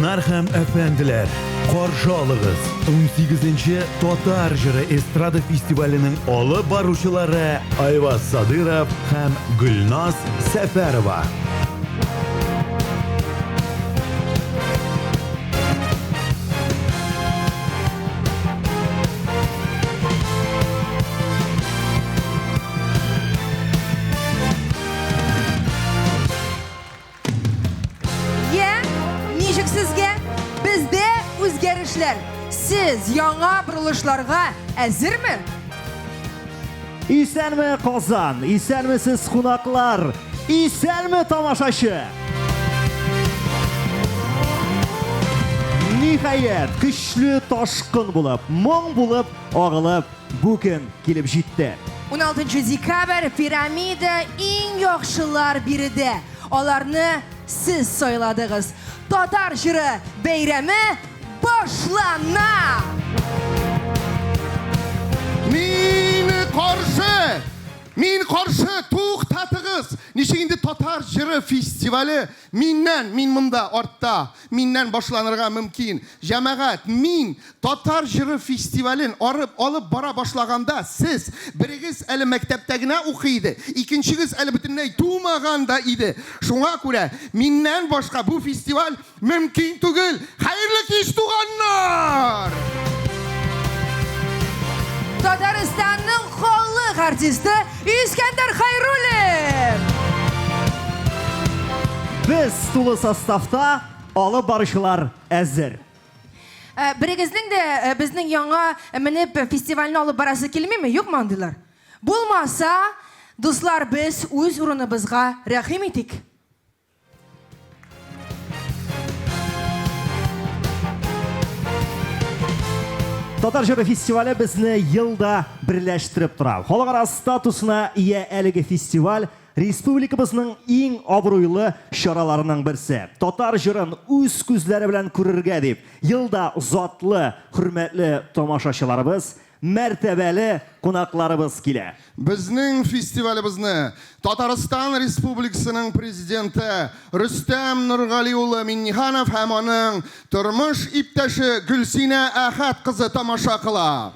Ханымнар һәм әфәнделәр, каршы алыгыз, 18-нче Татар җыры эстрада фестиваленең алып баручылары Айваз Садыров һәм Гөлназ Сәфәрова. Йә, ничек сезгә? Бездә үзгәрешләр. Сез яңа борылышларга әзерме? Исәнме, Казан! Исәнмесез, кунаклар! Исәнме, тамашачы! Ниһаять, көчле ташкын булып, моң булып агылып, бу көн килеп җитте. 16 декабрь, Пирамида, иң яхшылар биредә. Аларны сез сайладыгыз. Татар җыры бәйрәме башлана! Мин каршы! Мин каршы! Туктатыгыз! Ничек инде татар җыры фестивале миннән, мин монда, артта, миннән башланырга мөмкин? Җәмәгать, мин Татар җыры фестивален арып алып бара башлаганда, сез, берегез әле мәктәптә генә укый иде, икенчегез әле бөтенләй тумаган да иде. Шуңа күрә, миннән башка бу фестиваль мөмкин түгел. Хәерле кич, туганнар! Татарстанның халык артисты Искәндәр Хәйруллин! Без тулы составта, алып баручылар әзер. Берегезнең дә безнең яңа менеп фестивальне алып барасы килмиме? Юкмы андыйлар? Булмаса, дуслар, без үз урыныбызга рәхим итик. Татар җыры фестивале безне ел да берләштереп тора. Халыкара статусына ия әлеге фестиваль Республикабызның иң абруйлы чараларының берсе. Татар җырын үз күзләре белән күрергә дип, ел да затлы, хөрмәтле тамашачыларыбыз, мәртәбәле кунакларыбыз килә. Безнең фестивалебезне Татарстан Республикасының Президенты Рөстәм Нургали улы Миңнеханов һәм аның тормыш иптәше Гөлсинә Әхәт кызы тамаша кыла.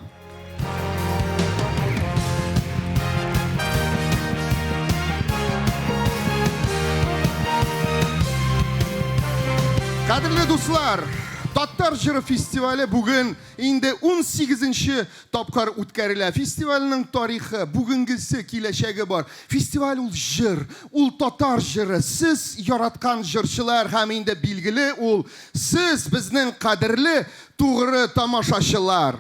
Кадерле дуслар, Татар җыры фестивале бүген инде 18-нче тапкыр үткәрелә. Фестивальнең тарихы, бүгенгесе, киләчәге бар. Фестиваль ул җыр, ул татар җыры. Сез яраткан җырчылар һәм инде билгеле ул сез безнең кадерле тугры тамашачылар.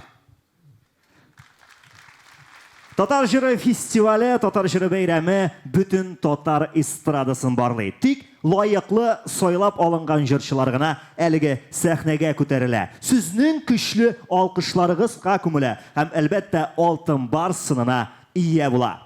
Татар җыры фестивале, Татар җыры бәйрәме бөтен татар эстрадасын барлый. Тик лаеклы сайлап алынган җырчылар гына әлеге сәхнәгә күтәрелә. Сезнең көчле алкышларыгызга күмелә һәм, әлбәттә, Алтын Барс сынына ия була.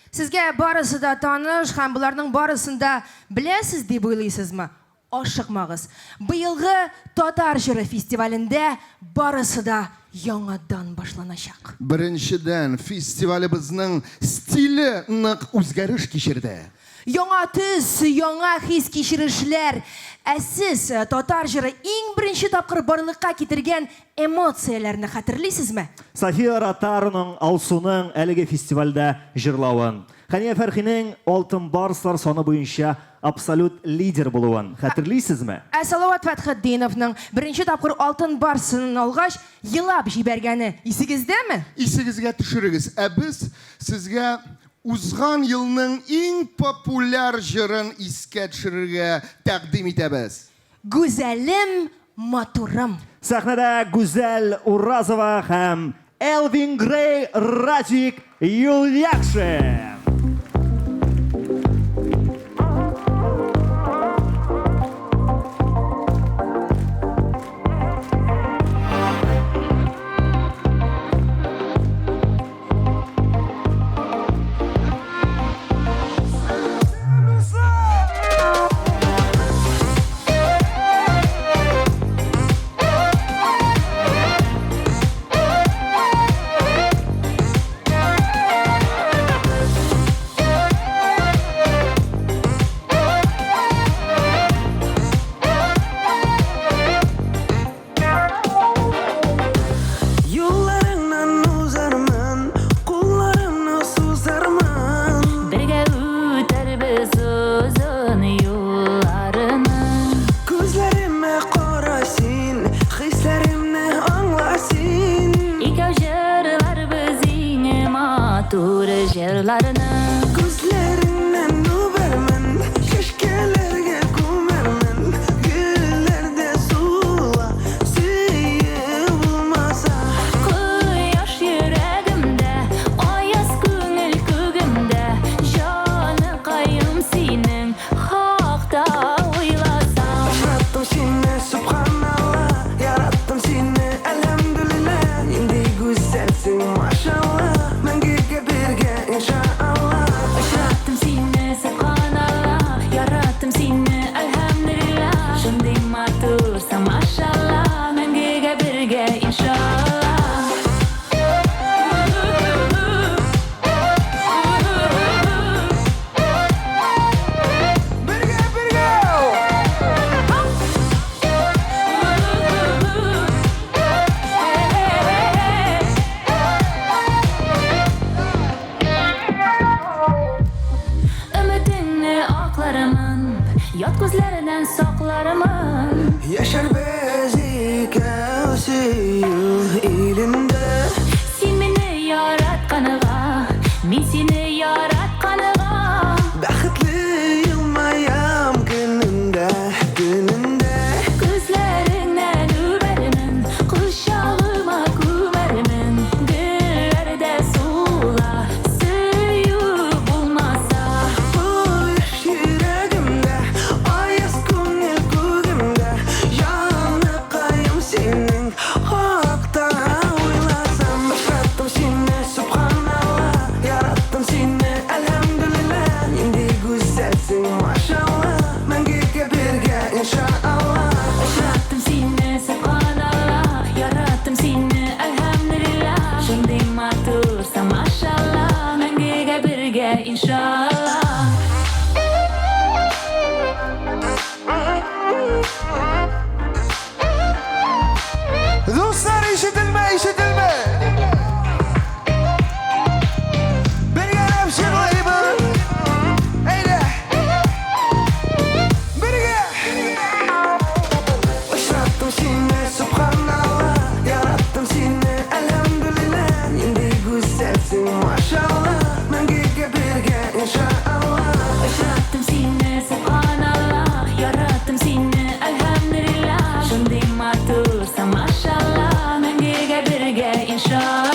Сезгә барысы да таныш һәм боларның барысын да беләсез дип уйлыйсызмы? Ашыкмагыз! Быелгы Татар җыры фестивалендә барысы да яңадан башланачак. Беренчедән, фестивалебезнең стиле нык үзгәреш кичерде. Яңа төс, яңа хис-кичерешләр. Ә сез Татар җыры иң беренче тапкыр барлыкка китергән эмоцияләрне хәтерлисезме? София Ротаруның, Алсуның әлеге фестивальдә җырлавын, Хәния Фәрхинең Алтын барслар саны буенча абсолют лидер булуын хәтерлисезме? Ә Салават Фәтхетдиновның, беренче тапкыр Алтын барс сынын алгач, елап җибәргәне исегездәме? Исегезгә төшерегез, ә без сезгә узган елның иң популяр җырын искә төшерергә тәкъдим итәбез. Гүзәлем, матурым. Сәхнәдә Гүзәл Уразова һәм Элвин Грей, Радик Юльякшин. җырларны. Күзләреңнән үбәрмен, чәчкәләргә күмәрмен, гөлләр дә сула, сөю булмаса. Кояш йөрәгемдә, аяз күңел күгемдә, җаныкаем синең хакта уйласам. Очраттым сине, сөбханалла, яраттым сине, әлхәмдүлилләһ. Нинди гүзәлсең, машалла, мәңгегә бергә, иншаалла. Очраттым сине, сөбханалла, яраттым сине, әлхәмдүлилләһ. Шундый матурсың, машалла, мәңгегә бергә, иншалла. Бергә, бергә! Өметеңне аклармын, ят күзләрдән саклармын. Яшәрбез икәү сөю илендә. Син мине яратканга, мин сине яратканга. Бәхетле елмаям көнемдә, төнемдә. Күзләреңнән үбәрмен, кочагыма күмәрмен. Гөлләр дә сула, сөю булмаса. Кояш йөрәгемдә, аяз күңел күгемдә. Җаныкаем синең хакта уйласам. Очраттым сине, сөбханалла, яраттым сине, әлхәмдүлилләһ. Нинди гүзәлсең, машалла, мәңгегә бергә, иншаалла. Очраттым сине, сөбханалла, яраттым сине, әлхәмдүлилләһ. Шундый матурсың, машалла, мәңгегә бергә, иншалла. Дуслар, ишетелмә, ишетелмә. Бергәләп җырлыйбыз. Әйдә. Бергә. Очраттым сине, сөбханалла, яраттым сине, әлхәмдүлилләһ. Нинди гүзәлсең, машалла, мәңгегә бергә, иншаалла. Очраттым сине, сөбханалла, яраттым сине, әлхәмдүлилләһ. Шундый матурсың, машалла, мәңгегә бергә, иншалла.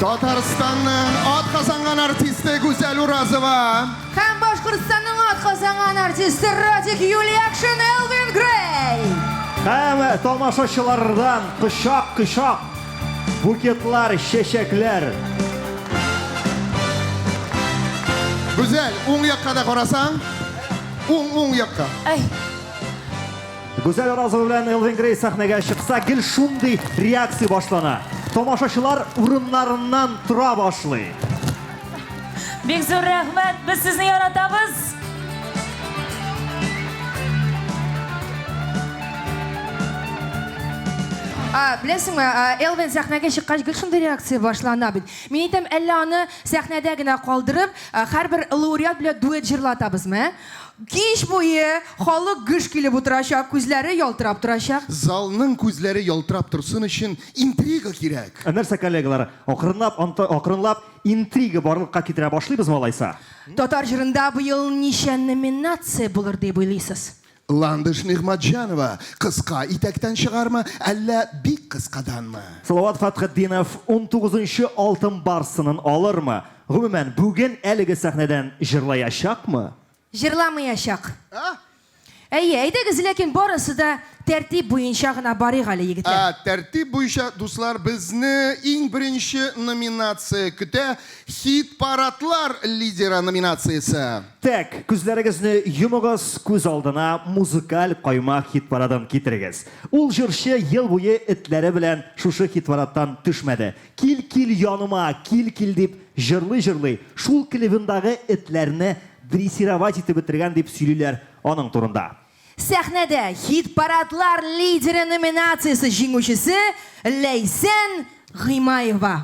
Татарстанның атказанган артисты Гүзәл Уразова. Һәм Башкортстанның атказанган артисты Радик Юльякшин Элвин Грей. Һәм тамашачылардан кочак-кочак букетлар, чәчәкләр. Гүзәл, уң якка да карасаң, уң уң якка. Ай, Гүзәл Уразова белән Элвин Грей сәхнәгә чыкса, гел шундый реакция башлана. Тамашачылар урыннарыннан тора башлый. Бик зур рәхмәт, без сезне яратабыз. А, беләсеңме, а, Элвин сәхнәгә чыккач гел шундый реакция башлана бит. Мин әйтәм, әллә аны сәхнәдә генә калдырып, а, һәрбер лауреат белән дуэт җырлатабызмы? ә? Кич буе халык гөж килеп утырачак, күзләре ялтырап торачак. Залның күзләре ялтырап торсын өчен интрига кирәк. Ә Нәрсә, коллегалар, акрынлап, акрынлап интрига барлыкка китерә башлыйбызмы алайса? Татар җырында быел ничә номинация булыр дип уйлыйсыз? Ландыш Нигъмәтҗанова кыска итәктән чыгармы, әллә бик кыскаданмы? Салават Фәтхетдинов 19-нчы алтын барсынын алырмы? Гомумән, бүген әлеге сәхнәдән җырлаячакмы? Җырламаячак. А? Әйе, әйдәгез, ләкин барысы да тәртип буенча гына барыйк әле, егетләр. Ә, тәртип буенча, дуслар, безне иң беренче номинация көтә. Хит-парадлар лидеры номинациясе. Тәк, күзләрегезне йомыгыз, күз алдына музыкаль каймак хит-парадын китерегез. Ул җырчы ел буе этләре белән шушы хит-парадтан төшмәде. Кил, кил яныма, кил, кил дип җырлый-җырлый, шул клибындагы этләрне дрессировать итеп бетергән дип сөйлиләр аның турында. Сәхнәдә хит-парадлар лидеры номинациясе җиңүчесе Ләйсән Гыймаева.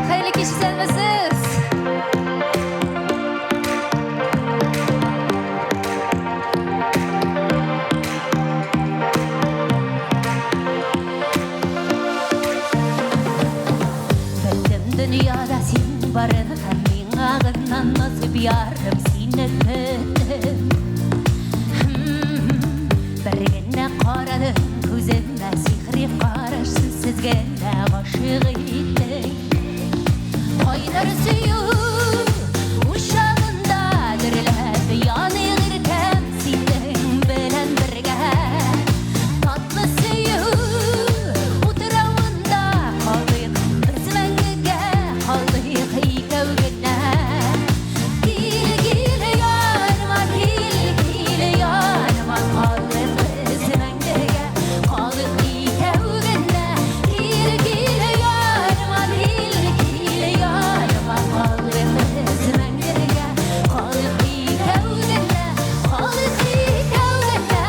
Хәерле кич, исәнмесез! Белдем дөньяда син барын һәм миңа гына насыйп ярым сине көттем. Бер генә карадың күземә сихри караш сүзсез генә гашыйк иттең. Кайнар сөю учагында дөрләп яныйк иркәм синең белән бергә. Татлы сөю утравында калыйк без мәңгегә калыйк икәү генә. Кил, кил яныма, кил, кил яныма, калыйк без мәңгегә, калыйк икәү генә. Кил, кил яныма, кил, кил яныма, калыйк без мәңгегә, калыйк икәү генә, калыйк икәү генә.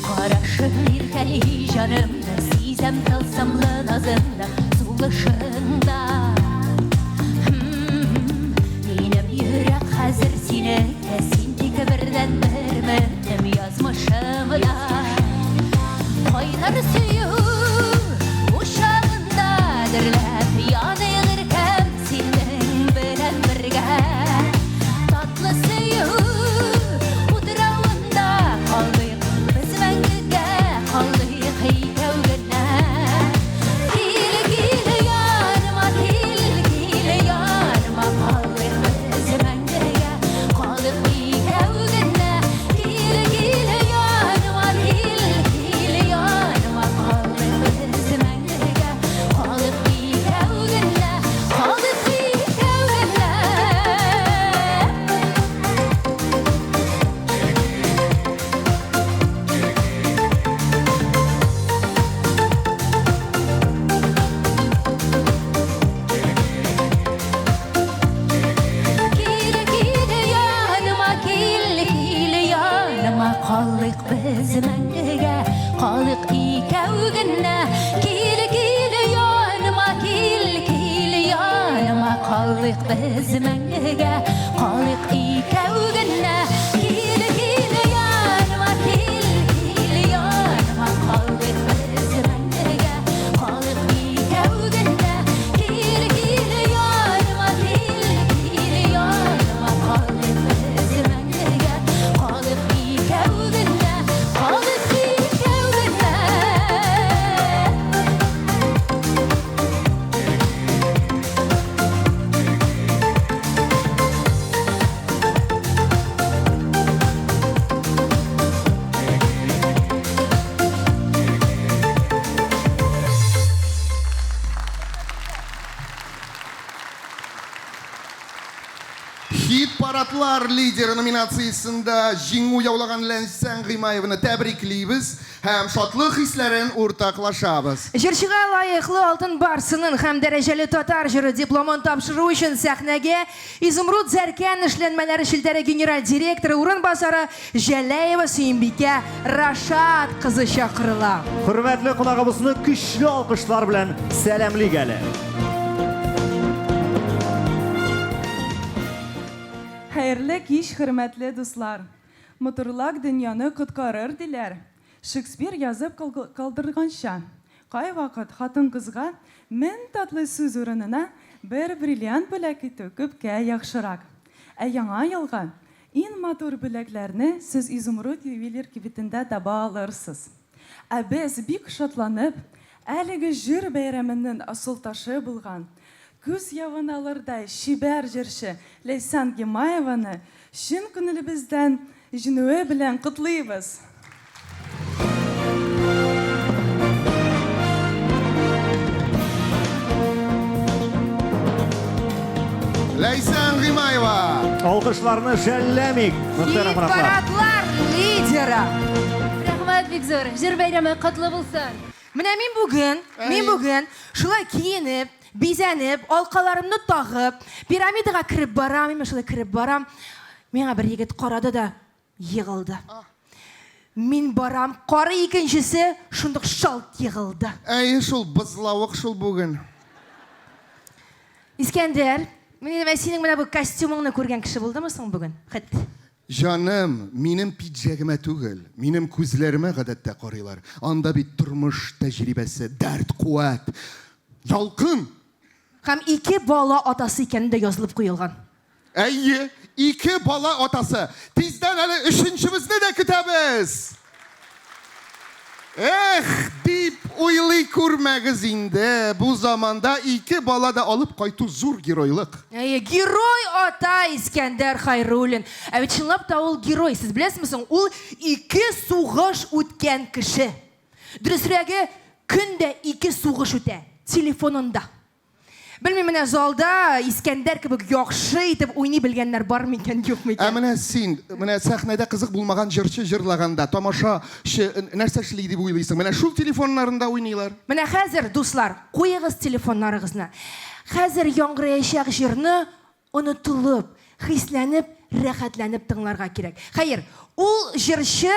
Карашың иркәли җанымны, сизәм тылсымлы назыңны сулышыңда. Минем йөрәк хәзер синеке, син тик бердәнбер минем язмышымда. Кайнар сөю учагында дөрләп яныйк иркәм синең белән бергә. Татлы сөю утравында калыйк без мәңгегә, калыйк икәү генә. Кил, кил яныма, кил, кил яныма, калыйк без мәңгегә, калыйк икәү генә. Кил, кил яныма, кил, кил яныма, калыйк без мәңгегә, калыйк икәү генә, калыйк икәү генә. Кил, кил яныма, кил, кил яныма, калыйк без мәңгегә, калыйк икәү генә. Кил, кил яныма, кил, кил яныма, калыйк без мәңгегә, калыйк икәү генә. Кил, кил яныма, кил, кил яныма, калыйк без мәңгегә, калыйк икәү генә. Кил, кил яныма, кил, кил яныма, калыйк без мәңгегә, калыйк икәү генә, калыйк икәү генә. Хит-парадлар лидеры номинациясендә җиңү яулаган Ләйсән Гыймаеваны тәбриклибез һәм шатлык хисләрен уртаклашабыз. Җырчыга лаеклы Алтын Барсының һәм дәрәҗәле Татар җыры дипломын тапшыру өчен сәхнәгә Изумруд зәркән эшләнмәләре челтәре генераль директоры урынбасары Җәләева Сөембикә Рашат кызы чакырыла. Хөрмәтле кунагыбызны көчле алкышлар белән сәламлик әле. Хәерле кич, хөрмәтле дуслар! Матурлык дөньяны коткарыр, диләр. Шекспир язып калдырганча, кайвакыт хатын-кызга мең татлы сүз урынына бер бриллиант бүләк итү күпкә яхшырак. Ә Яңа елга иң матур бүләкләрне сез Изумруд ювелир кибетендә таба алырсыз. Ә без бик шатланып, әлеге җыр бәйрәменең асылташы булган, күз явын алырдай чибәр җырчы Ләйсән Гимаеваны чын күңелебездән җиңүе белән котлыйбыз! Ләйсән Гыймаева! Алкышларны жәлләмик, мөхтәрәм кунаклар. Хит-парадлар лидеры! бара. Рәхмәт бик зур. Җыр бәйрәме котлы булсын. Менә мин бүген, мин бүген шулай киенеп, бизәнеп, алкаларымны тагып, пирамидага кереп барам, мин шулай кереп барам. Миңа бер егет карады да егылды. Мин барам, карый икенчесе шундук шалт егылды. Әйе шул, бозлавык шул бүген. Искәндәр, мин инде синең менә бу костюмыңны күргән кеше булдымы соң бүген? Хет. Җаным, минем пиджәгемә түгел, минем күзләремә гадәттә карыйлар. Анда бит тормыш тәҗрибәсе, дәрт, куәт, ялкын. Һәм ике бала атасы икәне дә язылып куелган. Әйе, ике бала атасы. Тиздән әле өченчебезне дә көтәбез. Эх, дип уйлый күрмәгез инде. Бу заманда ике бала да алып кайту зур геройлык. Әйе, герой ата Искәндәр Хайруллин. Ә бит чынлап та ул герой. Сез беләсезме соң, ул ике сугыш үткән кеше. Дөресрәге, көн дә ике сугыш үтә. Телефонында. Белмим, менә залда Искәндәр кебек яхшы итеп уйный белгәннәр бар микән, юк Ә микән? менә син, менә сәхнәдә кызык булмаган җырчы җырлаганда, тамашачы нәрсә эшли дип уйлыйсың? Менә шул телефоннарында уйныйлар. Менә хәзер, дуслар, куегыз телефоннарыгызны. Хәзер яңгыраячак җырны онытылып, хисләнеп, рәхәтләнеп тыңларга кирәк. Хәер, ул җырчы,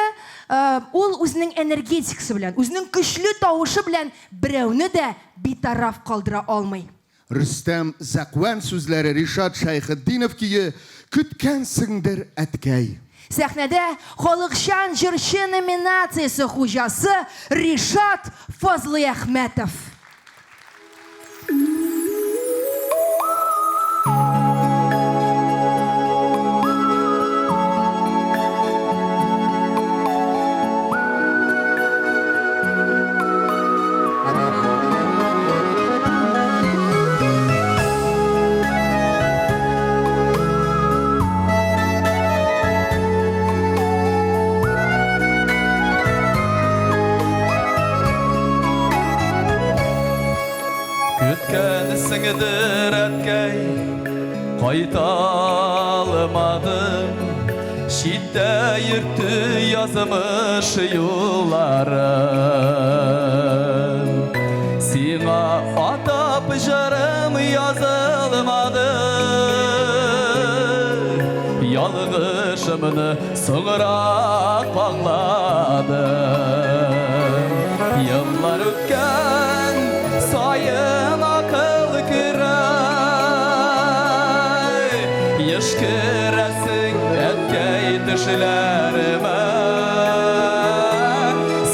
ул үзенең энергетикасы белән, үзенең көчле тавышы белән берәүне дә битараф калдыра алмый. Рөстәм Зәквән сүзләре, Ришат Шәйхетдинов көе Көткәнсеңдер, әткәй. Сәхнәдә халыкчан җырчы номинациясе хуҗасы Ришат Фазлыәхмәтов. Көткәнсеңдер, әткәй, кайта алмадым. Читтә йөртте язмыш юлларын. Сиңа атап җырым язылмады. Ялгышымны соңрак аңладым. Еллар үткән саен акыл керә. Еш керәсең, әткәй, төшләремә.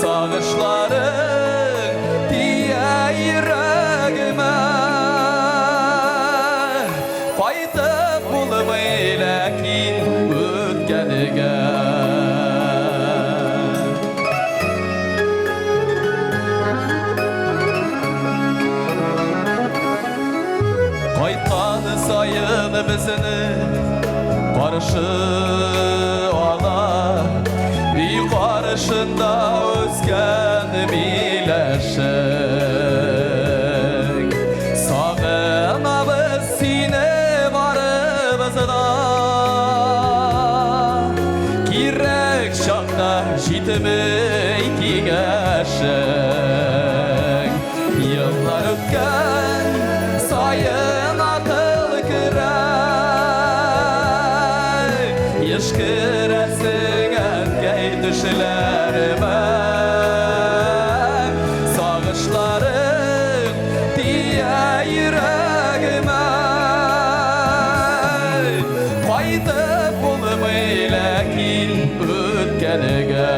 Сагышларың тия йөрәгемә. Кайтып булмый ләкин үткәнгә. Кайткан саен безне каршы ала өй каршында үскән миләшең. Сагынабыз сине барыбыз да. Кирәк чакта җитми киңәшең. Еллар үткән саен акыл керә. Еш керәсең, әткәй, төшләремә. Сагышларың тия йөрәгемә. Кайтып булмый ләкин үткәнгә.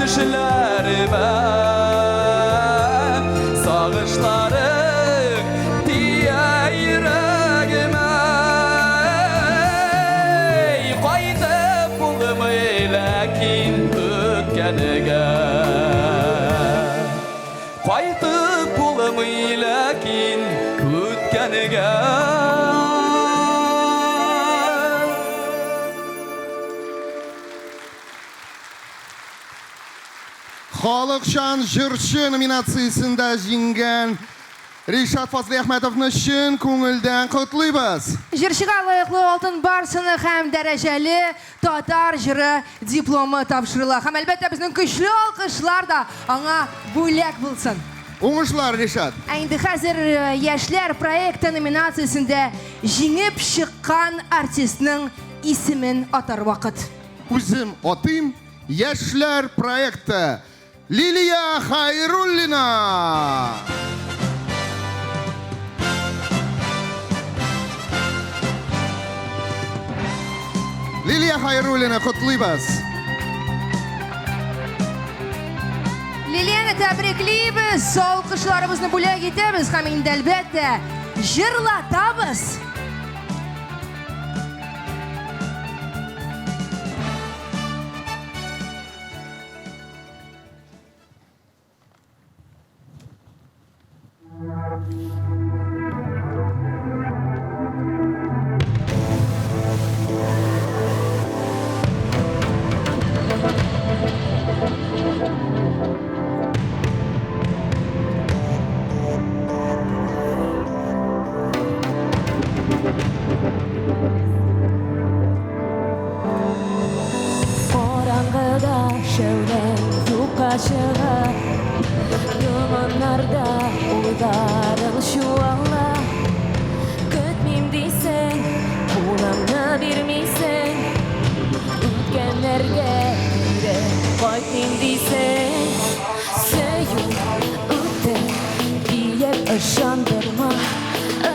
төшләремә. Сагышларың тия йөрәгемә. Кайтып булмый ләкин үткәнгә. Кайтып булмый ләкин үткәнгә. Халыкчан җырчы номинациясендә җиңгән Ришат Фазлыәхмәтовны чын күңелдән котлыйбыз. Җырчыга лаеклы алтын барсыны һәм дәрәҗәле татар җыры дипломы тапшырыла. Һәм әлбәттә безнең көчле алкышлар да аңа бүләк булсын. Уңышлар, Ришат! Ә инде хәзер Яшьләр проекты номинациясендә җиңеп чыккан артистның исемен атар вакыт. Үзем атыйм, Яшьләр проекты Лилия Хайруллина! Лилия Хайруллина, котлыйбыз! Лилияне тәбриклибез, алкышларыбызны бүләк итәбез һәм инде әлбәттә җырлатабыз. Караңгыда шәүләң юкка чыга, Томаннарда уйларың чуала. Көтмим дисең, кулыңны бирмисең, Үткәннәргә кире кайтмыйм дисең. Сөю үтте диеп ышандырма,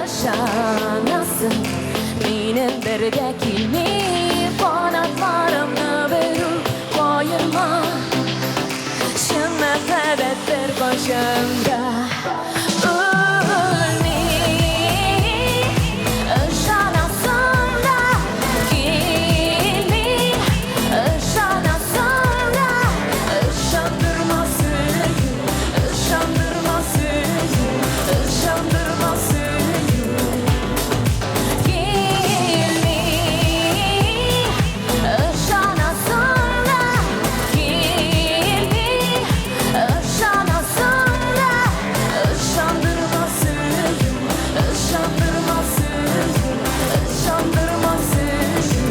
Ышанасың, минем бер дә килми. Канатларымны берүк каерма, Чын мәхәббәт беркайчан да үлми. Ышанасым да килми, ышанасым да, ышандырма сөю, ышандырма сөю, ышандырма сөю. Килми, ышанасым да килми, ышанасым да, ышандырма сөю, ышандырма сөю, ышандырма сөю.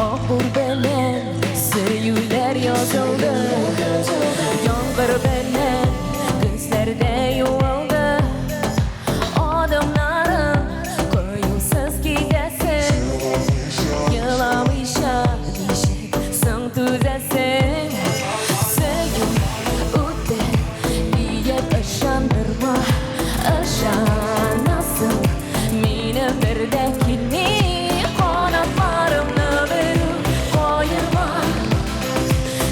Акбур белән сөюләр язылды, Яңгыр белән көзләрдә юылды. Адымнарың кыюсыз китәсең, Еламыйча ничек соң түзәсең? Сөю үтте диеп ышандырма, Ышанасың, минем бер дә килми. Канатларымны берүк каерма,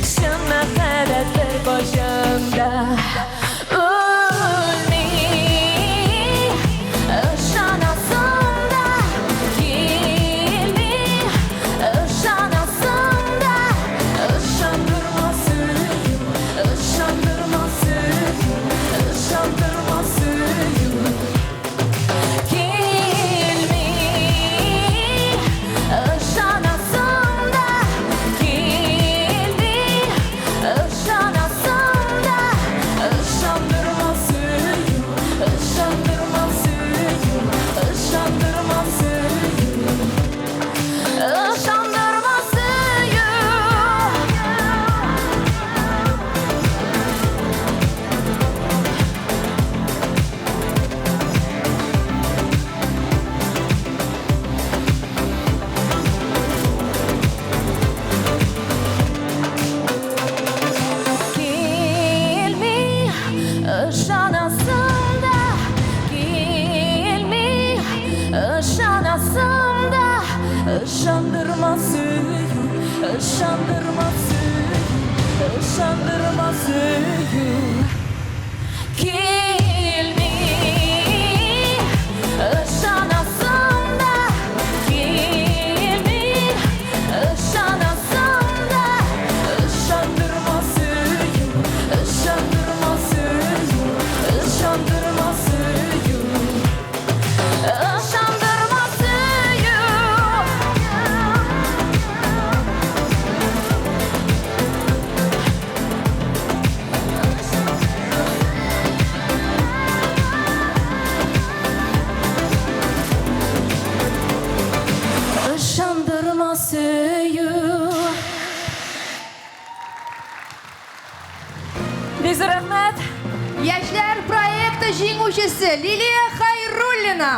Чын мәхәббәт беркайчан да үлми. Ышанасым да килми, ышанасым да, ышандырма сөю, ышандырма сөю, ышандырма сөю. Килми, ышанасым да килми, ышанасым да, ышандырма сөю, ышандырма сөю, ышандырма сөю, ышандырма сөю. Килми, ышанасым да килми, ышанасым да, ышандырма сөю, Ышандырма сөю, ышандырма сөю. Килми, ышанасым да килми, ышанасым да. Ышандырма сөю, ышандырма сөю, ышандырма сөю. Ышандырма сөю. Ышандырма сөю. Бик зур рәхмәт. Яшьләр проекты җиңүчесе Лилия Хайруллина.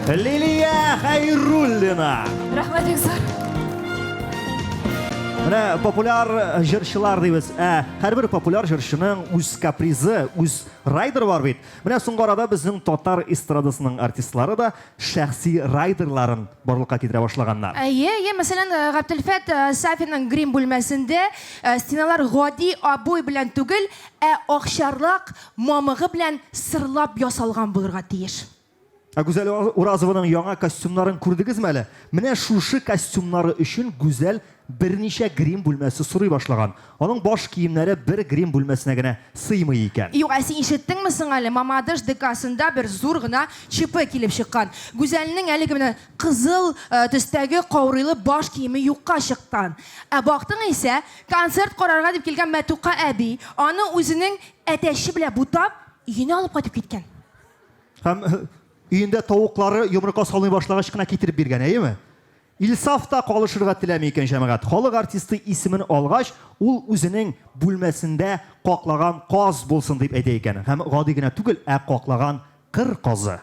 Лилия Хәйруллина. Рәхмәт бик зур. Менә популяр җырчылар дибез. Ә һәрбер популяр җырчының үз капризы, үз райдеры бар бит. Менә соңгы арада безнең татар эстрадасының артистлары да шәхси райдерларын барлыкка китерә башлаганнар. Әйе, әйе, мәсәлән, Габделфәт Сафинның грим бүлмәсендә стеналар гади обой белән түгел, ә акчарлак мамыгы белән сырлап ясалган булырга тиеш. Ә Гүзәл Уразованың яңа костюмнарын күрдегезме әле? Менә шушы костюмнары өчен Гүзәл берничә грим бүлмәсе сорый башлаган. Аның баш киемнәре бер грим бүлмәсенә генә сыймый икән. Юк, ә син ишеттеңме соң әле, Мамадыш ДКсында бер зур гына ЧП килеп чыккан. Гүзәлнең әлеге менә кызыл төстәге каурыйлы баш киеме юкка чыккан. Ә бактың исә, концерт карарга дип килгән Мәтука әби аны үзенең әтәче белән бутап, өенә алып кайтып киткән. Һәм өендә тавыклары йомырка салмый башлагач кына китереп биргән, әйеме? Илсаф та калышырга теләми икән, җәмәгать. Халык артисты исемен алгач, ул үзенең бүлмәсендә каклаган каз булсын дип әйтә икән. Һәм гади генә түгел, ә каклаган кыр казы.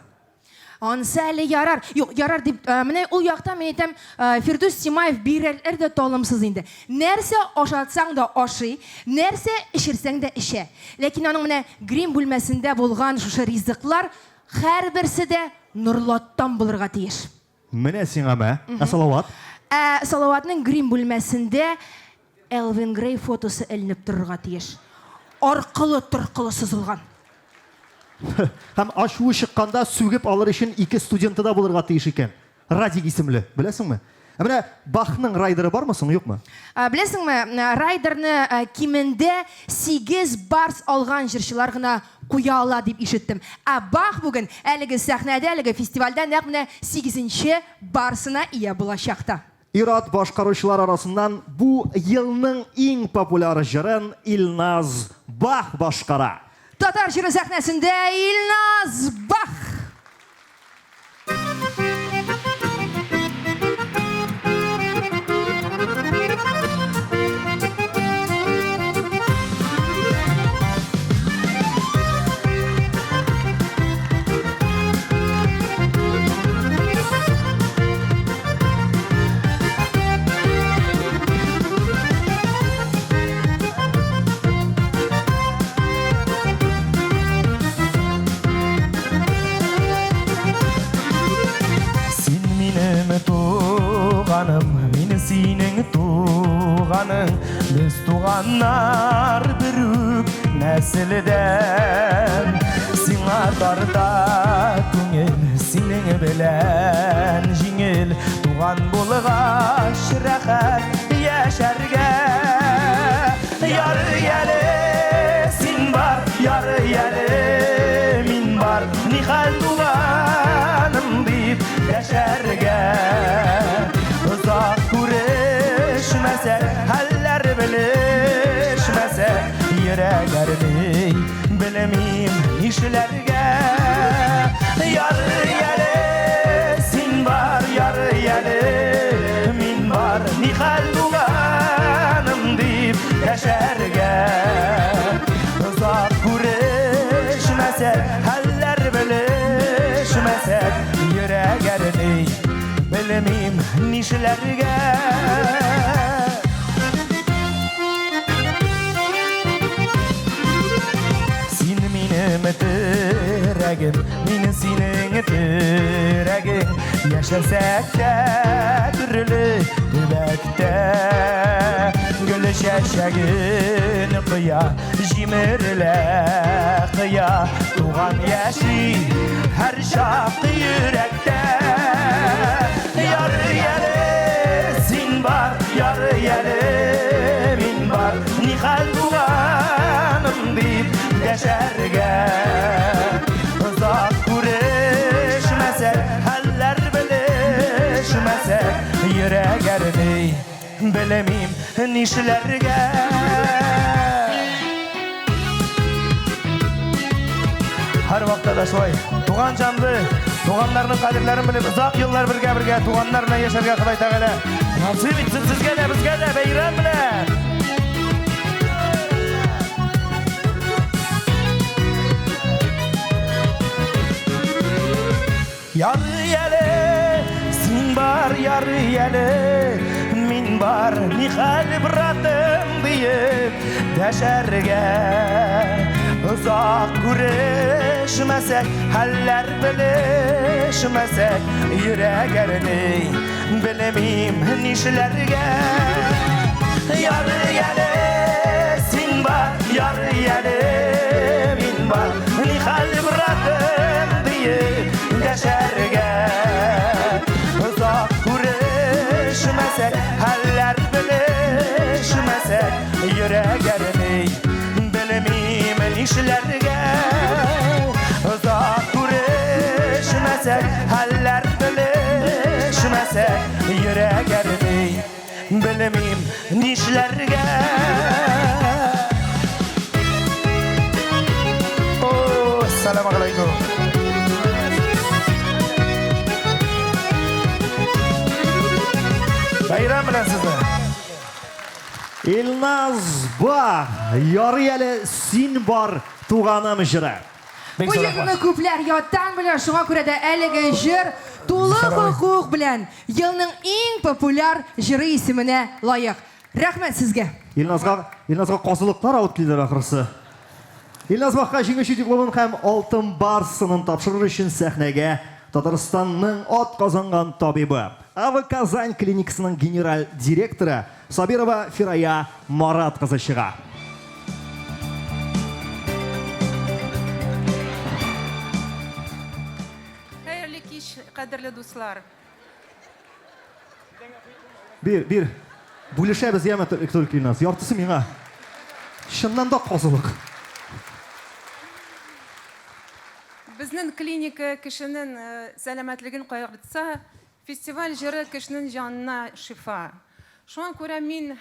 Анысы әле ярар. Юк, ярар дип, менә ул якта мин әйтәм, Фирдүс Тимаев бирәләр дә талымсыз инде. Нәрсә ашатсаң да ашый, нәрсә эчерсәң дә эчә. Ләкин аның менә грим бүлмәсендә булган шушы ризыклар һәрберсе дә Норлаттан булырга тиеш. Менә сиңа мә. Ә Салават? Ә Салаватның грим бүлмәсендә Элвин Грей фотосы эленеп торырга тиеш. Аркылы-торкылы сызылган. Һәм ачуы чыкканда сүгеп алыр өчен ике студенты да булырга тиеш икән. Радик исемле, беләсеңме? Ә менә Бахның райдеры бармы соң, юкмы? Беләсеңме, райдерны кимендә 8 барс алган җырчылар гына куя ала дип ишеттем. Ә Бах бүген әлеге сәхнәдә, әлеге фестивальдә нәкъ менә сигезенче барсына ия булачак та. Ир-ат башкаручылар арасыннан бу елның иң популяр җырын Илназ Бах башкара. Татар җыры сәхнәсендә Илназ Бах! Син минем туганым, мин синең туганың. Без туганнар бер үк нәселдән. Сиңа тарта күңел, синең белән җиңел. Туган булгач рәхәт яшәргә. Ярый әле син бар, ярый әле мин бар. Нихәл туганым дип яшәргә. Озак күрешмәсәк, хәлләр белешмәсәк, йөрәк әрни, белмим нишләргә. Ярый әле син бар, ярый әле мин бар. Нихәл туганым дип яшәргә. Озак күрешмәсәк, хәлләр белешмәсәк, йөрәк әрни, белмим нишләргә. Син минем терәгем, мин синең терәгең. Яшәсәк тә төрле төбәк. Йөрәктә гөл чәчәген коя, җимерелә кыя, туган яши һәр чак йөрәктә. Ярый әле син бар, ярый әле мин бар, нихәл туганым дип дәшәргә. Озак күрешмәсәк, хәлләр белешмәсәк, йөрәк әрни, белмим нишләргә. Һәрвакытта да шулай. Туган җанлы, туганнарның кадерләрен белеп, озак еллар бергә-бергә туганнар белән яшәргә Ходай Тәгалә насыйп итсен сезгә дә, безгә дә бәйрәм белән. Ярый әле син бар, ярый әле мин бар, нихәл братым диеп дәшәргә. Озак күрешмәсәк, хәлләр белешмәсәк, йөрәк әрни, белмим нишләргә. Ярый әле син бар, ярый әле мин бар, нихәл братым диеп дәшәргә. Озак күрешмәсәк, хәлләр белешмәсәк, йөрәк әрни, белмим нишләргә. Озак күрешмәсәк, хәлләр белешмәсәк, йөрәк әрни, белмим нишләргә. О, Сәлам алейкум. Бәйрәм белән сезне. Илназ Бах, ярый әле син бар, туганым җыры. Бик Бу зур җырны рәхмәт. күпләр яттан белә, шуңа күрә дә әлеге җыр тулы хокук белән елның иң популяр җыры исеменә лаек. Рәхмәт сезгә. Илназга, Илназга казылыклар алып килделәр ахрысы. Илназ Бахка җиңүче дипломын һәм алтын барс сынын тапшырыр өчен сәхнәгә Татарстанның ат казанган табибы, Ава Казань клиникасының генераль директоры Сабирова Фирая Марат кызы чыга. Хәерле кич, кадерле дуслар. Бир, бир. Бүлешәбез яме только Илназ. Яртысы миңа. Чыннан да казылык. Безнең клиника кешенең сәламәтлеген кайгыртса, фестиваль җыры кешенең җанына шифа. Шуңа күрә мин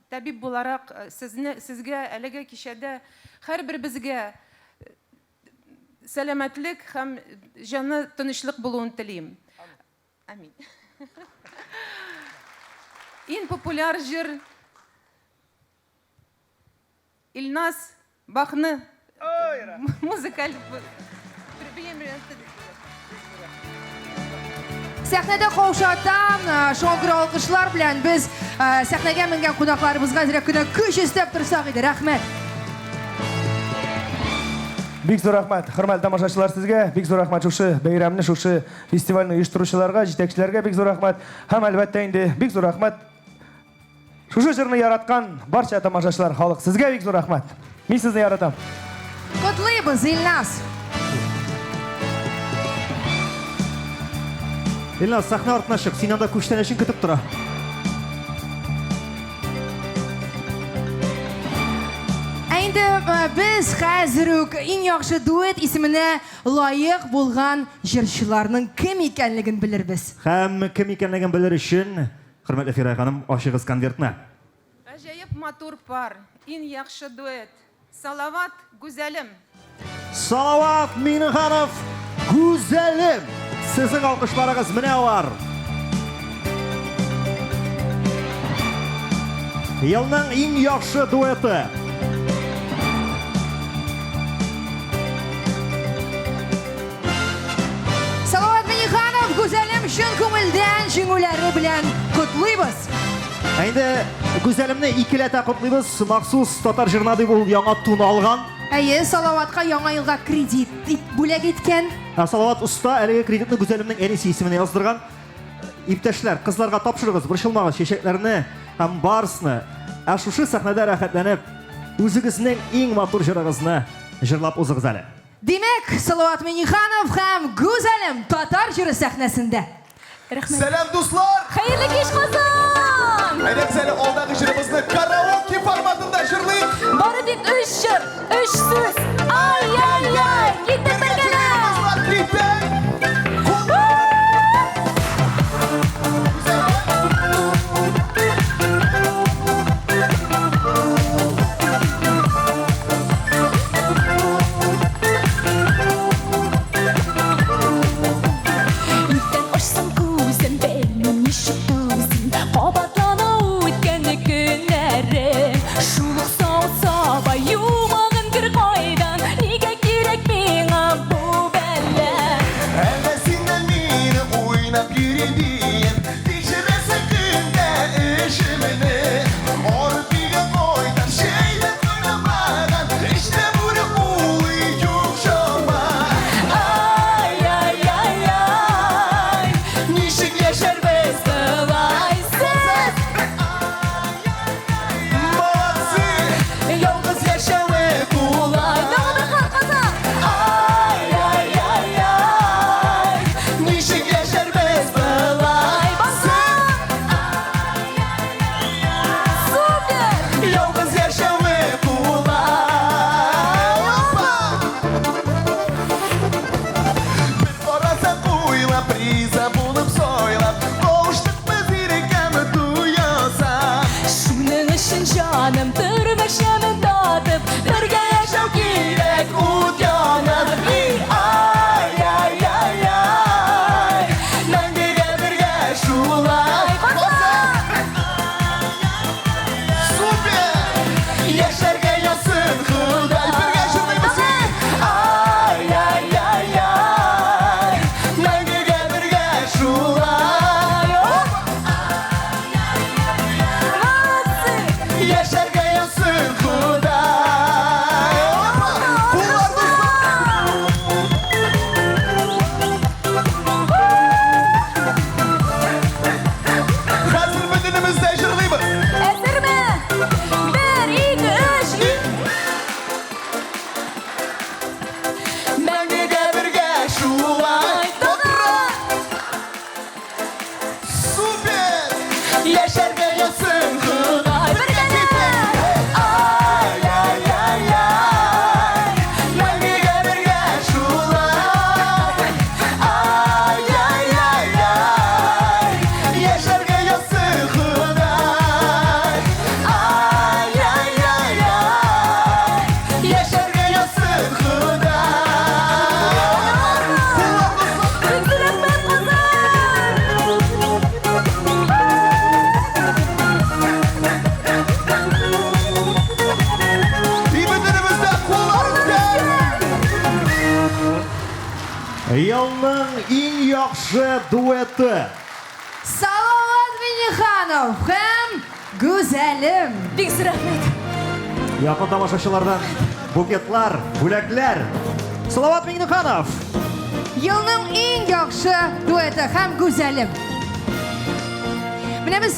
табиб буларак сезне сезгә әлеге кичәдә һәрберебезгә сәламәтлек һәм җаны тынычлык булуын телим. Амин. Иң популяр җыр Илназ Бахны музыкаль Сәхнәдә каушатам, шуңа күрә алкышлар белән без сәхнәгә менгән кунакларыбызга әзрәк кенә көч өстәп торсак иде. Рәхмәт. Бик зур рәхмәт, хөрмәтле тамашачылар сезгә. Бик зур рәхмәт шушы бәйрәмне, шушы фестивальне оештыручыларга, җитәкчеләргә бик зур рәхмәт. Һәм әлбәттә инде бик зур рәхмәт шушы җырны яраткан барча тамашачылар, халык. Сезгә бик зур рәхмәт. Мин сезне яратам. Котлыйбыз, Илназ. Илназ, сәхнә артына чык, син анда күчтәнәчең көтеп тора. Ә инде без хәзер үк иң яхшы дуэт исеменә лаек булган җырчыларның кем икәнлеген белербез. Һәм кем икәнлеген белер өчен, хөрмәтле Фирая ханым, ачыгыз конвертны. Гаҗәеп матур пар, иң яхшы дуэт. Салават, Гүзәлем. Салават Миңнеханов, Гүзәлем! Сезнең алкышларыгыз менә алар. Елның иң яхшы дуэты. Салават Миңнеханов, Гүзәлем чын күңелдән җиңүләре белән котлыйбыз. Ә инде Гүзәлемне икеләтә котлыйбыз. Махсус татар җырына дип ул яңа тун алган. Әйе, Салаватка яңа елга кредит бүләк иткән. Ә Салават оста әлеге кредитны Гүзәлемнең әнисе исеменә яздырган. Иптәшләр, кызларга тапшырыгыз, борчылмагыз, чәчәкләрне һәм барсны. Ә шушы сәхнәдә рәхәтләнеп, үзегезнең иң матур җырыгызны җырлап узыгыз әле. Димәк, Салават Миңнеханов һәм Гүзәлем татар җыры сәхнәсендә. Рәхмәт. Сәлам, дуслар! Хәерле кич, Казан! Әйдәгез әле алдагы җырыбызны караоке форматында җырлыйк. Бары тик өч җыр, өч сүз. Ай-яй-яй! Киттек Бергә бергә! җырлыйк, дуслар, киттек! Кул- Иртән ачсам күзем, белмим ничек түзим. Кабатлана үткән көннәрем. Шул ук савыт-саба юмагын кер кайдан. Нигә кирәк миңа бу бәла? Әллә синнән мине уйнап йөри диеп, Тикшерәсең көн дә эшемне. Арып өйгә кайтам, чәй дә кайнамаган, Эчтә бүре улый юк чама. Ай-яй-яй-яй, ничек яшәрбез болайсыз? Молодцы! Ялгыз яшәве кулай. Тагы бер кат, Казан! Ай-яй-яй-яй, Ничек яшәрбез болай. Басам! Супер! Ялгыз яшәве кулай. Опа! Бер карасаң уйлап, риза булып сойлап, Кавыштык без иреккәме туясаң. Шуның өчен җаным тормыш ямен татып, бергә яшәү кирәк, ут янып. Ай-яй-яй-яй, мәңгегә бергә шулай. Казан! Супер! Яшәргә язсын Ходай. Бергә җырлыйбыз. Ай-яй-яй-яй, мәңгегә бергә шулай. Молодцы! Яшәргә язсын Ходай. Опа! Куллар, дуслар! Хәзер бөтенебез дә җырлыйбыз. Әзерме? Бер, ике, өч. Мәңгегә бергә шулай. Супер! Яшәргә язсын Ходай. Бергәләп! Ай-яй-яй-яй, мәңгегә бергә шулай. Ай-яй-яй-яй, яшәргә язсын Ходай. Ай-яй-яй-яй, яшәргә язсын Ходай. Бик зур рәхмәт, Казан! И бөтенебез дә куллар өскә! Елның иң яхшы дуэты. Салават Миңнеханов һәм Гүзәлем. Бик зур рәхмәт. Якын тамашачылардан букетлар, бүләкләр. Салават Миңнеханов. Елның иң яхшы дуэты һәм Гүзәлем. Менә без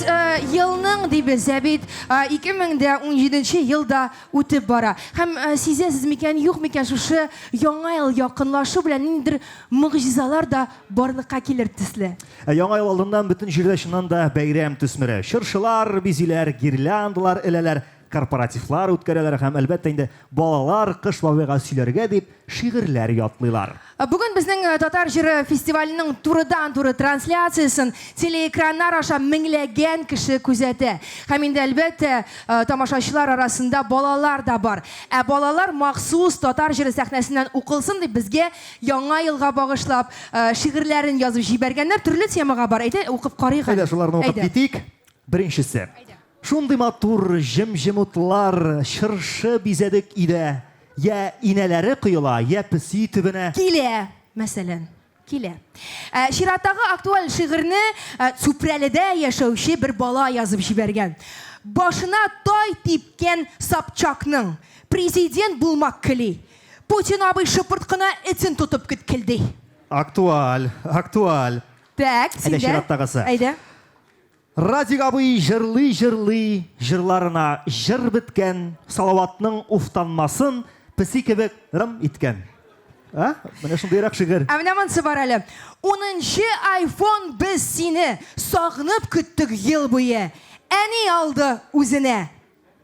елның дибез, ә бит 2017 елда үтеп бара. Һәм сизәсез микән, юк микән, шушы яңа ел якынлашу белән ниндидер могҗизалар да барлыкка килер төсле. Ә Яңа ел алдыннан бөтен җирдә чыннан да бәйрәм төсмере. Чыршылар бизиләр, гирляндалар эләләр, корпоративлар үткәрәләр һәм әлбәттә инде балалар Кыш бабайга сөйләргә дип шигырьләр ятлыйлар. Бүген безнең Татар җыры фестиваленең турыдан-туры трансляциясен телеэкраннар аша меңләгән кеше күзәтә. Һәм инде әлбәттә тамашачылар арасында балалар да бар. Ә балалар махсус Татар җыры сәхнәсеннән укылсын дип безгә яңа елга багышлап шигырьләрен язып җибәргәннәр. Төрле темага бар. Әйдә, укып карыйк әле. Әйдә, шуларны укып Әйдә. китик. Беренчесе. Шундый матур җем-җем утлар, чыршы бизәдек өйдә. Я инәләре коела, я песи төбенә. Килә, мәсәлән, килә. Чираттагы актуаль шигырьне Цүпрәледә яшәүче бер бала язып җибәргән. Башына тай типкән Собчакның президент булмак кели. Путин абый шыпырт кына этен тотып кеткелди. Актуаль, актуаль. Так, Әйдә синдә. чираттагысы. Әйдә. Радик абый җырлый-җырлый, җырларына җыр беткән, Салаватның уфтанмасын песи кебек рым иткән. А? Менә шундыйрак шигырь. Ә менә монысы бар әле. Унынчы айфон без сине сагынып көттек ел буе. Әни алды үзенә.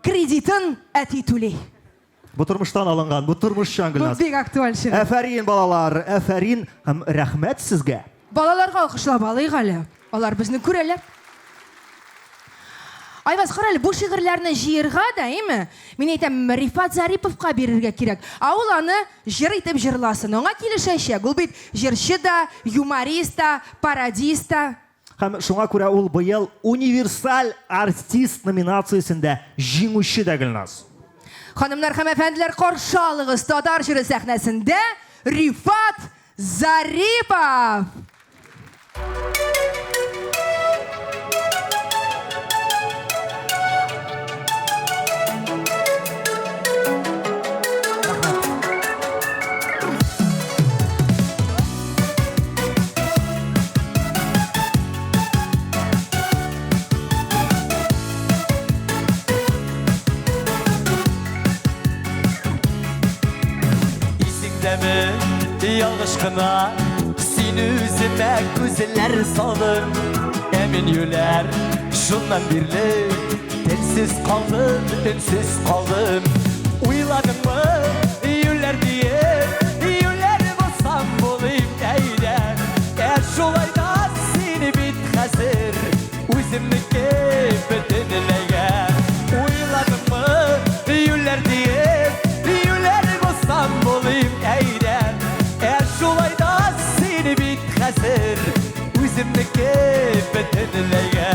Кредитын әти түли. Бу тормыштан алынган, бу тормышчан Бу Гөлназ. бик актуаль шигырь. Әфәрин, балалар, әфәрин һәм рәхмәт сезгә. Балаларга алкышлап алыйк әле. Алар безне күрәләр. Айваз, кара әле, бу шигырьләрне җыерга да, әйме? Мин әйтәм, Рифат Зариповка бирергә кирәк. Ә ул аны җыр итеп җырласын. Аңа килешәчәк. Ул бит җырчы да, юморист та, пародист та. Һәм шуңа күрә ул быел Универсаль артист номинациясендә җиңүче дә Гөлназ. Ханымнар һәм әфәнделәр, каршы алыгыз татар җыры сәхнәсендә Рифат Зарипов! Исеңдәме, ялгыш кына син үземә күзләр салдың. Ә мин юләр, шуннан бирле телсез калдым, өнсез калдым. Уйладыңмы, юләр диеп, юләр булсам булыйм әйдә. Ә шулай да сине бит хәзер үземнеке бөтенләйгә. Уйладыңмы, юләр диеп, юләр булсам булыйм әйдә. Ә шулай да сине бит хәзер үземнеке бөтенләйгә.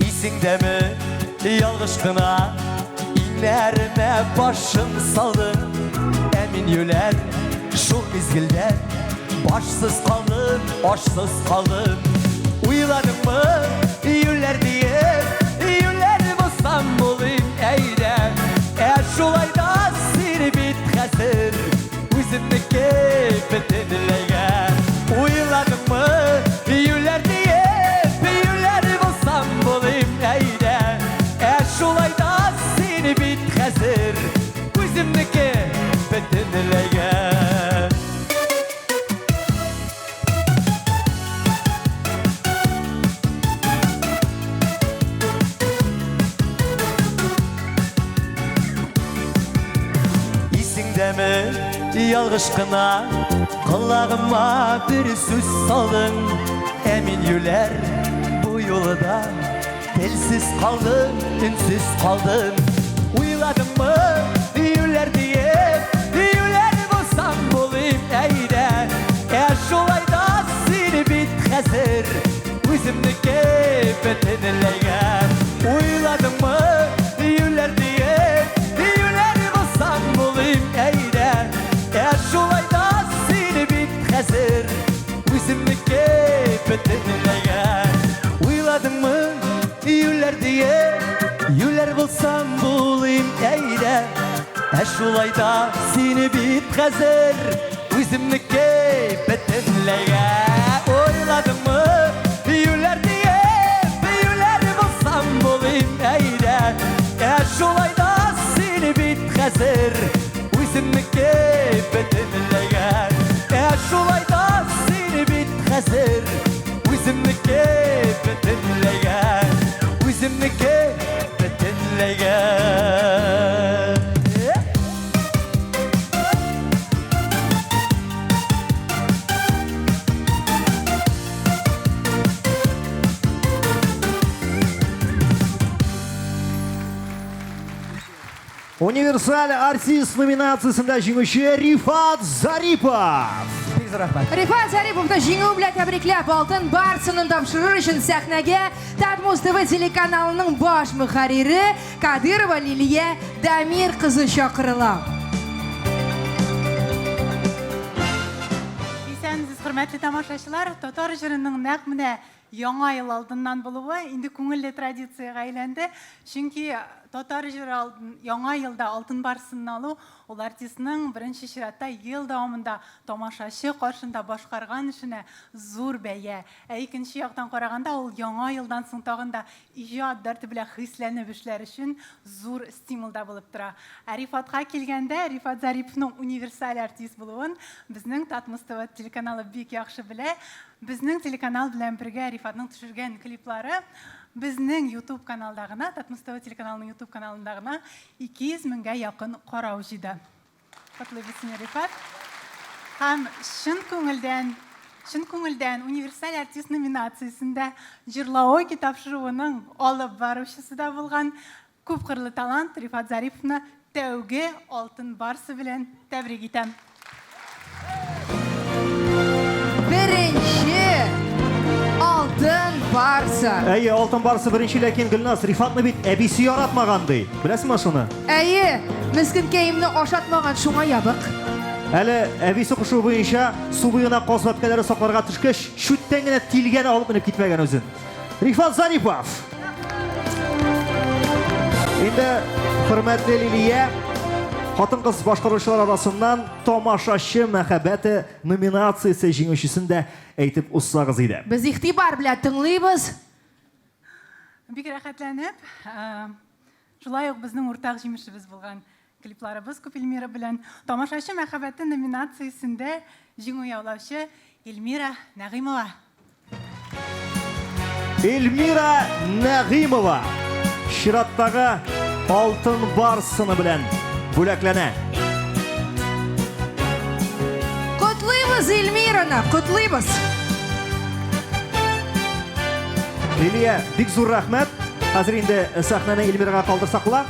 Исеңдәме, ялгыш кына иңнәремә башың салдың. Ә мин юләр, шул мизгелдә башсыз калдым, ашсыз калдым. Уйладыңмы, юләр диеп, юләр булсам булыйм әйдә. Ә шулай да сине бит хәзер үземнеке бөтенләйгә. Уйладыңмы, юләр диеп, юләр булсам булыйм әйдә. Ә шулай да сине бит хәзер үземнеке бөтенләйгә. Исеңдәме, ялгыш кына колагыма бер сүз салдың. Ә мин юләр, бу юлы да телсез калдым, өнсез калдым. Уйладыңмы, юләр диеп, юләр булсам булыйм әйдә. Ә шулай да сине бит хәзер үземнеке бөтенләйгә. Уйладыңмы, юләр диеп, юләр булсам булыйм әйдә. Ә шулай да сине бит хәзер үземнеке бөтенләйгә. Уйладыңмы, юләр диеп, юләр булсам булыйм әйдә. Ә шулай да сине бит хәзер үземнеке бөтенләйгә. Уйладыңмы, юләр диеп, юләр булсам булыйм әйдә. Ә шулай да сине бит хәзер үземнеке бөтенләйгә. Ә шулай да сине бит хәзер үземнеке бөтенләйгә. Үземнеке бөтенләйгә. Универсаль артист номинациясендә җиңүче Рифат Зарипов. Бик зур рәхмәт. Рифат Зариповны җиңү белән тәбрикләп, алтын барсынын тапшырыр өчен сәхнәгә Татмуз ТВ телеканалының баш мөхәррире Кадырова Лилия Дамир кызы чакырыла. Исәнмесез, хөрмәтле тамашачылар. Татар җырының нәкъ менә Яңа ел алдыннан булуы инде күңелле традициягә әйләнде. Чөнки татар җыры алдын, яңа елда Алтын барсын алу, ул артистның беренче чиратта ел дәвамында тамашачы каршында башкарган эшенә зур бәя. Ә икенче яктан караганда, ул яңа елдан соң тагын да иҗат дәрте белән хисләнеп эшләр өчен зур стимул да булып тора. Ә Рифатка килгәндә, Рифат Зариповның универсаль артист булуын безнең Татмус ТВ телеканалы бик яхшы белә. Безнең телеканал белән бергә Рифатның төшергән клиплары безнең YouTube каналда гына, Татмус ТВ телеканалының YouTube каналында гына 200 меңгә якын карау җыйды. Котлыйбыз сине, Рифат. Һәм чын күңелдән, чын күңелдән универсаль артист номинациясендә Җырлаоки тапшыруының алып баручысы да булган күпкырлы талант Рифат Зариповны тәүге Алтын барсы белән тәбрик итәм. Беренче Алтын барсы. Әйе, Алтын барсы беренче, ләкин Гөлназ, Рифатны бит әбисе яратмаган ди. Беләсеңме шуны? Әйе, мескенкәемне ашатмаган, шуңа ябык. Әле әбисе кушуы буенча су буена каз бәбкәләре сакларга төшкәч, чүттән генә тилгән алып менеп китмәгән үзен. Рифат Зарипов. Инде хөрмәтле Лилия, хатын-кыз башкаручылар арасыннан Тамашачы мәхәббәте номинациясе җиңүчесен дә әйтеп узсагыз иде. Без игътибар белән тыңлыйбыз. Бик рәхәтләнеп, шулай ук безнең уртак җимешебез булган клипларыбыз күп Эльмира белән. Тамашачы мәхәббәте номинациясендә җиңү яулаучы Эльмира Нәгыймова. Эльмира Нәгыймова чираттагы Алтын барс сыны белән бүләкләнә. Котлыйбыз Эльмираны, котлыйбыз! Лилия, бик зур рәхмәт. Хәзер инде сәхнәне Эльмирага калдырсак була.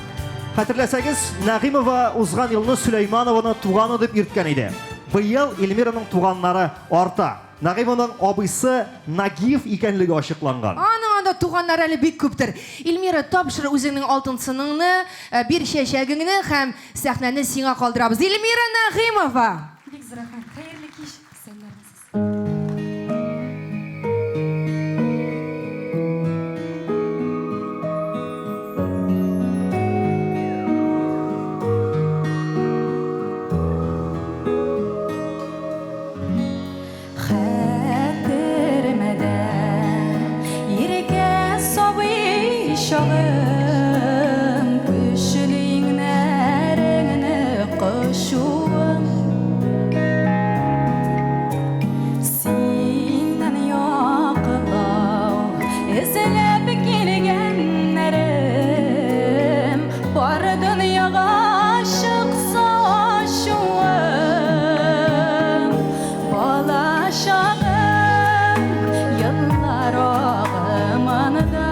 Хәтерләсәгез, Нәгыймова узган елны Сөләйманованы туганы дип йөрткән иде. Быел Эльмираның туганнары арта. Нәгыймованың абыйсы Нагиев икәнлеге ачыкланган. Аның анда туганнары әле бик күптер. Эльмира, тапшыр үзеңнең алтын сыныңны, бир чәчәгеңне һәм сәхнәне сиңа калдырабыз. Эльмира Нәгыймова! Бик зур рәхмәт. Хәерле кич, исәннәрмесез. Хәтеремдә иркә сабый чагым, Көчле иңнәреңне кочуым. Синнән яклау эзләп килгәннәрем, Бар дөньяга чыкса ачуым. Бала чагым еллар агымында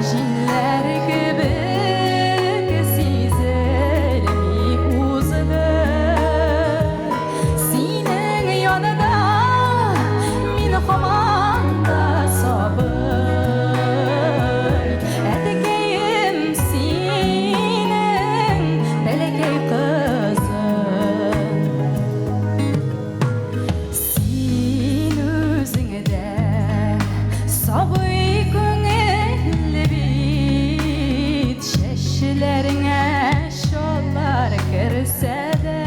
Җилләр кебек сизелми узды. Синең янда мин һаман да сабый, Әткәем синең бәләкәй кызың. Син үзең дә сабый күңелле бит, Чәчләреңә чаллар керсә дә.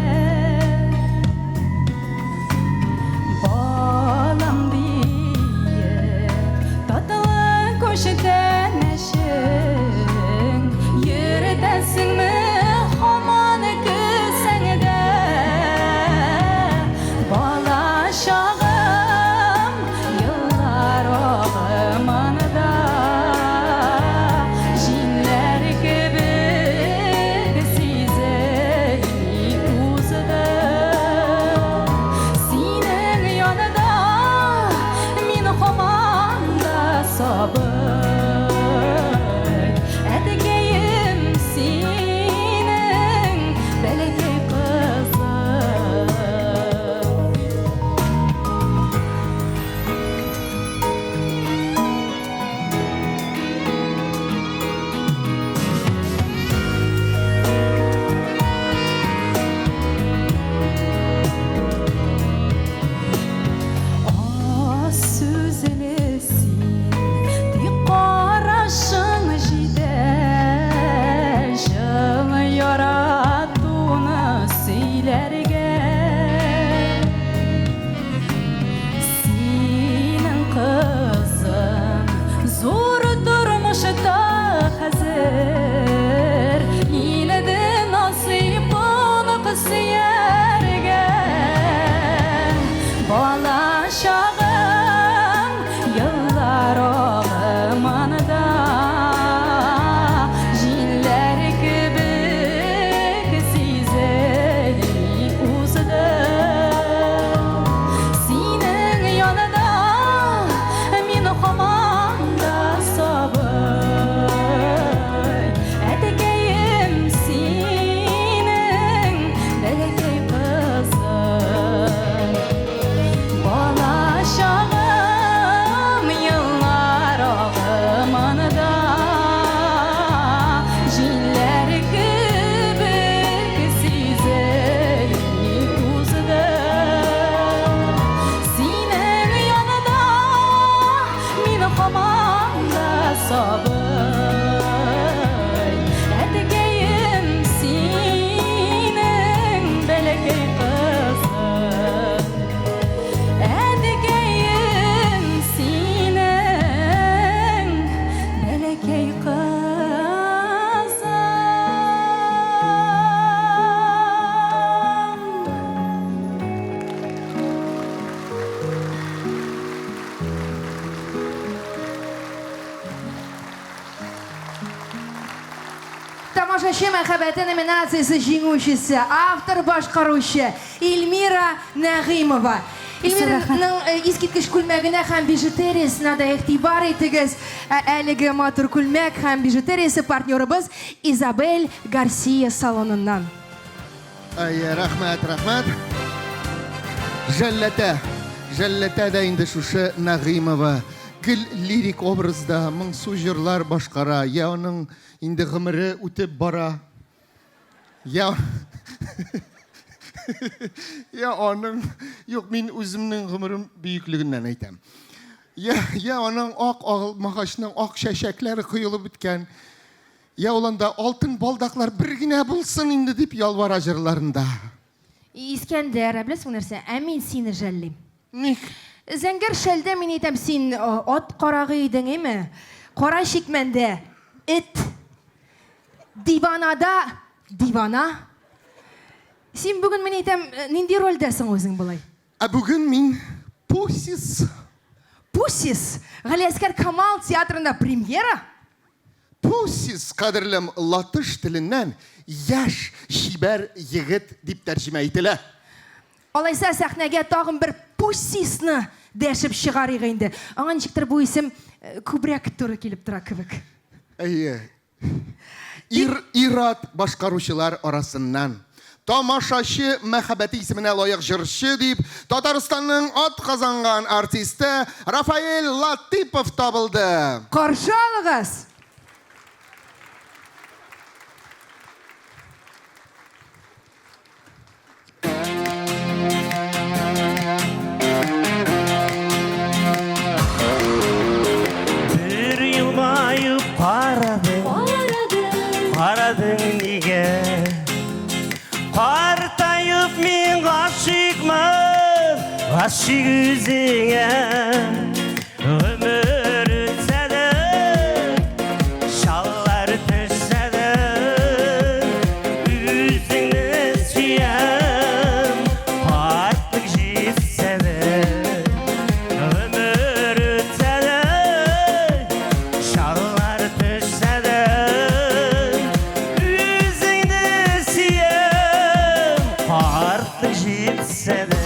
Балам диеп, татлы күчтәнәчең йөртәсеңме һаман кесәңдә? Бала чагым еллар агымында җилләр кебек сизелми узды. Синең янда мин һаман да сабый, Әткәем синең бәләкәй кызың. Аз сүз сабый. Әткәем синең бәләкәй кызың. Әткәем синең бәләкәй кызың. Тамашачы мәхәббәте номинациясе җиңүчесе, автор башкаручы Эльмира Нәгыймова. Эльмираның искиткеч күлмәгенә һәм бижутериясенә дә игътибар итегез. Ә әлеге матур күлмәк һәм бижутериясе партнерыбыз Изабель Гарсия салоныннан. Әйе, рәхмәт, рәхмәт. Жәлләтә, жәлләтә дә инде шушы Нәгыймова. Гел лирик образда моңсу җырлар башкара, я аның инде гомере үтеп бара, я я аның, юк, мин үземнең гомерем бөеклегеннән әйтәм. Я, я аның ак алмагачның ак чәчәкләре коелып беткән. Я ул анда алтын балдаклар бер генә булсын инде дип ялвара җырларында. Искәндәр, ә беләсеңме нәрсә? Ә мин сине жәллим. Ник? Зәңгәр шәлдә мин әйтәм, син ат карагы идең, име? Кара чикмәндә эт. Диванада дивана. Син бүген мин әйтәм, нинди рольдәсең үзең болай? Ә бүген мин Пусис. Пусис? Галиәсгар Камал театрында премьера? Пусис, кадерлем, латыш теленнән яшь, чибәр егет дип тәрҗемә ителә. Алайса сәхнәгә тагын бер Пусисны дәшеп чыгарыйк инде. Аңа ничектер бу исем күбрәк туры килеп тора кебек. Әйе. Ир, ир-ат башкаручылар арасыннан Тамашачы мәхәббәте исеменә лаек җырчы дип Татарстанның атказанган артисты Рафаэль Латыпов табылды. Каршы алыгыз! Бер елмаеп карадың, карадың нигә? Картаеп мин гашыйкмын, гашыйк үзеңә. Гомер үтсә дә, чаллар төшсә дә, үзеңне сөям, картлык җитсә дә. Гомер үтсә дә, чаллар төшсә дә, үзеңне сөям, картлык җитсә дә.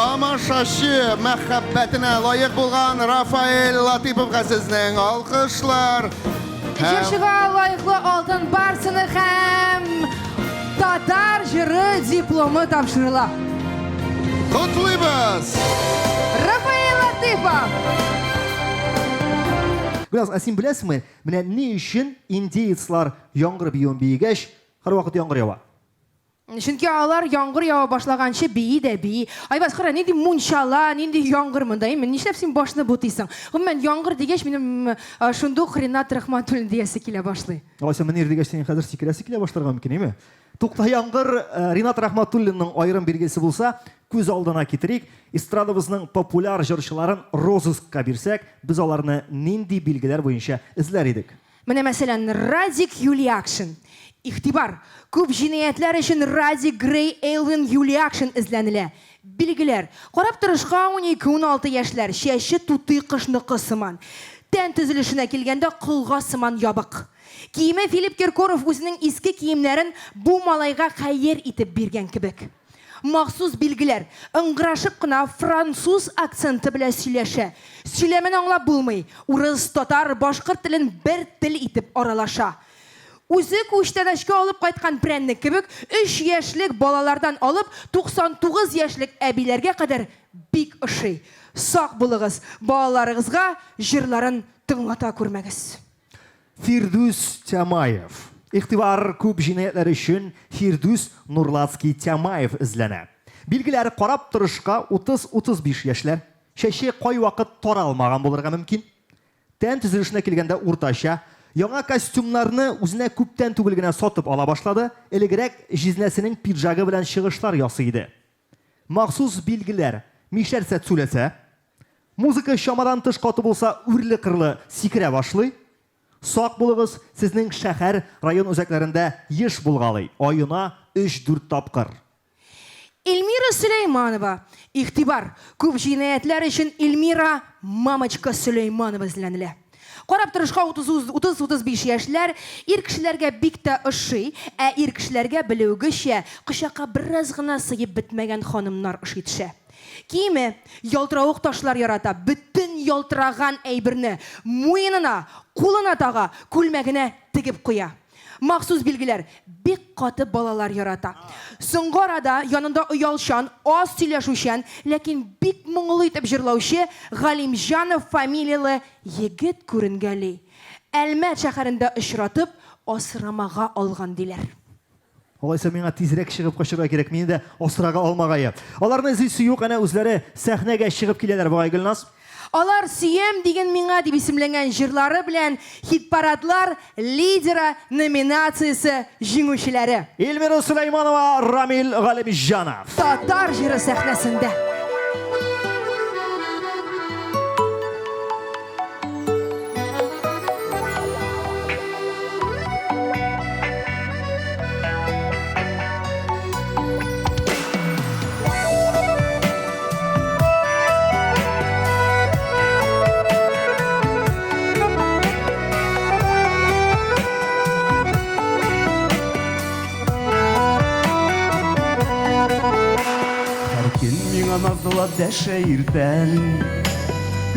Тамашачы мәхәббәтенә лаек булган Рафаэль Латыйповка сезнең алкышлар. Җырчыга лаеклы алтын барсыны һәм татар җыры дипломы тапшырыла. Котлыйбыз! Рафаэль Латыйпов! Гөлназ, ә син беләсеңме, менә ни өчен индеецлар яңгыр биюен биегәч, һәрвакыт яңгыр ява? Чөнки алар яңгыр ява башлаганчы бии дә бии. Айбаз, кара, нинди мунчала, нинди яңгыр монда, әйме? Нишләп син башны бутыйсың? Гомумән, яңгыр дигәч, минем шундук Ринат Рахматуллин диясе килә башлый. Алайса, Мөнир дигәч, синең хәзер сикерәсе килә башларга мөмкин, әйме? Тукта, яңгыр Ринат Рахматуллинның аерым билгесе булса, күз алдына китерик, эстрадабызның популяр җырчыларын розыскка бирсәк, без аларны нинди билгеләр буенча эзләр идек? Менә, мәсәлән, Радик Юльякшин. Игътибар! Күп җинаятьләр өчен Радик Грей Элвин Юльякшин эзләнелә. Билгеләр. Карап торышка унике-уналты яшьләр, чәче тутый кошныкы сыман. Тән төзелешенә килгәндә, колга сыман ябык. Киеме Филипп Киркоров үзенең иске киемнәрен бу малайга хәер итеп биргән кебек. Махсус билгеләр. Ыңгырашып кына француз акценты белән сөйләшә. Сөйләмен аңлап булмый. Урыс, татар, башкорт телен бер тел итеп аралаша. Үзе күчтәнәчкә алып кайткан прәннек кебек, өч яшьлек балалардан алып 99 яшьлек әбиләргә кадәр бик ошый. Сак булыгыз, балаларыгызга җырларын тыңлата күрмәгез. Фирдүс Тямаев. Игътибар, күп җинаятьләр өчен Фирдүс Нурлатский Тямаев эзләнә. Билгеләре карап торышка 30-35 яшьләр. Чәче кайвакыт таралмаган булырга мөмкин. Тән төзелешенә килгәндә уртача. Яңа костюмнарны үзенә күптән түгел генә сатып ала башлады, элегрәк җизнәсенең пиджагы белән чыгышлар ясый иде. Махсус билгеләр, мишәрсә цүләсә, музыка чамадан тыш каты булса, үрле-кырлы сикерә башлый. Сак булыгыз, сезнең шәһәр, район үзәкләрендә еш булгалый, аена өч-дүрт тапкыр. Эльмира Сөләйманова. Игътибар! Күп җинаятьләр өчен Эльмира Мамочка Сөләйманова эзләнелә. Карап торышка 30-35 яшьләр ир кешеләргә бик тә ошый, ә ир кешеләргә, белүегезчә, кочакка бераз гына сыеп бетмәгән ханымнар ошый төшә. Киеме, ялтыравык ташлар ярата, бөтен ялтыраган әйберне муенына, кулына тага, күлмәгенә тегеп куя. Махсус билгеләр, бик каты балалар ярата. Соңгы арада янында оялчан, аз сөйләшүчән, ләкин бик моңлы итеп җырлаучы Галимҗанов фамилияле егет күренгәли. Әлмәт шәһәрендә очратып, асрамага алган, диләр. Алайса миңа тизрәк чыгып качарга кирәк, мине дә асрага алмагае. Аларны эзлисе юк, әнә үзләре сәхнәгә чыгып киләләр бугай, Гөлназ. Алар Сөям диген миңа дип исемләнгән җырлары белән Хит-парадлар лидеры номинациясе җиңүчеләре. Эльмира Сөләйманова, Рамил Галимҗанов. Татар җыры сәхнәсендә. Һәр көн миңа назлап дәшә иртән,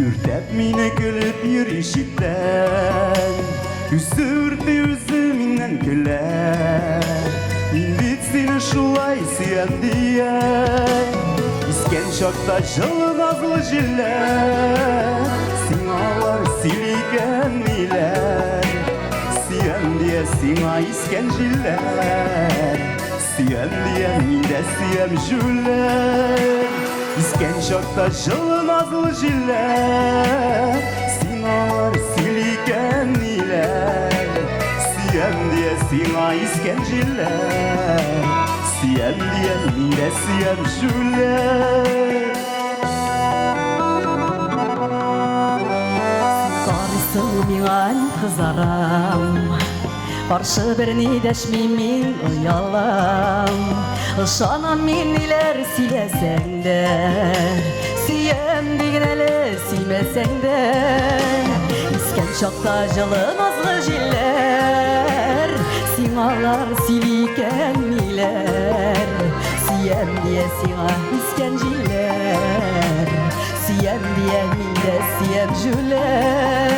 Үртәп мине көлеп йөри читтән. Үзе үрти, үзе миннән көлә. Мин бит сине шулай сөям дия. Искән чакта җылы назлы җилләр, Сиңа алар сөйли икән ниләр. Сөям дия сиңа искән җилләр. Сөям дия мин дә сөям җүләр. Искән чакта җылы назлы җилләр, Сиңа алар сөйли икән ниләр. Сөям дия сиңа искән җилләр. Сөям дия мин дә сөям җүләр. Карыйсың миңа, мин кызарам. Каршы берни дәшмим мин, оялам. Ышанам мин ниләр сөйләсәң дә. Сөям диген әле, сөймәсәң дә. Искән чакта җылы назлы җилләр, Сиңа алар сөйли икән ниләр. Сөям дия сиңа искән җилләр. Сөям дия мин дә сөям җүләр.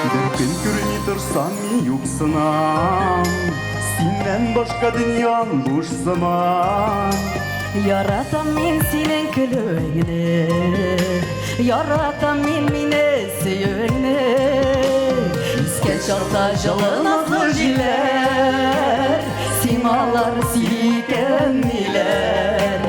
Бер көн күрми торсам мин юксынам Синнән башка дөньям буш сыман Яратам мин синең көлүеңне Яратам мин мине сөюеңне Искән чакта җылы назлы җилләр Сиңалар сөйли ниләр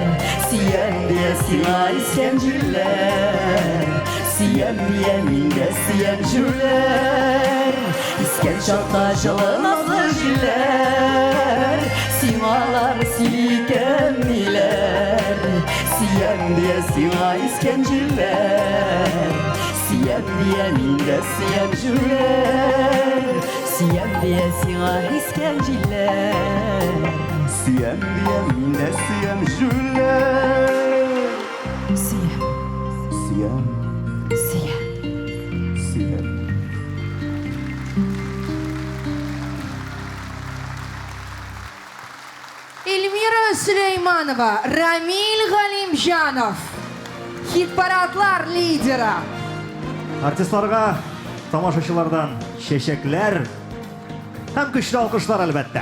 Сөям дия сиңа искән җилләр Сөям дия мин дә сөям җүләр Искән чакта җылы назлы җилләр Сиңалар сөйли ниләр Сөям дия сиңа искән җилләр Сөям дия мин дә сөям җүләр Сөям дия сиңа искән җилләр Сөям дия мин дә сөям җүләр Сөям Сөям Сөям Сөям Эльмира Сөләйманова, Рамил Галимҗанов, хит-парадлар лидеры. Артистларга тамашачылардан чәчәкләр һәм көчле алкышлар, әлбәттә.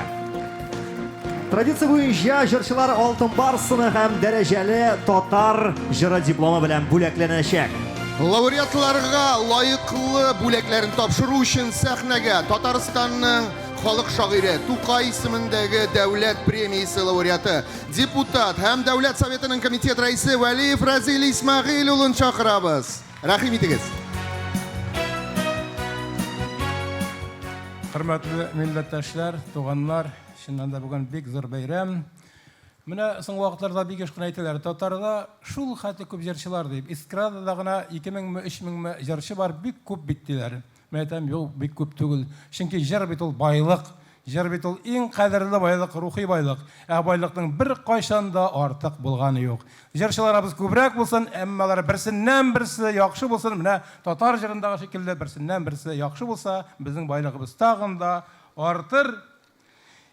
Традиция буенча җырчылар Алтын барс сыны һәм дәрәҗәле татар җыры дипломы белән бүләкләнәчәк. Лауреатларга лаеклы бүләкләрен тапшыру өчен сәхнәгә Татарстанның халык шагыйре, Тукай исемендәге дәүләт премиясе лауреаты, депутат һәм Дәүләт Советының комитет рәисе Вәлиев Разил Исмәгыйль улын чакырабыз. Рәхим итегез. Хөрмәтле милләттәшләр, туганнар, чыннан да бүген бик зур бәйрәм. Менә соңгы вакытларда бик еш кына әйтәләр, татарда шул хәтле күп җырчылар дип. Эстрадада гына 2000 ме, 3000 ме җырчы бар, бик күп бит диләр. Мин әйтәм, юк, бик күп түгел. Чөнки җыр бит ул байлык. Җыр бит ул иң кадерле байлык, рухи байлык. Ә байлыкның беркайчан да артык булганы юк. Җырчыларыбыз күбрәк булсын, әмма алар берсеннән-берсе яхшы булсын. Менә татар җырындагы шикелле берсеннән-берсе яхшы булса, безнең байлыгыбыз тагын да артыр.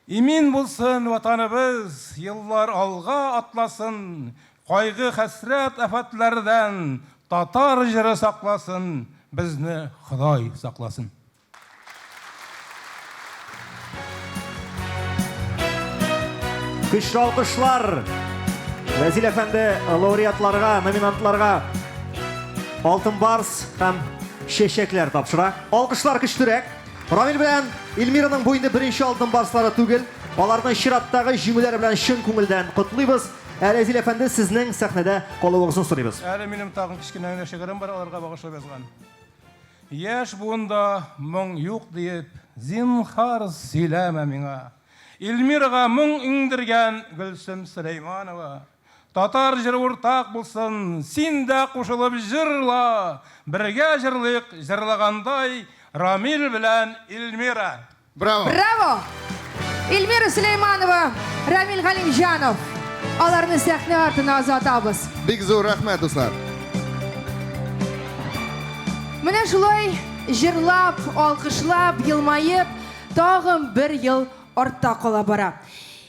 Имин булсын Ватаныбыз, еллар алга атласын, кайгы-хәсрәт афәтләрдән татар җыры сакласын, безне Ходай сакласын. Көчле алкышлар! Вәзил әфәнде лауреатларга, номинантларга Алтын барс һәм чәчәкләр тапшыра. Алкышлар көчлерәк. Рамил белән Эльмираның бу инде беренче Алтын барслары түгел. Аларны чираттагы җиңүләре белән чын күңелдән котлыйбыз. Ә Рәзил әфәнде, сезнең сәхнәдә калуыгызны сорыйбыз. Әле минем тагын кечкенә генә шигырем бар, аларга багышлап язган. Яшь буында моң юк диеп, зинһар сөйләмә миңа. Эльмирага моң иңдергән Гөлсем Сөләйманова. Татар җыры уртак булсын, син дә кушылып җырла, бергә җырлыйк җырлагандай Рамил белән Эльмира. Браво! Браво! Эльмира Сөләйманова, Рамил Галимҗанов. Аларны сәхнә артына озатабыз. Бик зур рәхмәт, дуслар. Менә шулай җырлап, алкышлап, елмаеп, тагын бер ел артта кала бара.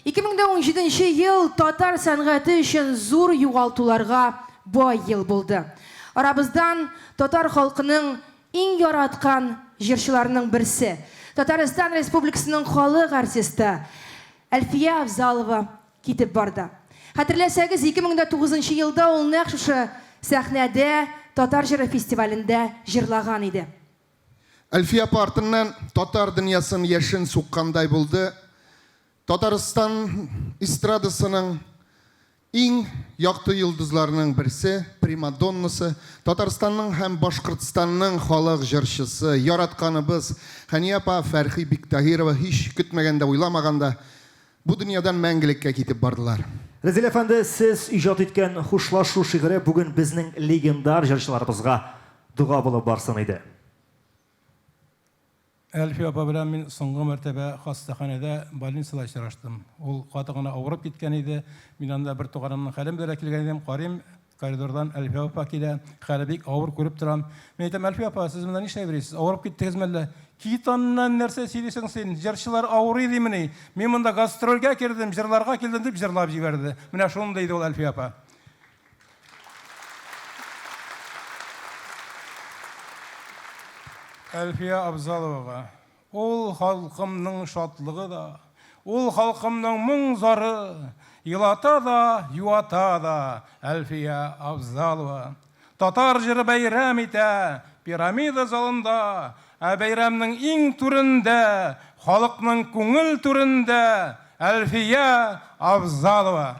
2017 ел татар сәнгате өчен зур югалтуларга бай ел булды. Арабыздан татар халкының Иң яраткан җырчыларның берсе, Татарстан Республикасының халык артисты Әлфия Авзалова китеп барды. Хәтерләсәгез, 2009 нчы елда ул нәкъ шушы сәхнәдә Татар җыры фестивалендә җырлаган иде. Әлфия апа артыннан татар дөньясын яшен суккандай булды. Татарстан эстрадасының иң якты йолдызларының берсе, примадоннасы, Татарстанның һәм Башкортстанның халык җырчысы, яратканыбыз Хәния апа Фәрхи Биктаһирова һич көтмәгәндә, уйламаганда бу дөньядан мәңгелеккә китеп бардылар. Рәзил әфәнде, сез иҗат иткән Хушлашу шигыре бүген безнең легендар җырчыларыбызга дога булып барсын иде. Әлфия апа белән мин соңгы мәртәбә хастаханәдә, больницада очраштым. Ул каты гына авырып киткән иде. Мин анда бер туганымның хәлен белергә килгән идем. Карыйм, коридордан Әлфия апа килә. Хәле бик авыр, күреп торам. Мин әйтәм, Әлфия апа, сез монда нишләп йөрисез? Авырып киттегезме әллә? Кит аннан, нәрсә сөйлисең син? Җырчылар авырый димени? Мин монда гастрольгә кердем, җырларга килдем, дип җырлап җибәрде. Менә шундый иде ул Әлфия апа. Әлфия Абзаловага. Ул халкымның шатлыгы да, ул халкымның моң-зары, елата да, юата да Әлфия Абзалова. Татар җыры бәйрәм итә Пирамида залында, ә бәйрәмнең иң түрендә, халыкның күңел түрендә Әлфия Абзалова.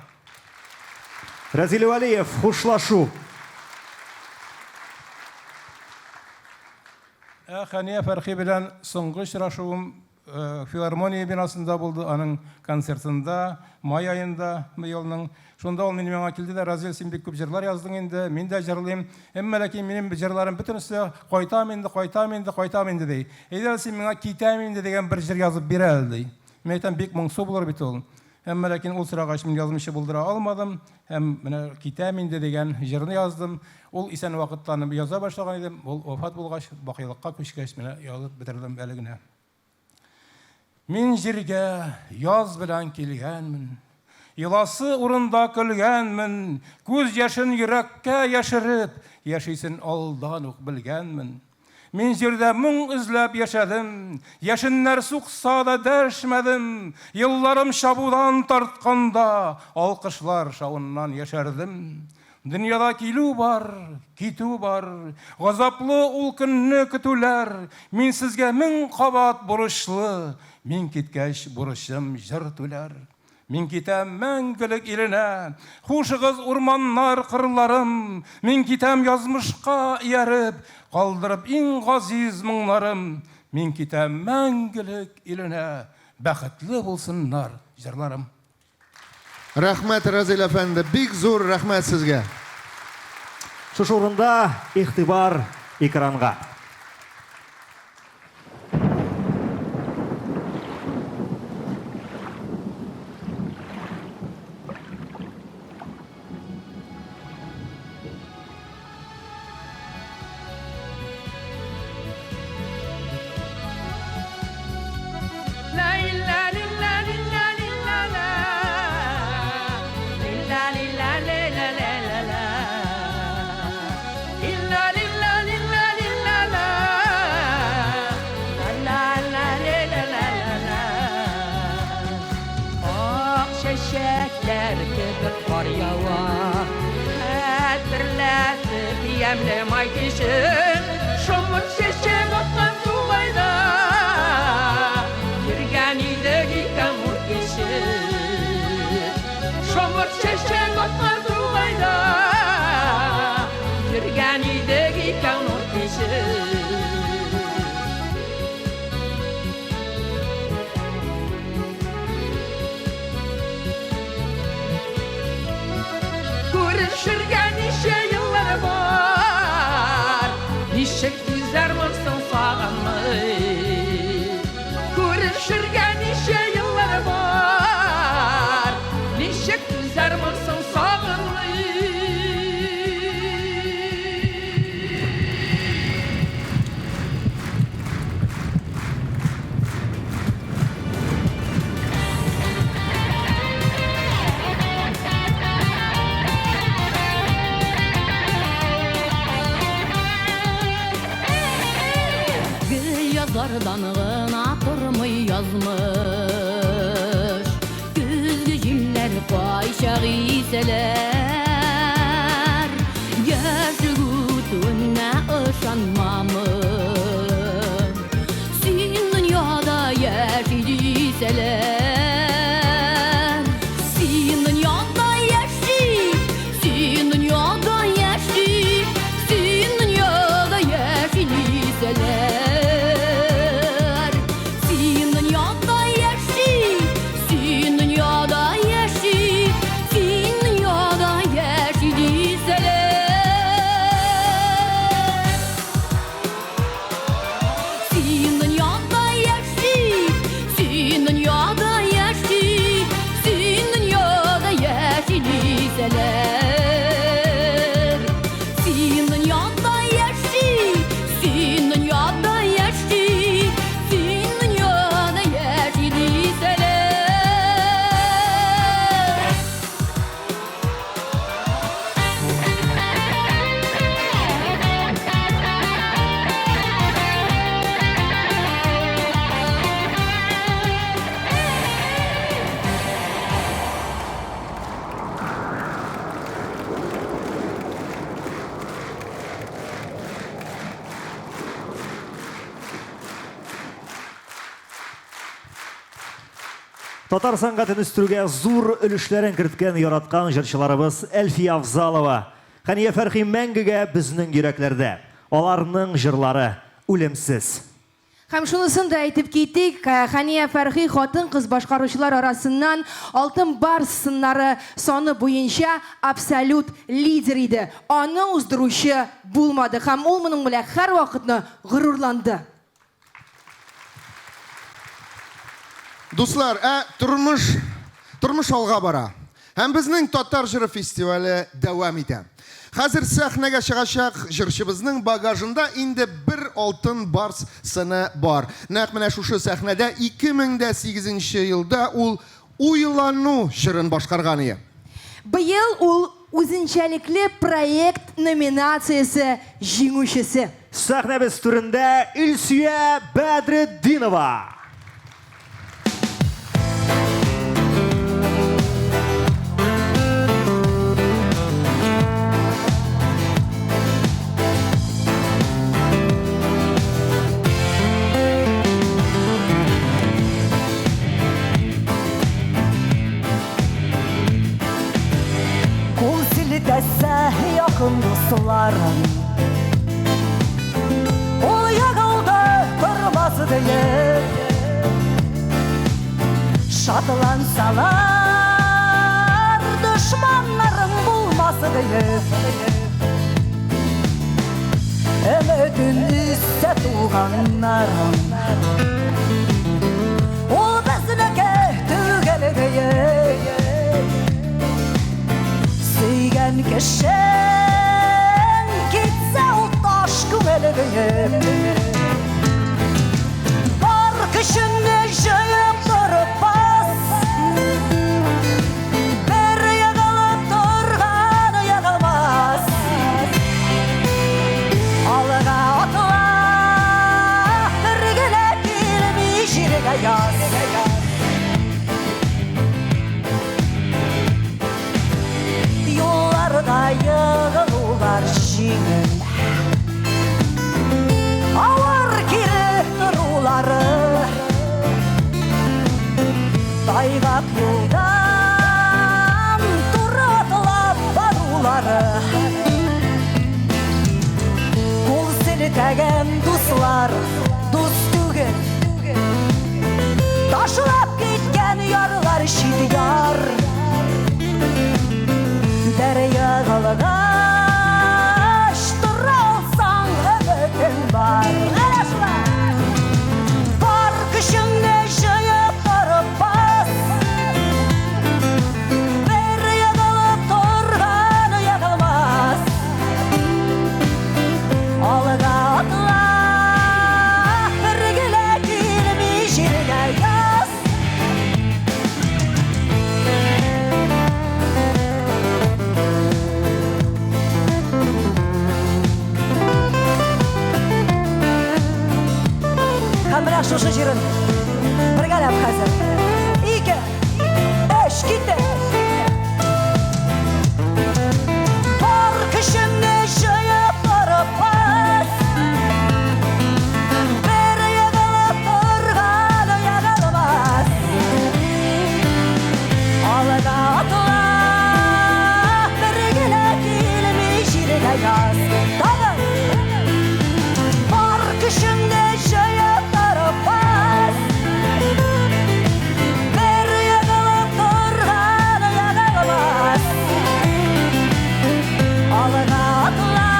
Рәзил Вәлиев, хушлашу. Ә Хәния Фәрхи белән соңгы очрашуым э, филармония бинасында булды, аның концертында, май аенда быелның. Шунда ул минем янга килде дә, Разил, син бик күп җырлар яздың инде, мин дә җырлыйм. Әмма ләкин минем җырларым бөтенесе кайтам инде, кайтам инде, кайтам инде ди. Әйдә әле син миңа китәм инде дигән бер җыр язып бир әле ди. Мин әйтәм, бик моңсу булыр бит ул. Әмма ләкин ул сорагач, мин язмыйча булдыра алмадым һәм менә Китәм инде дигән җырны яздым. Ул исән вакытта аны яза башлаган идем, ул вафат булгач, бакыйлыкка күчкәч, менә язып бетердем әле генә. Мин җиргә яз белән килгәнмен, Еласы урында көлгәнмен, Күз яшен йөрәккә яшереп, Яшисен алдан ук белгәнмен. Мин җирдә моң эзләп яшәдем, Яшеннәр сукса да дәшмәдем, Елларым чабудан тартканда, Алкышлар шавыннан яшәрдем. Дөньяда килү бар, китү бар, Газаплы ул көнне көтүләр. Мин сезгә мең кабат бурычлы, Мин киткәч, бурычым җыр түләр. Мин китәм мәңгелек иленә, Хушыгыз, урманнар, кырларым. Мин китәм язмышка ияреп, Калдырып иң газиз моңнарым. Мин китәм мәңгелек иленә, Бәхетле булсыннар җырларым. Рәхмәт, Разил әфәнде, бик зур рәхмәт сезгә. Шушы урында игътибар экранга. Ак чәчәкләр кебек кар ява, Хәтерләтеп ямьле май кичен, Шомырт чәчәк аткан тугайда, Йөргән идек икән ут кичеп. Шомырт чәчәк аткан тугайда, Йөргән идек икән ут кичеп. Күрешергә ничә еллар бар, Ничек түзәрмен соң сагынмый? Күрешергә ничә еллар бар, Ничек түзәрмен соң сагынмый? Татар сәнгатен үстерүгә зур өлешләрен керткән яраткан җырчыларыбыз Әлфия Авзалова, Хәния Фәрхи мәңгегә безнең йөрәкләрдә. Аларның җырлары үлемсез. Һәм шунысын да әйтеп китик, Хәния Фәрхи хатын-кыз башкаручылар арасыннан Алтын Барс сыннары саны буенча абсолют лидер иде. Аны уздыручы булмады һәм ул моның белән һәрвакытны горурланды. Дуслар, ә тормыш, тормыш алга бара. Һәм безнең Татар җыры фестивале дәвам итә. Хәзер сәхнәгә чыгачак җырчыбызның багажында инде бер алтын барс сыны бар. Нәкъ менә шушы сәхнәдә 2008 нче елда ул Уйлану җырын башкарган ие. Быел ул Үзенчәлекле проект номинациясе җиңүчесе. Сәхнәбез түрендә Илсөя Бәдретдинова. Кул селтәсә якын дусларым, Ул егылды тормас диеп, Шатлансалар дошманнарым булмас диеп, Өметен өзсә туганнарым, Ул безнеке түгел диеп, Сөйгән кешең китсә ул таш күңел диеп, Бар көчеңне җыеп торып бас, Бер егылып торган егылмас. Алга атла, бер генә килми җиргә яз. Юлларда егылулар җиңел, Авыр кире торулары. Тайгак юлдан туры атлап барулары. Кул селтәгән дуслар дус түгел, Ташлап киткән ярлар чит яр. Бер егылгач тора алсаң өметең бар. Әнә шулай. Бар көчеңне җыеп торып бас, Бер егылып торган егылмас. Алга атла, бер генә килми җиргә яз. Һәм менә шушы җырын бергәләп хәзер. Ике, өч, китте. Бар көчеңне җыеп торып бас, Бер егылып торган егылмас. Алга атла, бер генә килми җиргә яз. Тагын! Бар көчеңне җыеп торып бас, Бер егылып торган егылмас. Алга атла,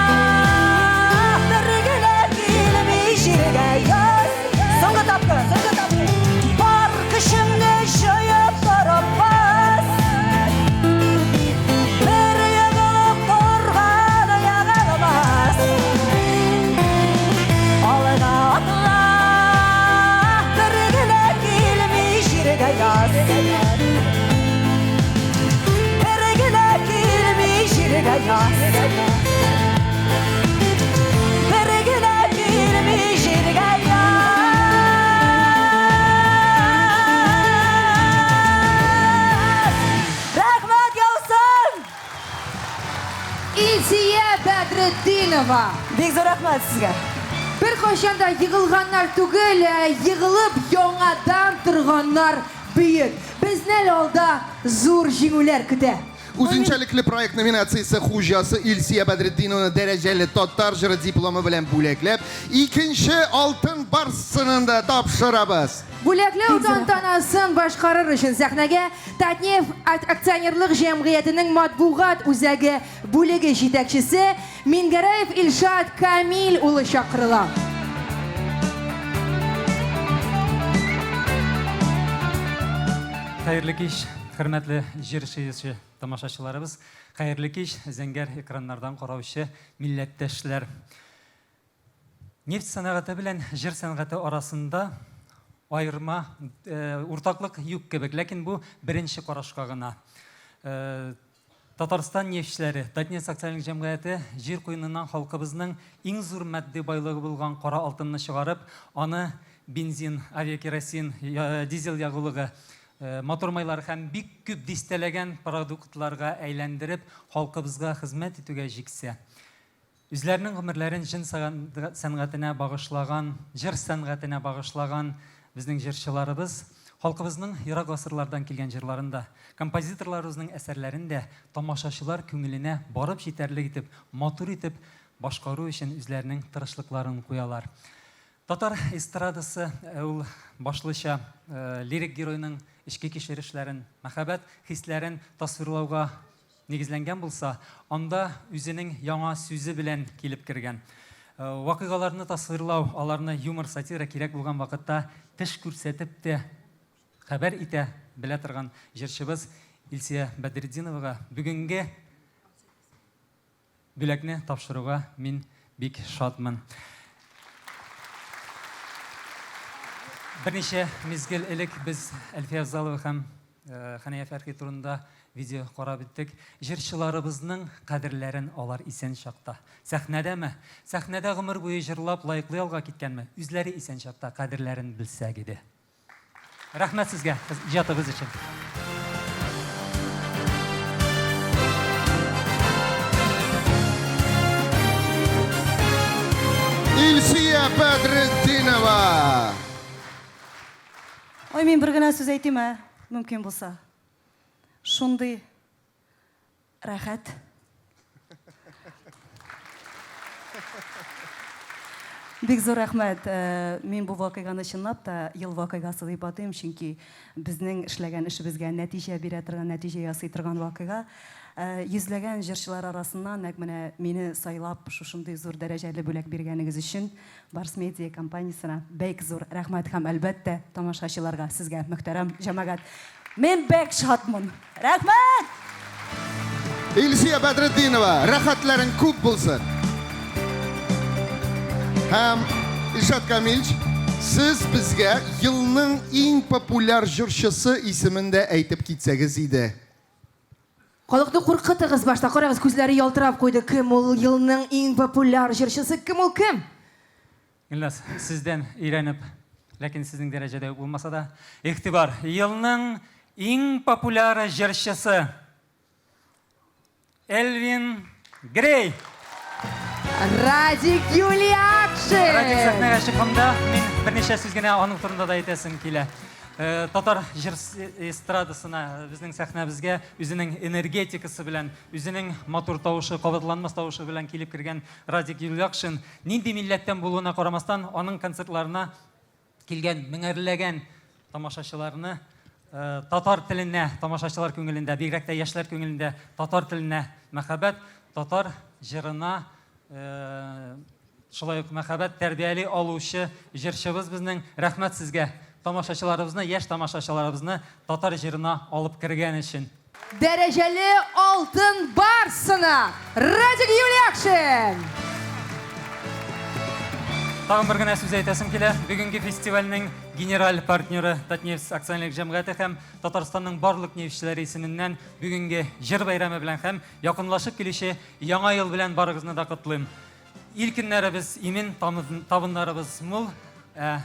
бер генә килми җиргә яз. Соңгы тапкыр. Бар көчеңне җыеп торып бас, Бер егылып торган егылмас. Алга атла, бер генә килми җиргә яз. Бер генә килми җиргә яз. Бер генә килми җиргә яз. Рәхмәт яусын! Илсөя Бәдретдинова. Бик зур рәхмәт сезгә. Беркайчан да егылганнар түгел, ә егылып яңадан торганнар бөек. Безне әле алда зур җиңүләр көтә. Үзенчәлекле проект номинациясе хуҗасы Илсия Бәдретдинованы дәрәҗәле Татар җыры дипломы белән бүләкләп, икенче Алтын барс сынын да тапшырабыз. Бүләкләү тантанасын башкарыр өчен сәхнәгә Татнефть акционерлык җәмгыятенең матбугат үзәге бүлеге җитәкчесе Мингәрәев Илшат Камил улы чакырыла. Хәерле кич, хөрмәтле җир сөюче тамашачыларыбыз. Хәерле кич, зәңгәр экраннардан караучы милләттәшләр. Нефть сәнәгате белән җыр сәнгате арасында аерма, э, уртаклык юк кебек, ләкин бу беренче карашка гына. Э, Татарстан нефтьчеләре, Татнефть акционерлык җәмгыяте җир куеныннан халкыбызның иң зур матди байлыгы булган кара алтынны чыгарып, аны бензин, авиакеросин, дизель ягулыгы, э, мотор майлары һәм бик күп дистәләгән продуктларга әйләндереп, халкыбызга хезмәт итүгә җиксә. Үзләренең гомерләрен җен сәнгатенә багышлаган, җыр сәнгатенә багышлаган безнең җырчыларыбыз халкыбызның ерак гасырлардан килгән җырларын да, композиторларыбызның әсәрләрен дә тамашачылар күңеленә барып җитәрлек итеп, матур итеп башкару өчен үзләренең тырышлыкларын куялар. Татар эстрадасы ул башлыча лирик геройның эчке кичерешләрен, мәхәббәт хисләрен тасвирлауга нигезләнгән булса, анда үзенең яңа сүзе белән килеп кергән. Вакыйгаларны тасвирлау, аларны юмор, сатира кирәк булган вакытта теш күрсәтеп тә хәбәр итә белә торган җырчыбыз Илсөя Бәдретдиновага бүгенге бүләкне тапшыруга мин бик шатмын. Берничә мизгел элек без Әлфия Авзалова һәм Хәния Фәрхи турында видео карап үттек. Җырчыларыбызның кадерләрен алар исән чакта. Сәхнәдәме? Сәхнәдә гомер буе җырлап лаеклы ялга киткәнме? Үзләре исән чакта кадерләрен белсәк иде. Рәхмәт сезгә иҗатыгыз өчен. Илсөя Бәдретдинова! Ой, мин бер генә сүз әйтим, ә, мөмкин булса. Шундый рәхәт. Бик зур рәхмәт. Э, мин бу вакыйганы чынлап та ел вакыйгасы дип атыйм, чөнки безнең эшләгән эшебезгә нәтиҗә бирә торган, нәтиҗә ясый торган вакыйга. Э, йөзләгән җырчылар арасыннан нәкъ менә мине сайлап шушындый зур дәрәҗәле бүләк биргәнегез өчен Барс Медиа компаниясенә бәк зур рәхмәт һәм, әлбәттә, тамашачыларга, сезгә, мөхтәрәм җәмәгать. Мин бәк шатмын. Рәхмәт! Илсөя Бәдретдинова, рәхәтләрең күп булсын. Һәм Илшат Камилч, сез безгә елның иң популяр җырчысы исемен дә әйтеп китсәгез иде. Халыкны куркытыгыз башта, карагыз, күзләре ялтырап куйды. Кем ул елның иң популяр җырчысы? Кем ул, кем? Гөлназ, сездән өйрәнеп, ләкин сезнең дәрәҗәдә үк булмаса да, игътибар, елның иң популяр җырчысы Элвин Грей! Радик Юлиакшин! Радик сәхнәгә чыкканда мин берничә сүз генә аның турында да әйтәсем килә. Э, татар җыр эстрадасына, безнең сәхнәбезгә үзенең энергетикасы белән, үзенең матур тавышы, кабатланмас тавышы белән килеп кергән Радик Юльякшин нинди милләттән булуына карамастан, аның концертларына килгән меңәрләгән тамашачыларны э, татар теленә, тамашачылар күңелендә, бигрәк тә яшьләр күңелендә татар теленә мәхәббәт, татар җырына э, шулай ук мәхәббәт тәрбияли алучы җырчыбыз безнең. Рәхмәт сезгә, тамашачыларыбызны, яшь тамашачыларыбызны татар җырына алып кергән өчен. Дәрәҗәле алтын барсына Радик Юльякшин! Тагын бер генә сүз әйтәсем килә. Бүгенге фестивальнең генераль партнеры Татнефть акционерлек җәмгыяте һәм Татарстанның барлык нефтьчеләре исеменнән бүгенге җыр бәйрәме белән һәм якынлашып килүче Яңа ел белән барыгызны да котлыйм. Ил көннәребез имин, табыннарыбыз мул, ә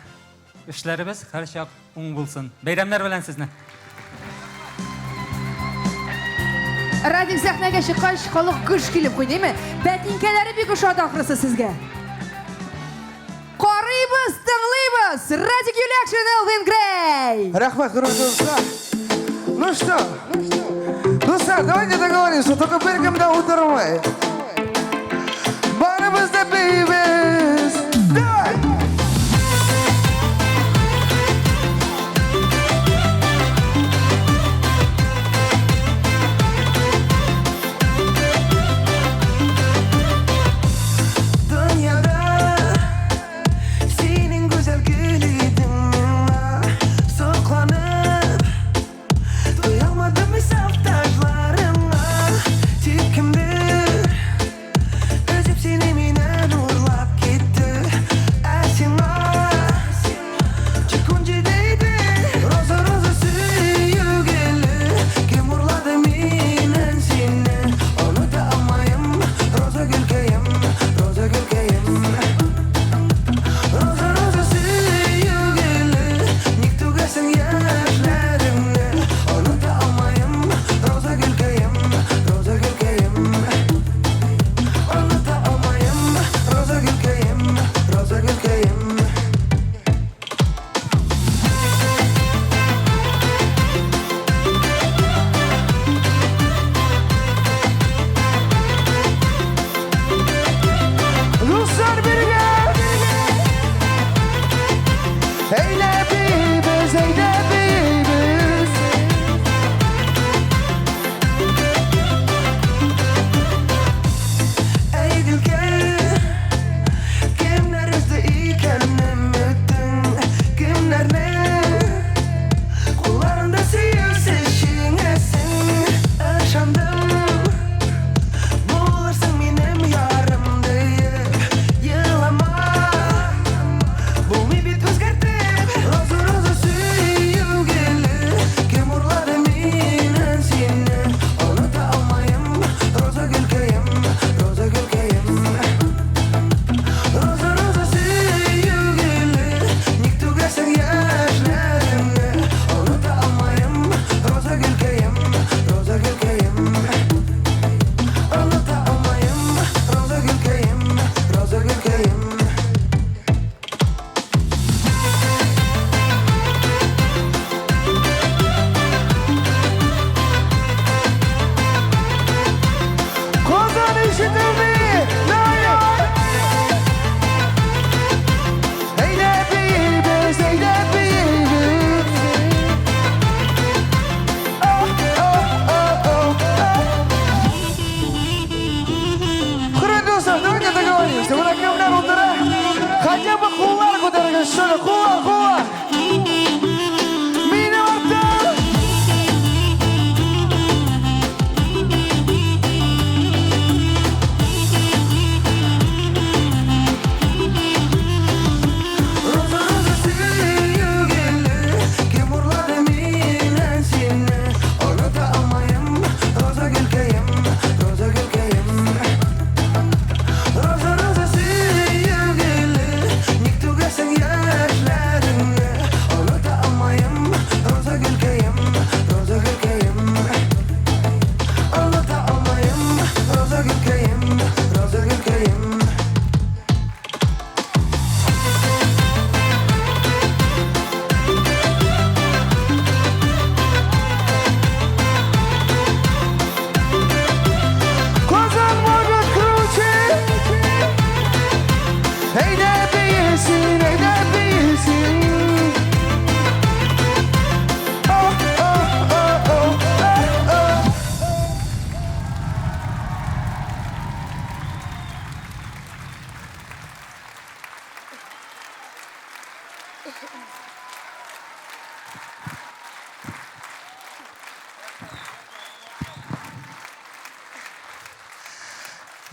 эшләребез һәрчак уң булсын. Бәйрәмнәр белән сезне! Радик сәхнәгә чыккач, халык гөж килеп куйды, әйме? Бәтинкәләре бик ошады ахрысы сезгә. Карыйбыз, тыңлыйбыз! Гөлназ, Радик Юлякшин, Элвин Грей! Рәхмәт, хөрмәтле дуслар. Ну что, дуслар, давайте договоримся, только беркем дә утырмый. Барыбыз да биибез. Давай! Дөньяда синең гүзәл гөл идең миңа сокланып Туялмадым мин саф таҗларыңа Тик кемдер өзеп сине миннән урлап китте Ә сиңа тик 17 иде Роза, роза сөю гөле Кем урлады миннән сине Оныта алмыйм Роза гөлкәем, роза гөлкәем Роза, роза сөю гөле Ник түгәсең яшьләреңне Оныта алмыйм Роза гөлкәем, роза гөлкәем Оныта алмыйм Роза гөлкәем, роза гөлкәем Дуслар бергә! Әйдә биибез, әйдә биибез. Әй гөлкәй, кемнәр өзде икән өметең? Кемнәрнең кулларында сөюсез җиңәсең? Ышандым, булырсың минем ярым диеп. Елама, булмый бит үзгәртеп. Роза, роза сөю гөле, кем урлады миннән сине? Оныта алмыйм, роза гөлкәем, роза гөлкәем. Роза, роза сөю гөле, ник түгәсең яшьләреңне? Оныта алмыйм, роза гөлкәем, роза гөлкәем. Оныта алмыйм, роза гөлкәем, роза гөлкәем. Казан ишетелми! Давай! Әйдә биибез, әйдә биибез. Oh, oh, oh, oh, oh. Хөрмәтле дуслар, давайте договоримся. Менә кемнәр утыра? Хотя бы куллар күтәрегез, шуны, куллар, куллар. Минем арттан. Роза, роза сөю гөле, кем урлады миннән сине? Оныта алмыйм, роза гөлкәем, роза гөлкәем. Роза, роза сөю гөле, ник түгәсең яшьләреңне? Оныта алмыйм, роза гөлкәем, роза гөлкәем. Оныта алмыйм, роза гөлкәем, роза гөлкәем. Казан может круче. Әйдә биесен, әйдә биесен. Oh, oh, oh, oh, oh, oh.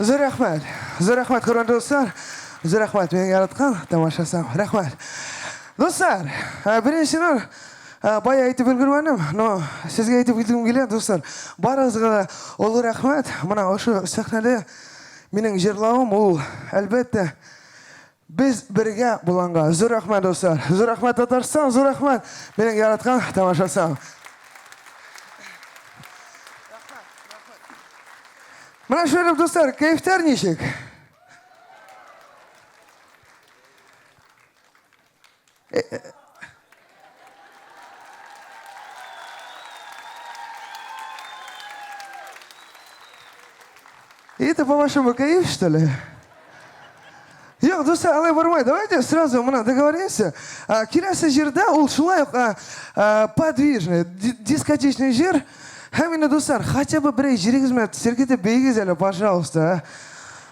Зур рәхмәт. Зур рәхмәт, хөрмәтле дуслар. Зур рәхмәт, мине яраткан тамашачым. Рәхмәт. Дуслар, беренчедән, бая әйтеп өлгермәдем, но сезгә әйтеп киткем килә, дуслар. Барыгызга да олы рәхмәт. Менә ошо сәхнәдә минем җырлавым ул, әлбәттә, без бергә булганга. Зур рәхмәт, дуслар. Зур рәхмәт, Татарстан, зур рәхмәт, минем яраткан тамашачым. Менә шулай, дуслар, кәефләр ничек? Это, по-вашему, кайф, что ли? Юк, дуслар, алай бармай. Давайте сразу менә договоримся. Киләсе җырда ул шулай ук подвижный, дискотечный җыр. Һәм инде, дуслар, хотя бы берәй җирегез белән селкетеп биегез әле, пожалуйста.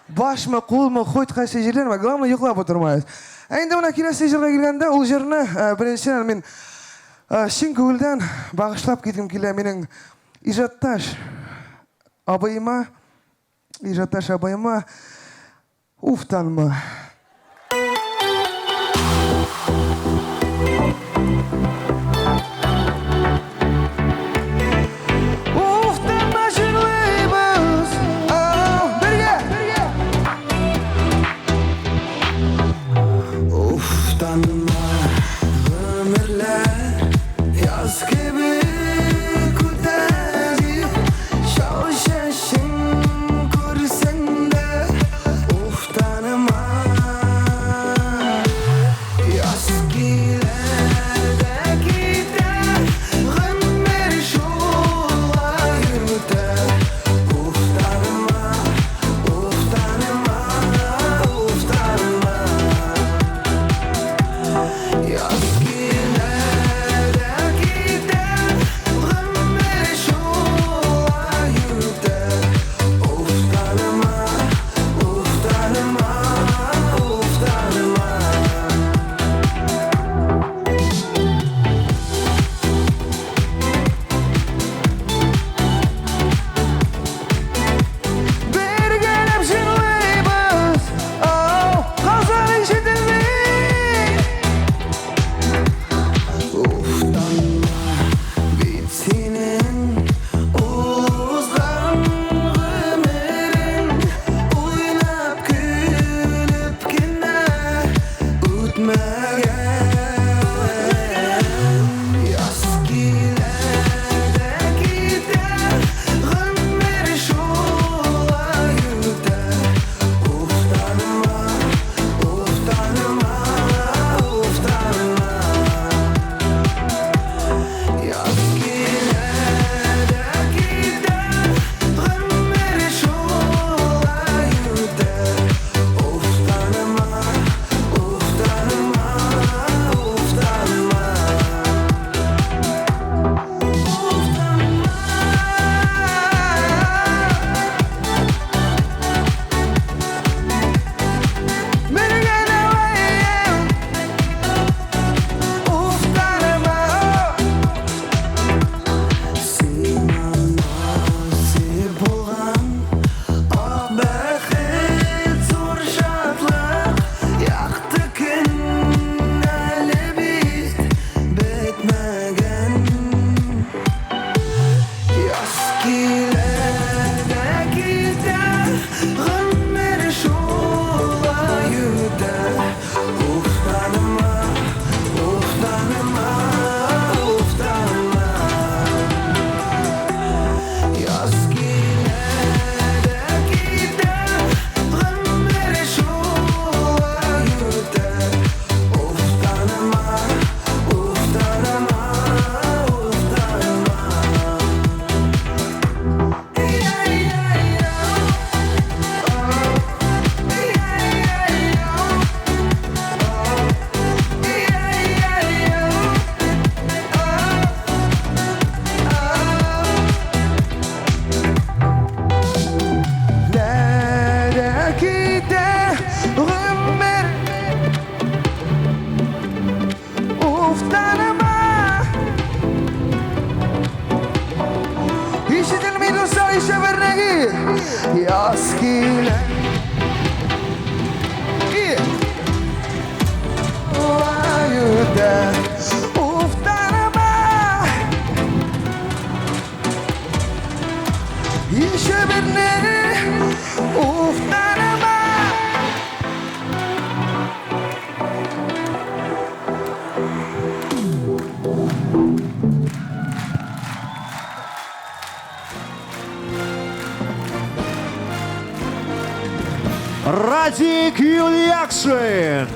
Башмы, кулмы, хоть кайсы җирләрме, главное, йоклап утырмагыз. Ә инде менә киләсе җырга килгәндә, ул җырны беренчедән мин чын күңелдән багышлап киткем килә минем иҗатташ абыема, иҗатташ абыема, Уфтанма. Уфтанма җырлыйбыз. Ау, бергә! Уфтанма, гомерләр яз кебек үтә дип, чал чәчең күрсәң дә, уфтанма. Яз килә дә китә, гомер шулай үтә. Уфтанма, уфтанма, уфтанма. Яз килә дә китә, гомер шулай үтә. Уфтанма, уфтанма, уфтанма. Бергәләп җырлыйбыз. Ау, Казан ишетелми. Уфтанма, бит синең узган гомерең уйнап көлеп кенә үтмәгән. Яз килә дә китә, гомер шулай үтә. Уфтанма, уфтанма, уфтанма. Яз килә дә китә, гомер шулай үтә. Уфтанма, уфтанма, уфтанма. Бергә дәваем. Уфтанма. Сиңа насыйп булган ак бәхет, зур шатлык, якты көн әле бит бетмәгән. Яз килә дә китә, гомер шулай үтә. Уфтанма, уфтанма, уфтанма. Яз килә дә китә, гомер шулай үтә. Уфтанма, уфтанма, уфтанма. Лә китә гомер. Уфтанма. Ишетелми, дуслар, еще бер нәги. Яз килә. И. Шулай үтә. Уфтанма. Еще бер нәги. Уфтанма. Радик Юльякшин.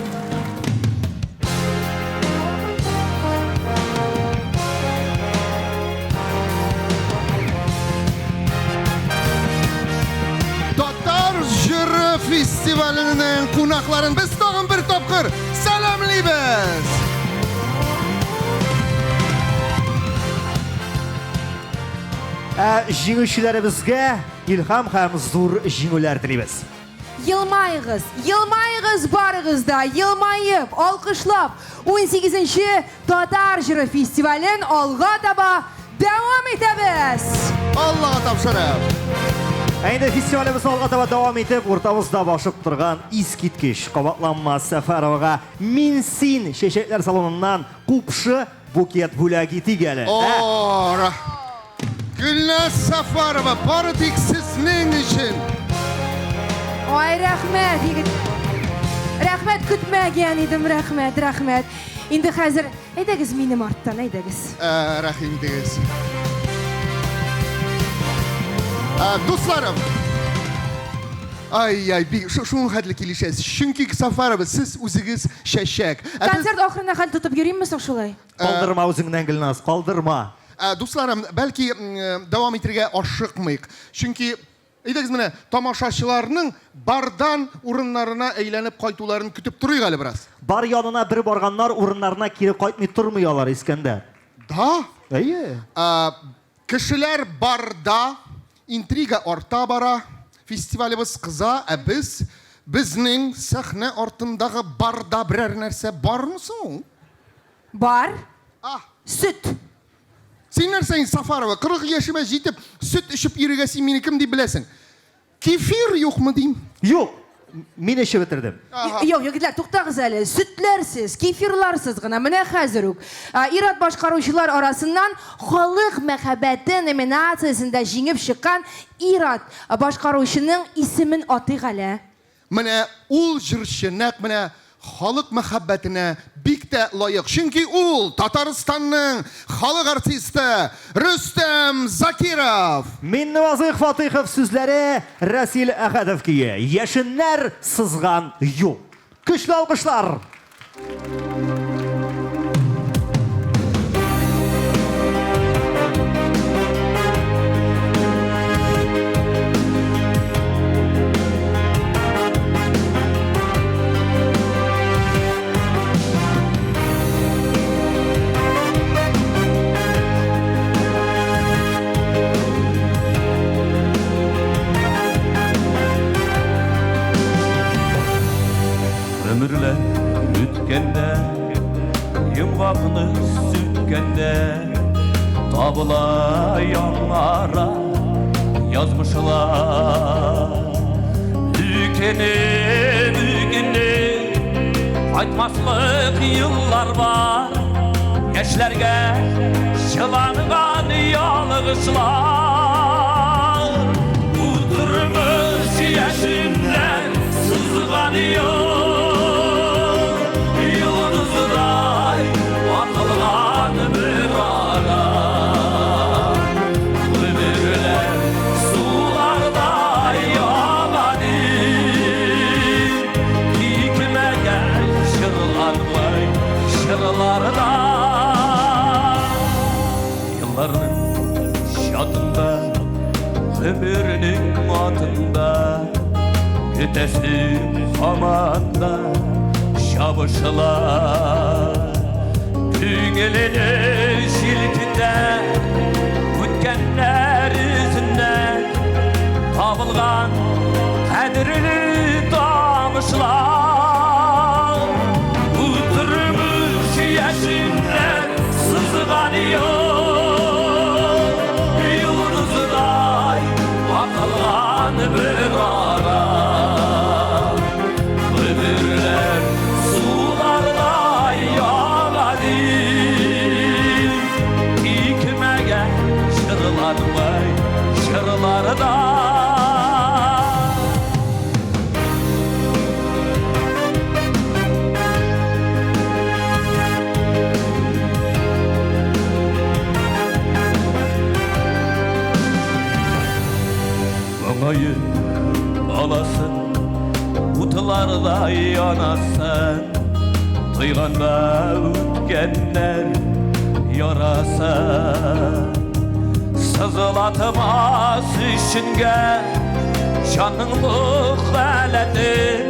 фестиваленең кунакларын без тагын бер тапкыр сәламлибез! Ә җиңүчеләребезгә илһам һәм зур җиңүләр телибез. Елмаегыз, елмаегыз барыгыз да, елмаеп, алкышлап, 18-нче Татар җыры фестивален алга таба дәвам итәбез! Аллага тапшырып! Ә инде фестивалебез алга таба дәвам итеп, уртабызда башып торган искиткеч кабатланмас Сәфәровага Мин син чәчәкләр салоныннан купшы букет бүләк итик әле. О, Гөлназ Сафарова, бары тик сезнең өчен. Ай, рәхмәт, егет. Рәхмәт, көтмәгән идем, рәхмәт, рәхмәт. Инде хәзер әйдәгез минем арттан, әйдәгез. Ә, рәхим итегез. Ә, дусларым, Ай-яй, бик шуның хәтле килешәсез. Чөнки Сафарова, сез үзегез чәчәк. Ә Концерт ахырына хәл тотып йөримме соң шулай? Калдырма үзеңнән, Гөлназ, калдырма. Ә, дусларым, бәлки дәвам итергә ашыкмыйк. Чөнки әйдәгез менә тамашачыларның бардан урыннарына әйләнеп кайтуларын көтеп торыйк әле бераз. Бар янына бер барганнар урыннарына кире кайтмый тормый алар, Искәндәр. Да? Әйе. Ә, кешеләр барда, интрига арта бара, фестивалебез кыза, ә без, безнең сәхнә артындагы барда берәр нәрсә бармы соң? Бар. А. Сөт. Син нәрсә инде, Сафарова, 40 яшемә җитеп, сөт эчеп йөрергә син мине кем дип беләсең? Кефир юкмы дим? Юк, мин эчеп бетердем. Юк, егетләр, туктагыз әле. Сөтләрсез, кефирларсыз гына, менә хәзер үк. Ир-ат башкаручылар арасыннан Халык мәхәббәте номинациясендә җиңеп чыккан ир-ат башкаручының исемен атыйк әле. Менә ул җырчы нәкъ менә халык мәхәббәтенә бик тә лаек. Чөнки ул, Татарстанның халык артисты Рөстәм Закиров! Минневазыйх Фатыйхов сүзләре, Рәсил Әхәтов көе, Яшеннәр сызган юл. Көчле алкышлар! Гомерләр үткәндә, йомгакны сүткәндә, табыла яңара язмышлар. Үкенеп, үкенеп, кайтмаслык еллар бар, яшьләргә чыланган ялгышлар. Бу тормыш яшеннән сызган юл, йолдыздай атылган бер ара. Гомерләр сулардай ага дип, тикмәгә җырланмый җырларда. Елларның чатында, гомернең атында, көтәсең һаман да чабышлар. Күңелене җилкетә, үткәннәр эзеннән табылган кадерле табышлар. Бу тормыш яшеннән сызган юл, йолдыздай атылган бер ара. Гомерләр сулардай ага дип, тикмәгә җырланмый җырларда. Моңаеп аласың, утларда янасың, тойганда үткәннәр ярасын. Сызылатмас өченгә җанның бу халәтен,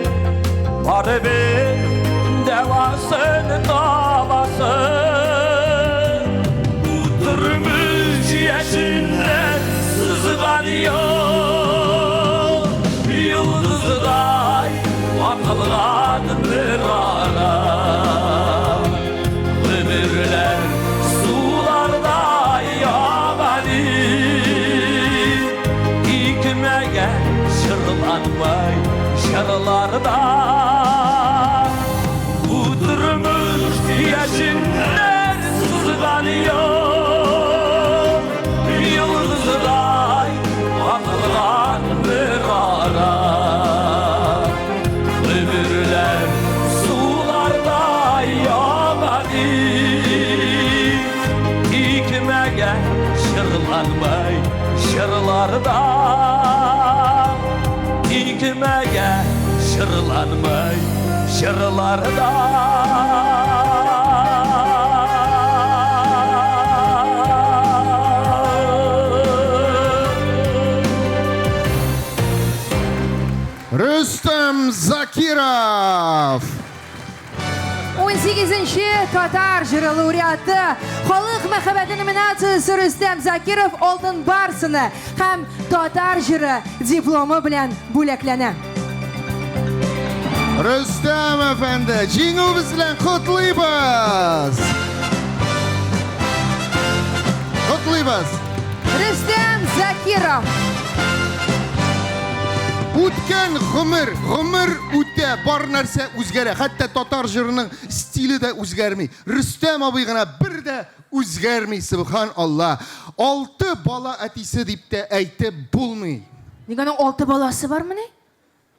Барыбер дәвасын табасың. Бу тормыш яшеннән сызган юл, йолдыздай атылган бер ара. Гомерләр сулардай ага. Икмәгә чырланмай җырларда. Бу тормыш яшеннән сызган юл, йолдыздай атылган бер ара. Гомерләр сулардай ага. Икмәгә чырланмай җырларда. Икмәгә чырланмай җырларда. Рөстәм Закиров! 18-нче татар җыры лауреаты, Халык мәхәббәте номинациясе Рөстәм Закиров Алтын Барсыны һәм татар җыры дипломы белән бүләкләнә. Рөстәм әфәнде, җиңүебез белән котлыйбыз! Котлыйбыз! Рөстәм Закиров! Үткән гомер, гомер үтә, бар нәрсә үзгәрә. Хәтта татар җырының стиле дә үзгәрми. Рөстәм абый гына бер дә үзгәрми, сөбхан Алла. Алты бала әтисе дип тә әйтеп булмый. Ник аның алты баласы бармыни?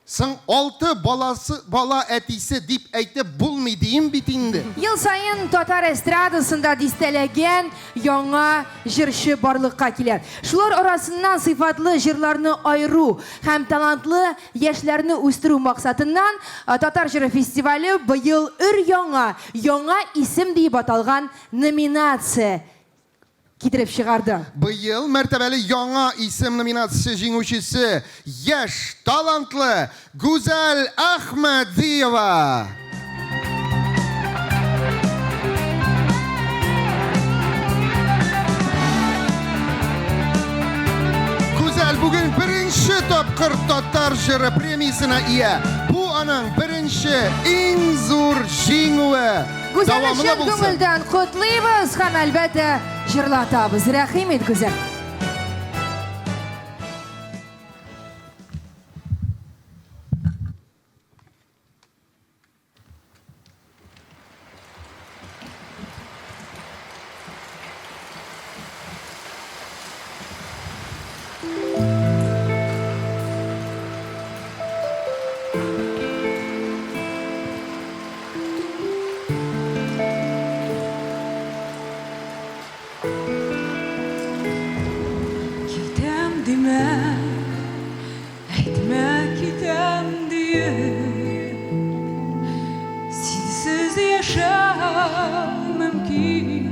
Соң алты баласы, бала әтисе дип әйтеп булмый дием бит инде. Ел саен татар эстрадасында дистәләгән яңа җырчы барлыкка килә. Шулар арасыннан сыйфатлы җырларны аеру һәм талантлы яшьләрне үстерү максатыннан Татар җыры фестивале быел өр-яңа Яңа исем диеп аталган номинация китереп чыгарды. Быел мәртәбәле Яңа исем номинациясе җиңүчесе, яшь, талантлы Гүзәл Әхмәдиева! Гүзәл бүген беренче тапкыр Татар җыры премиясенә ия. Бу аның беренче иң зур җиңүе. Гүзәлне Дәвамлы чын булсын. күңелдән котлыйбыз һәм, әлбәттә, җырлатабыз. Рәхим ит, Гүзәл. Китәм димә, әйтмә китәм диеп. Синсез яшәү мөмкин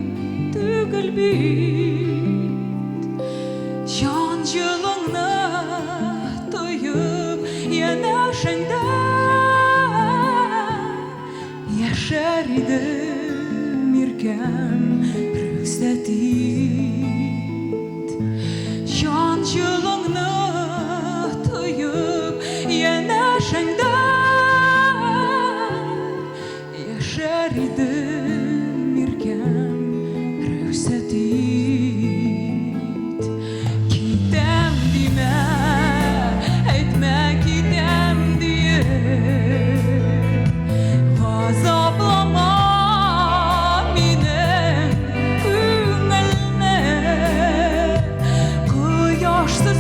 түгел бит. Җан җылыңны тоеп янәшәңдә яшәр идем, иркәм, рөхсәт ит. Җан җылыңны тоеп янәшәңдә яшәр идем, иркәм, рөхсәт ит. Китәм димә, әйтмә китәм диеп. Газаплама минем күңелне. Кояшсыз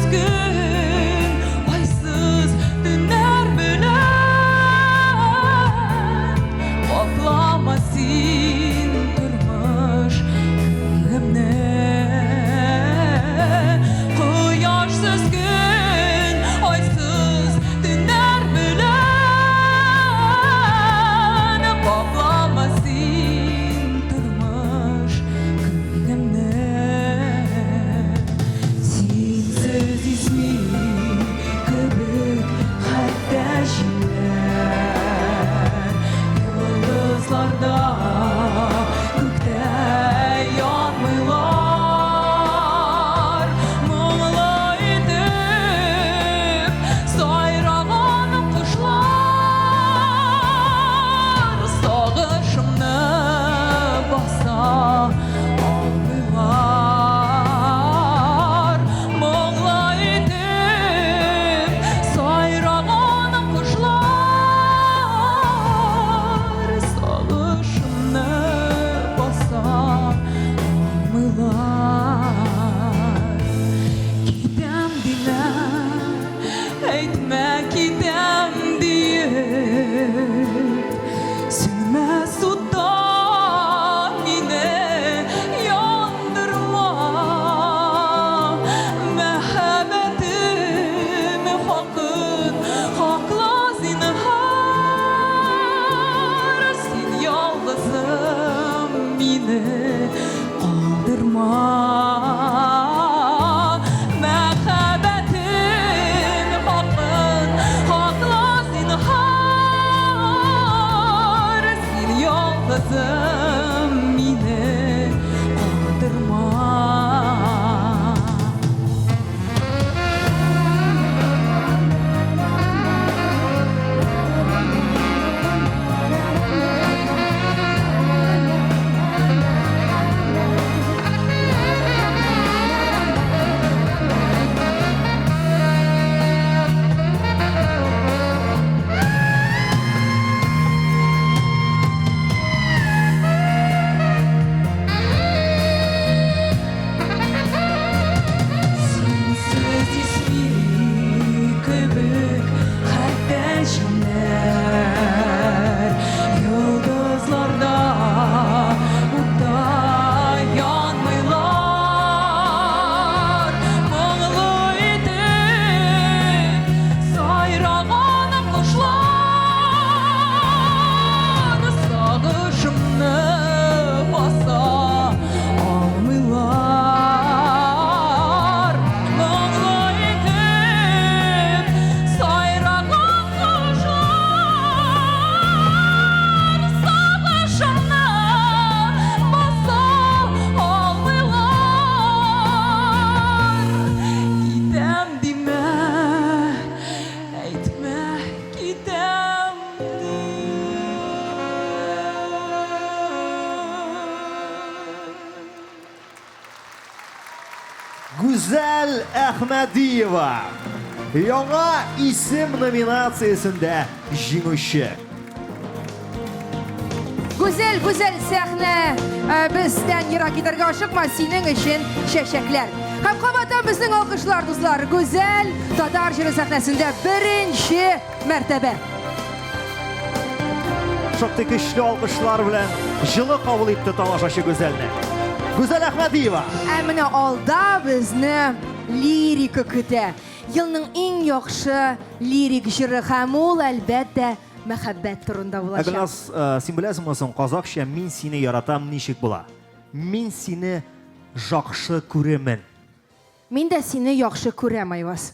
Әхмәдиева. Яңа исем номинациясендә җиңүче. Гүзәл, гүзәл сәхнә э, бездән ерак китәргә ашыкма, синең өчен чәчәкләр. Һәм кабаттан безнең алкышлар, дуслар. Гүзәл татар җыры сәхнәсендә беренче мәртәбә. Шактый көчле алкышлар белән җылы кабул итте тамашачы Гүзәлне. Гүзәл Әхмәдиева. Ә менә алда безне лирика көтә. Елның иң яхшы лирик җыры һәм ул, әлбәттә, мәхәббәт турында Ә булачак. Гөлназ, э, син беләсеңме соң, казакча мин сине яратам ничек була? Мин сине жакшы күремен. Мин дә сине яхшы күрәм, Айваз.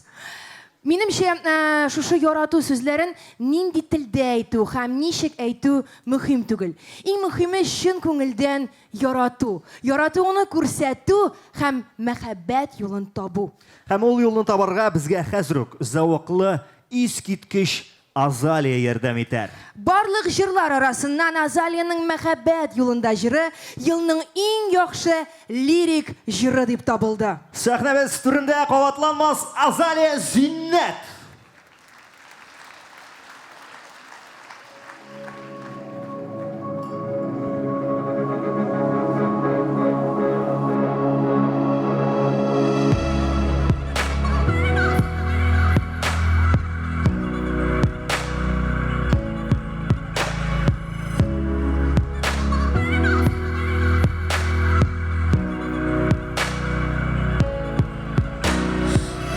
Минемчә, э, шушы ярату сүзләрен нинди телдә әйтү һәм ничек әйтү мөһим түгел. Иң мөһиме чын күңелдән ярату. Яратуыңны күрсәтү һәм мәхәббәт юлын табу. Һәм ул юлны табарга безгә хәзер үк зәвыклы, искиткеч Азалия ярдәм итәр. Барлык җырлар арасыннан Азалиянең Мәхәббәт юлында җыры елның иң яхшы лирик җыры дип табылды. Сәхнәбез түрендә кабатланмас Азалия Зиннәт!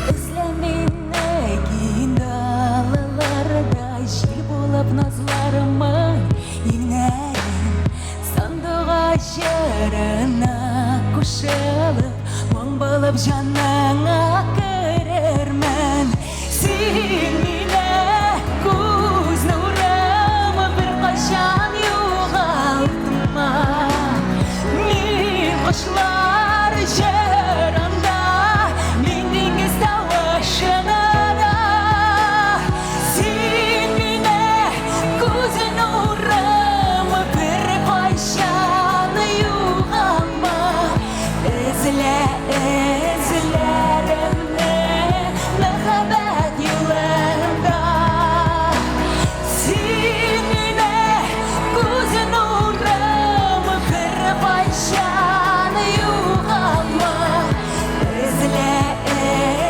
Эзлә мине киң далаларда, Җил булып назларымның иңнәрен, Сандугач җырына кушылып, Моң булып җаныңа керермен. Син мине күз нурым, беркайчан югалтма. Мин кошлар җырында, мин диңгез тавышында да. Син мине күз нурым, беркайчан югалма. Эзлә эзләремне мәхәббәт юлында. Син мине күз нурым, беркайчан югалма. Эзлә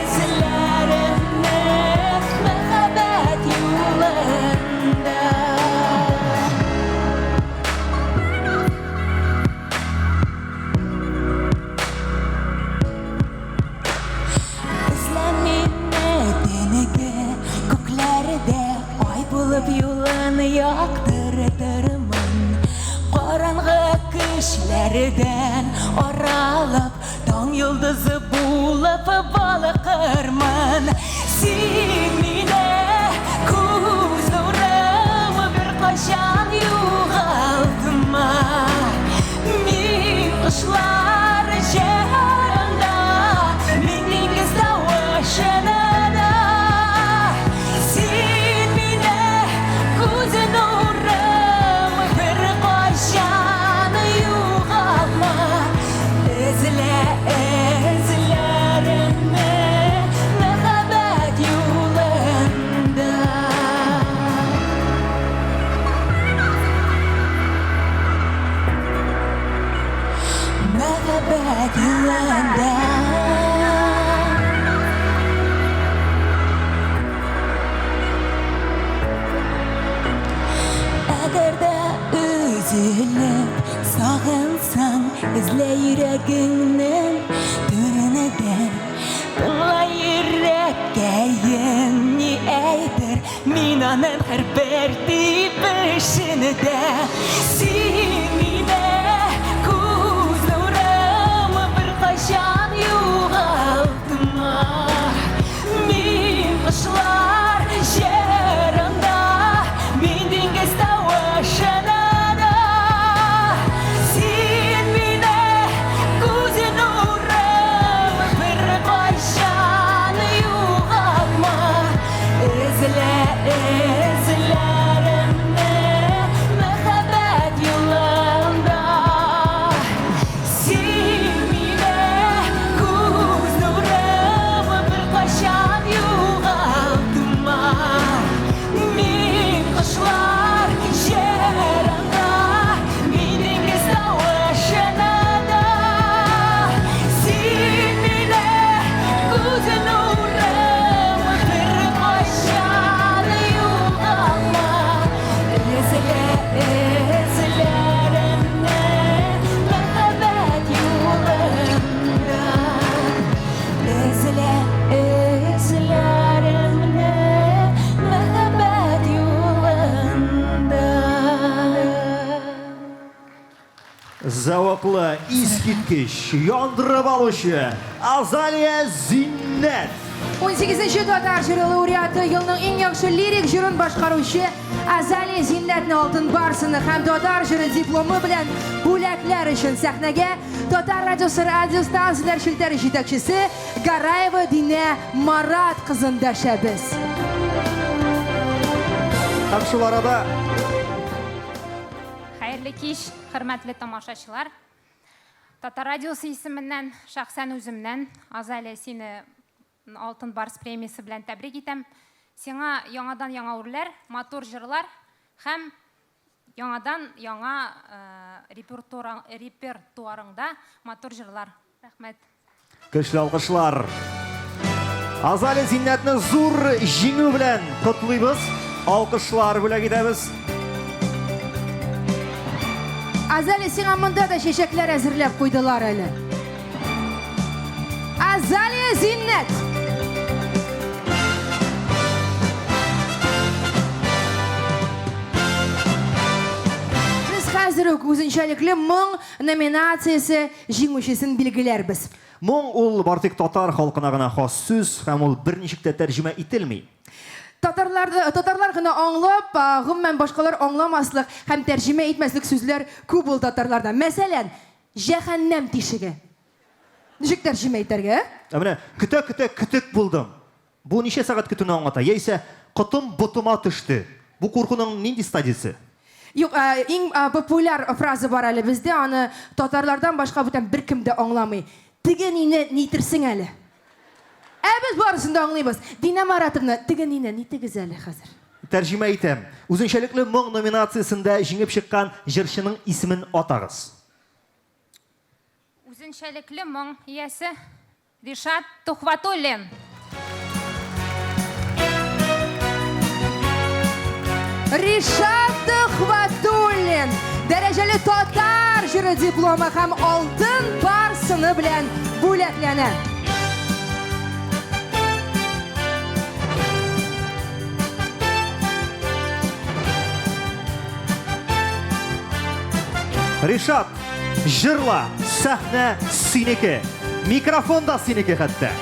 эзләремне мәхәббәт юлында. Эзлә мине төнге күкләрдә, Ай булып юлын яктыртырмын. Караңгы көчләрдән аралап, Таң йолдызы булып балкырмын. Син мине күз нурым, беркайчан югалтма. Мин кошлар җырында, мин диңгез тавышында да. Син мине күз нурым, беркайчан югалма. Эзлә эзләремне мәхәббәт юлында. Мәхәббәт юлында. Әгәр дә өзелеп сагынсаң, эзлә йөрәгеңнең түренедән. Тыңла йөрәккәен ни әйтер, мин аның һәрбер тибешендә. Син мине күз нурым, беркайчан югалтма. Мин кошлар җырында, мин диңгез тавышында да. Син мине күз нурым, беркайчан югалтма. Эзлә эзләремне мәхәббәт юлында. Эзләремне мәхәббәт юлында. Зәвыклы, искиткеч, яндырып алучы Азалия Зиннәт! 18-нче татар җыры лауреаты, елның иң яхшы лирик җырын башкаручы Азалия Зиннәтне Алтын барсыны һәм татар җыры дипломы белән бүләкләр өчен сәхнәгә Татар радиосы радиостанцияләр челтәре җитәкчесе Гараева Динә Марат кызын дәшәбез. Һәм шул арада Хәерле кич, хөрмәтле тамашачылар. Татар радиосы исеменнән, шәхсән үземнән, Азалия, сине Алтын Барс премиясе белән тәбрик итәм. Сиңа яңадан-яңа үрләр, матур җырлар һәм яңадан яңа репертуарыңда матур җырлар. Рәхмәт. Көчле алкышлар. Азалия Зиннәтне зур җиңү белән котлыйбыз. Алкышлар бүләк итәбез. Азалия, сиңа монда да чәчәкләр әзерләп куйдылар әле. Азалия Зиннәт! Без хәзер үк үзенчәлекле моң номинациясе җиңүчесен билгеләрбез. Моң ул бары тик татар халкына гына хас сүз һәм ул берничек тә тәрҗемә ителми. Татарлар, татарлар гына аңлап, гомумән башкалар аңламаслык һәм тәрҗемә итмәслек сүзләр күп ул татарларда. Мәсәлән, җәһәннәм тишеге. Ничек тәрҗемә итәргә, ә? Ә менә көтә-көтә көтек булдым. Бу ничә сәгать көтүне аңлата? Яисә котым ботыма төште. Бу куркуның нинди стадиясе? Юк, иң популяр фраза бар әле бездә, аны татарлардан башка бүтән беркем дә аңламый. Теге нине нитерсең әле? Ә без барысын да аңлыйбыз. Динә Маратовна, теге нине нитегез әле хәзер? Тәрҗемә итәм. Үзенчәлекле моң номинациясендә җиңеп чыккан җырчының исемен атагыз. Үзенчәлекле моң иясе Ришат Тухватуллин. Ришат Тухватуллин дәрәҗәле татар җыры дипломы һәм алтын пар сыны белән бүләкләнә. Ришат, җырла, сәхнә синеке. Микрофон да синеке хәтта.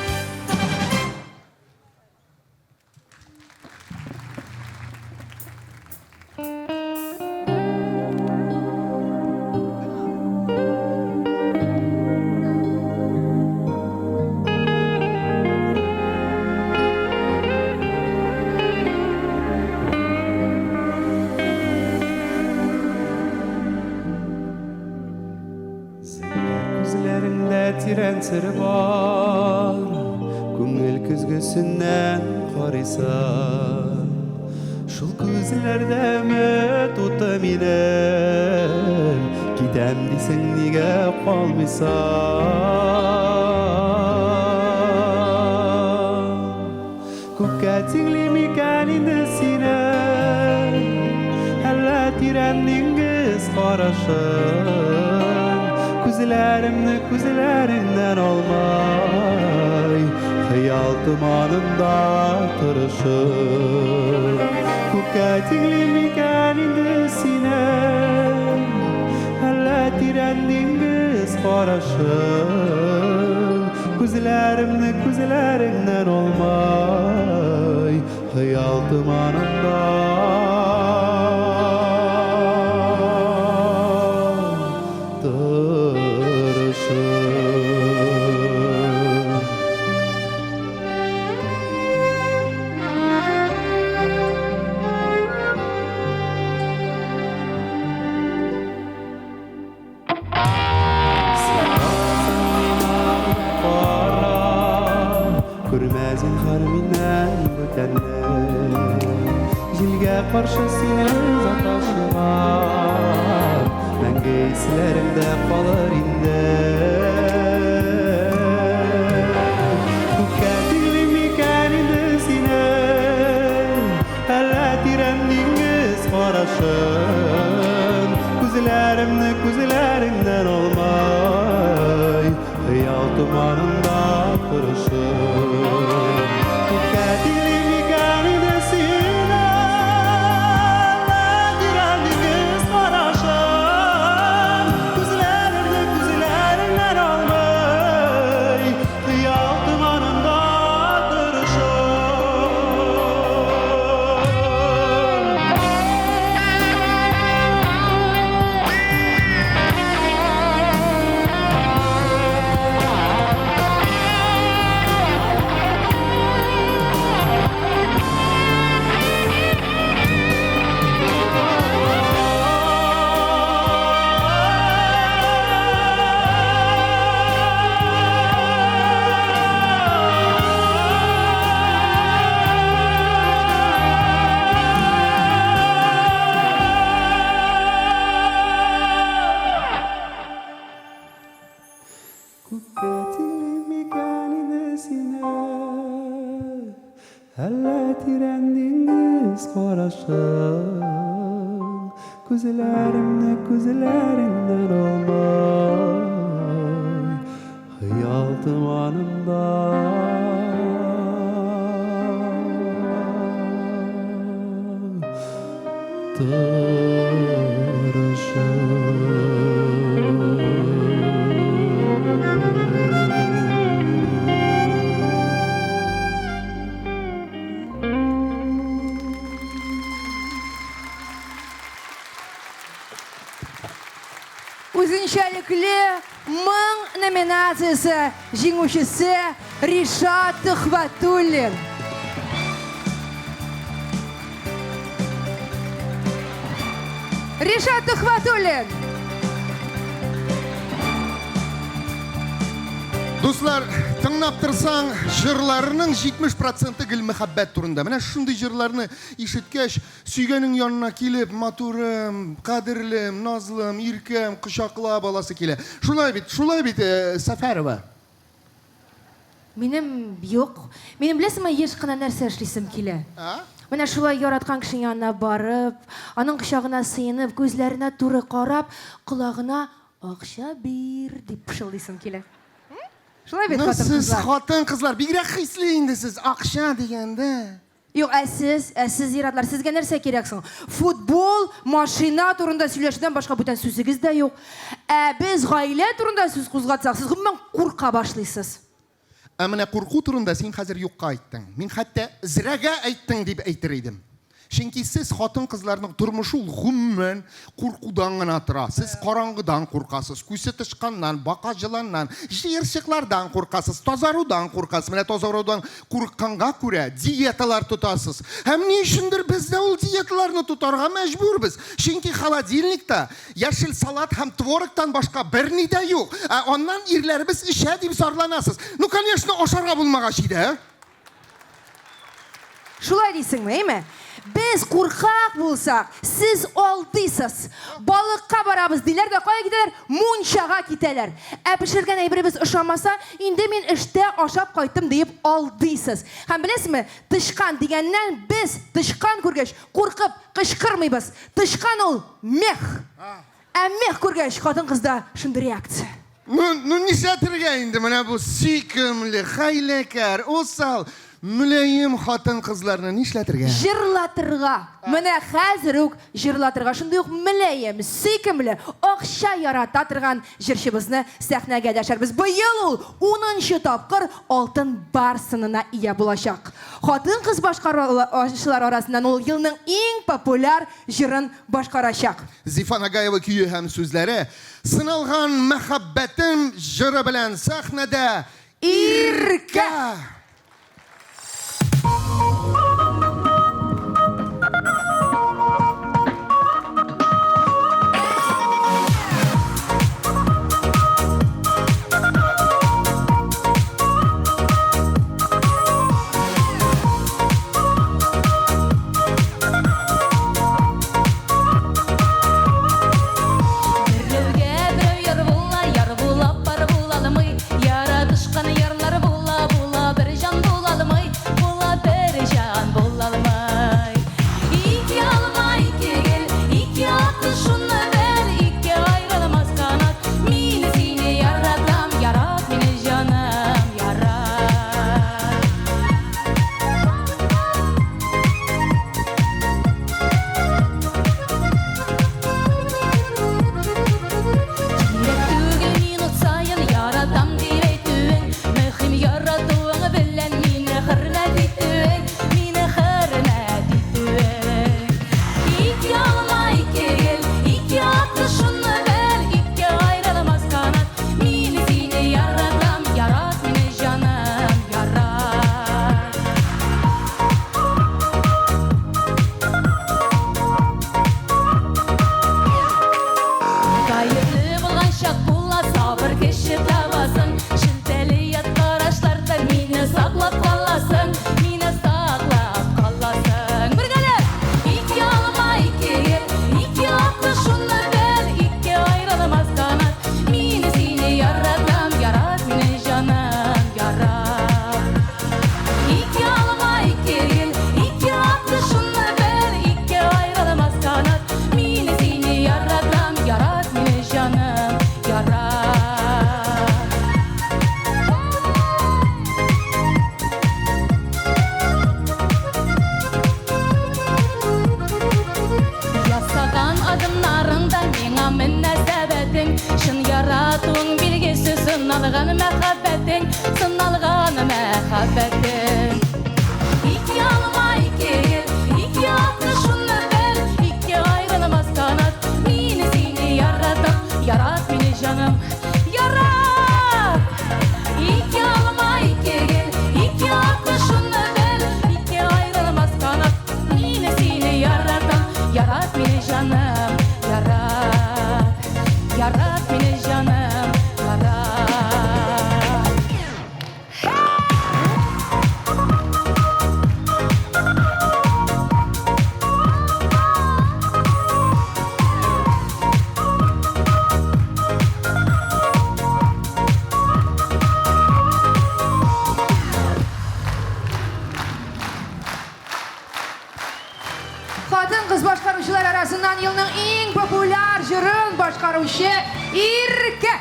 Зәңгәр күзләреңдә тирән сер бар, Күңел көзгесеннән карыйсың. Шул күзләрдә өмет уты минем, Китәм дисең, нигә калмыйсың? Күккә тиңли микән инде сине, Әллә тирән диңгез карашын? Күзләремне күзләреңнән алмай, Хыял томанында торышым. Күккә тиңли микән инде сине, Әллә тирән диңгез карашын? Күзләремне күзләреңнән алмай, Хыял томанында торышым. Күрмә зинһар миннән бүтәнне. Җилгә каршы сине озата чыгам. Мәңге исләремдә калыр инде. Күккә тиңлим микән инде сине, Әллә тирән диңгез карашын? Күзләремне күзләреңнән алмай, Хыял томанында торышым. Әллә тирән диңгез карашың Күзләремне күзләреңнән алмый Хыял томанында Үзенчәлекле моң номинациясе җиңүчесе Ришат Төхвәтуллин. Ришат Төхвәтуллин. Дуслар, тыңлап торсаң, җырларының 70 проценты гел мәхәббәт турында. Менә шундый җырларны ишеткәч, сөйгәнең янына килеп, матурым, кадерлем, назлым, иркәм, кочаклап аласы килә. Шулай бит, шулай бит, э, Сәфәрова. Минем юк. Минем беләсеңме, еш кына нәрсә эшлисем килә? Менә шулай яраткан кешең янына барып, аның кочагына сыенып, күзләренә туры карап, колагына акча бир дип пышылдыйсым килә. Шулай бит, Ну, сез хатын-кызлар? хатын-кызлар бигрәк хисле инде сез, акча дигәндә. Юк, ә сез, ә сез ир-атлар, сезгә нәрсә кирәк соң? Футбол, машина турында сөйләшүдән башка бүтән сүзегез дә юк. Ә без гаилә турында сүз кузгатсак, сез гомумән курка башлыйсыз. Ә менә курку турында син хәзер юкка әйттең. Мин хәтта зрәгә әйттең дип әйтер идем. Чөнки сез хатын-кызларның тормышы ул гомумән куркудан гына тора. Сез караңгыдан куркасыз, күсе тычканнан, бака җыланнан, җыерчыклардан куркасыз, тазарудан куркасыз. Менә тазарудан курыкканга күрә диеталар тотасыз. Һәм ни өчендер без дә ул диеталарны тотарга мәҗбүрбез. Чөнки холодильникта яшел салат һәм творогтан башка берни дә юк. Ә аннан ирләребез эчә дип зарланасыз. Ну, конечно, ашарга булмагач иде, ә? Шулай дисеңме, әйме? Без куркак булсак, сез алдыйсыз. Балыкка барабыз диләр дә кая китәләр? Мунчага китәләр. Ә пешергән әйберебез ошамаса, инде мин эштә ашап кайттым диеп алдыйсыз. Һәм беләсезме, тычкан дигәннән без тычкан күргәч, куркып кычкырмыйбыз. Тычкан ул мех. Ә мех күргәч, хатын-кызда шундый реакция. Ну, ну нишләтергә инде менә бу сөйкемле, хәйләкәр, усал, мөлаем хатын-кызларны нишләтергә? Җырлатырга. Менә хәзер үк җырлатырга. Шундый ук мөлаем, сөйкемле, акча ярата торган җырчыбызны сәхнәгә дәшәрбез. Быел ул унынчы тапкыр Алтын Барс сынына ия булачак. Хатын-кыз башкаручылар арасыннан ул елның иң популяр җырын башкарачак. Зифа Нагаева көе һәм сүзләре, Сыналган мәхәббәтем җыры белән сәхнәдә Иркә! Берәүгә берәү яр була, яр була, пар була алмый. Яратышкан ярлар була, була бер. Кыз башкаручылар арасыннан елның иң популяр җырын башкаручы Иркә.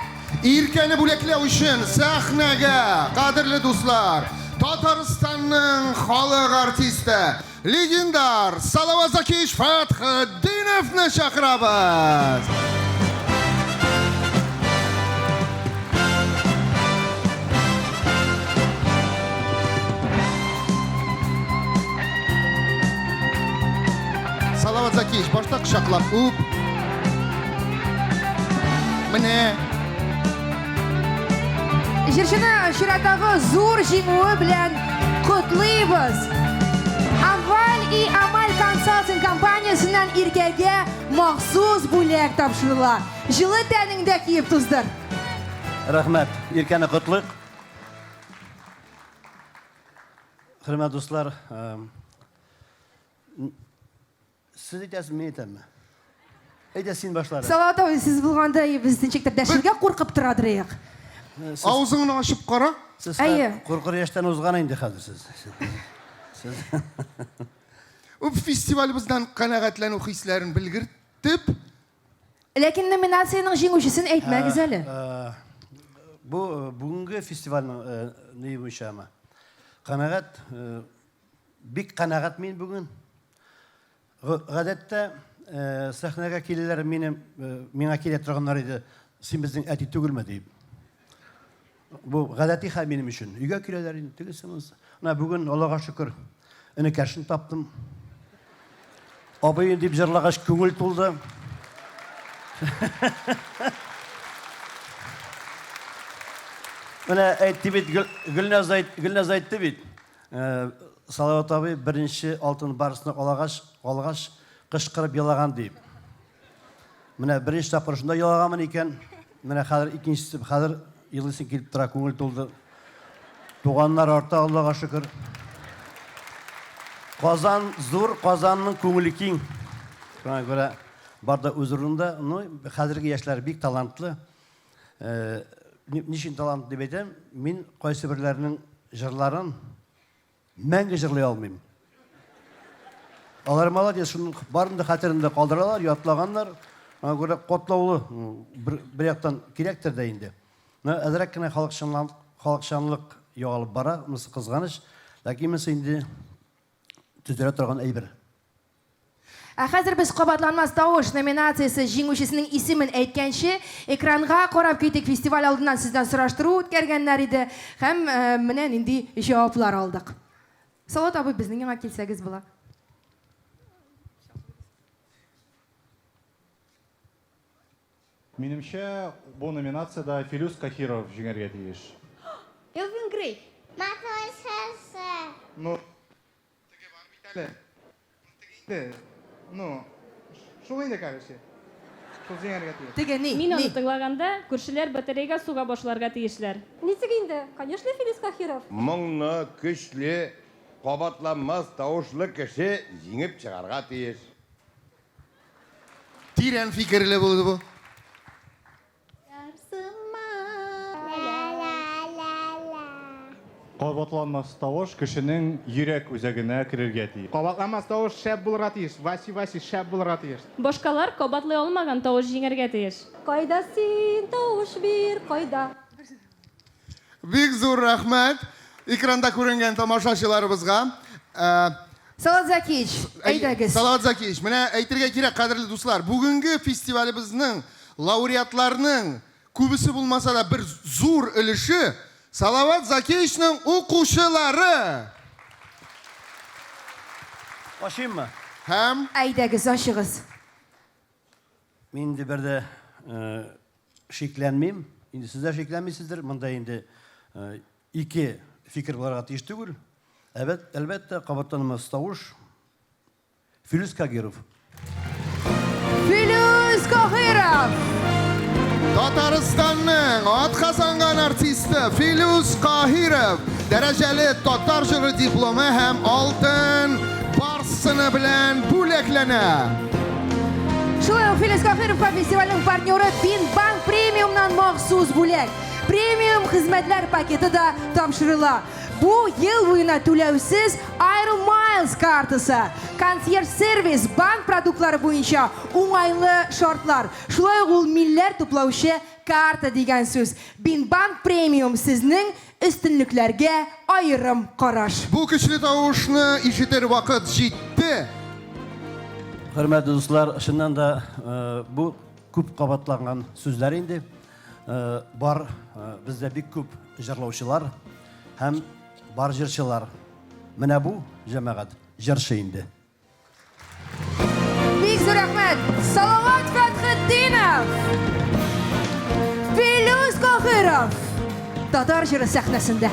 Иркәне бүләкләү өчен сәхнәгә, кадерле дуслар, Татарстанның халык артисты, легендар Салават Закиевич Фәтхетдиновны чакырабыз! Салават Закиевич, башта кочаклап үп. Менә. Җырчыны чираттагы зур җиңүе белән котлыйбыз. Амваль и Амаль консалтинг компаниясеннән Иркәгә махсус бүләк тапшырыла. Җылы тәнеңдә киеп туздыр. Рәхмәт. Иркәне котлыйк. Хөрмәтле дуслар, сез әйтәсез, мин әйтәмме? Әйдә, син башла. Салават абый, сез булганда без ничектер дәшергә куркып торадыр идек. Авызыңны ачып кара. Сез Әйе. куркыр яшьтән узган инде хәзер сез. Сез Фестивалебездән канәгатьләнү хисләрен белгертеп, Ләкин номинациянең җиңүчесен әйтмәгез әле. Бу бүгенге фестивальнең ни буенчамы? Канәгать, бик канәгать мин бүген. Гадәттә сәхнәгә киләләр минем, миңа килә торганнар иде, син безнең әти түгелме дип. Бу гадәти хәл минем өчен. Өйгә киләләр инде, тегесе монысы. Менә бүген, Аллага шөкер, энекәшен таптым. Абыем дип җырлагач, күңел тулды. Менә әйтте бит, Гөлназ әйт, Гөлназ әйтте бит. Э, Салават абый беренче алтын барсны алагач, алгач, кычкырып елаган дип. Менә беренче тапкыр шунда елаганмын икән. Менә хәзер икенчесе, хәзер елыйсым килеп тора, күңел тулды. Туганнар арта, Аллага шөкер. Казан зур, Казанның күңеле киң. Шуңа күрә бар да үз урынында. Ну, хәзерге яшьләр бик талантлы. Э, ни өчен талантлы дип әйтәм? Мин кайсы берләренең җырларын Мәңге җырлый алмыйм. Алар молодец, шуның барын да хәтерендә калдыралар, ятлаганнар. Аңа күрә катлаулы бер, бер яктан кирәктер дә инде. Но әзрәк кенә халыкчанлык, халыкчанлык югалып бара, монысы кызганыч. Ләкин монысы инде төзәлә торган әйбер. Ә хәзер без Кабатланмас тавыш номинациясе җиңүчесенең исемен әйткәнче, экранга карап китик. Фестиваль алдыннан сездән сораштыру үткәргәннәр иде һәм менә нинди җаваплар алдык. Салават абый, безнең янга килсәгез була. Минемчә, бу номинациядә Филүс Каһиров җиңәргә тиеш. Элвин Грей. Матур сасы. Ну, Теге бар бит әле. Теге инде, ну, шул инде, короче. Шул җиңәргә тиеш. Теге ни? Мин аны тыңлаганда, күршеләр батарейга суга башларга тиешләр. Ничек инде? Конечно, Филүс Каһиров. Моңны, көчле, кабатланмас тавышлы кеше җиңеп чыгарга тиеш. Тирән фикерле булды бу. Кабатланмас тавыш кешенең йөрәк үзәгенә керергә тиеш. Кабатланмас тавыш шәп булырга тиеш. Васи Васи шәп булырга тиеш. Башкалар кабатлый алмаган тавыш җиңәргә тиеш. Кайда син, тавыш бир, кайда? Бик зур рәхмәт экранда күренгән тамашачыларыбызга. Салават Закиевич, әйдәгез. Салават Закиевич, менә әйтергә кирәк, кадерле дуслар, бүгенге фестивалебезнең лауреатларының күбесе булмаса да бер зур өлеше Салават Закиевичның укучылары. Ачыйммы? Һәм Әйдәгез, ачыгыз. Мин инде бер дә шикләнмим. Инде сез дә шикләнмисездер. Монда инде ике фикер булырга тиеш түгел. Әлбәт, әлбәттә, кабатланмас тавыш. Филүс Кагиров. Филүс Каһиров! Татарстанның атказанган артисты Филүс Каһиров дәрәҗәле татар җыры дипломы һәм алтын барс сыны белән бүләкләнә. Шулай ук Филүс Каһировка фестивальнең партнеры Бинбанк премиумнан махсус бүләк. Премиум хезмәтләр пакеты да тапшырыла. Бу ел буена түләүсез Air Miles. Miles картасы, консьерж-сервис, банк продуктлары буенча уңайлы шартлар. Шулай ук ул милләр туплаучы карта дигән сүз. Бинбанк Премиум сезнең өстенлекләргә аерым караш. Бу көчле тавышны ишетер вакыт җитте. Хөрмәтле дуслар, чыннан да бу күп кабатланган сүзләр инде. Бар бездә бик күп җырлаучылар һәм бар җырчылар. Менә бу, җәмәгать, җырчы инде. Бик зур рәхмәт! Салават Фәтхетдинов! Филүс Каһиров! Татар җыры сәхнәсендә.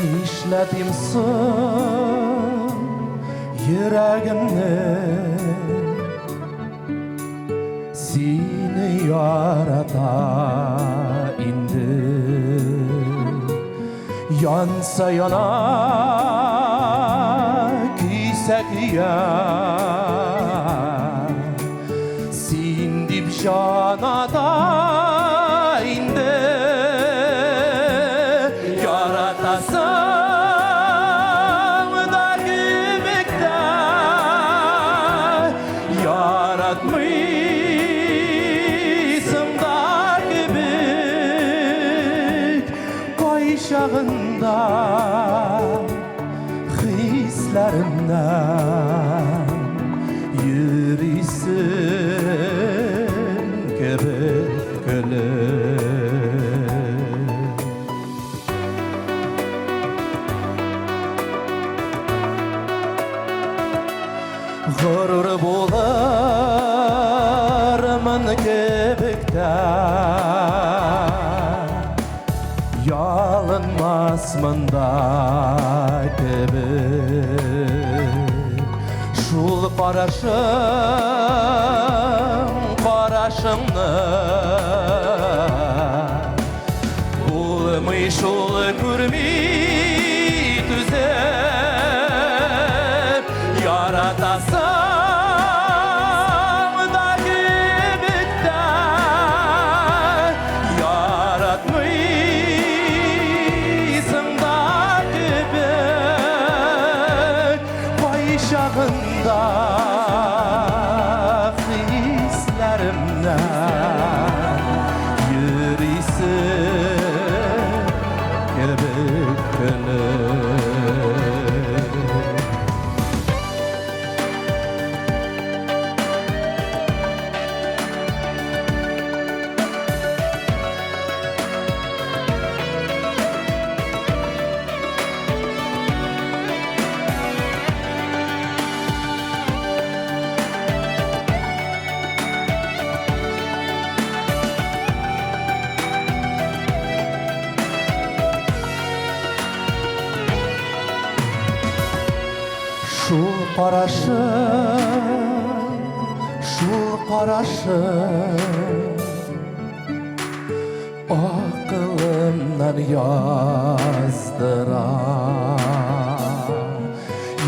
Нишләтим соң йөрәгемне? Сине ярата инде. Янса яна, көйсә көя. Син дип җан ата инде. Яратасың да кебек тә, яратмыйсың да кебек. Кайчагында хисләремнән йөрисең кебек көлеп. Горур булырмын кебек тә, ялынмасмын да кебек. Шул карашың, карашыңны булмый шул күрми түзеп. Яратасың да кебек тә, яратмыйсың да кебек. Кайчагында хисләремнән йөрисең кебек көлеп. Шул карашың, шул карашың акылымнан яздыра.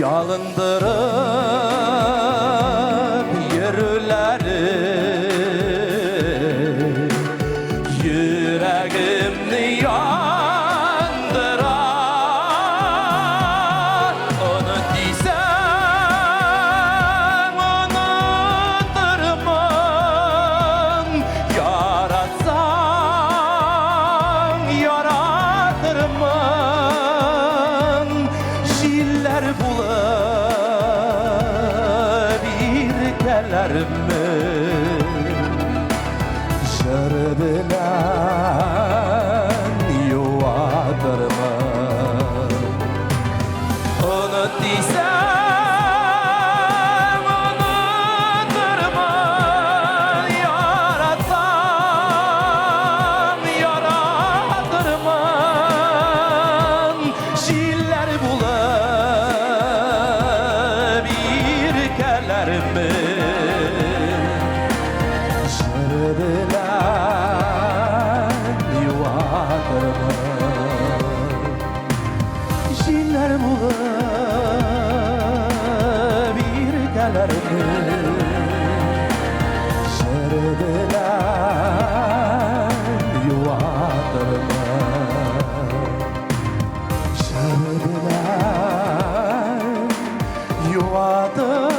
Ялындырып йөрүләре йөрәгемне яндыра. Оныт дисәң, онытырмын, яратсаң, яратырмын. Җилләр булып иркәләрмен, җыр белән юатырмын. Оныт дисәң, онытырмын, яратсаң, яратырмын. Җилләр булып иркәләрмен, Җыр белән юатырмын. Җыр белән юатырмын.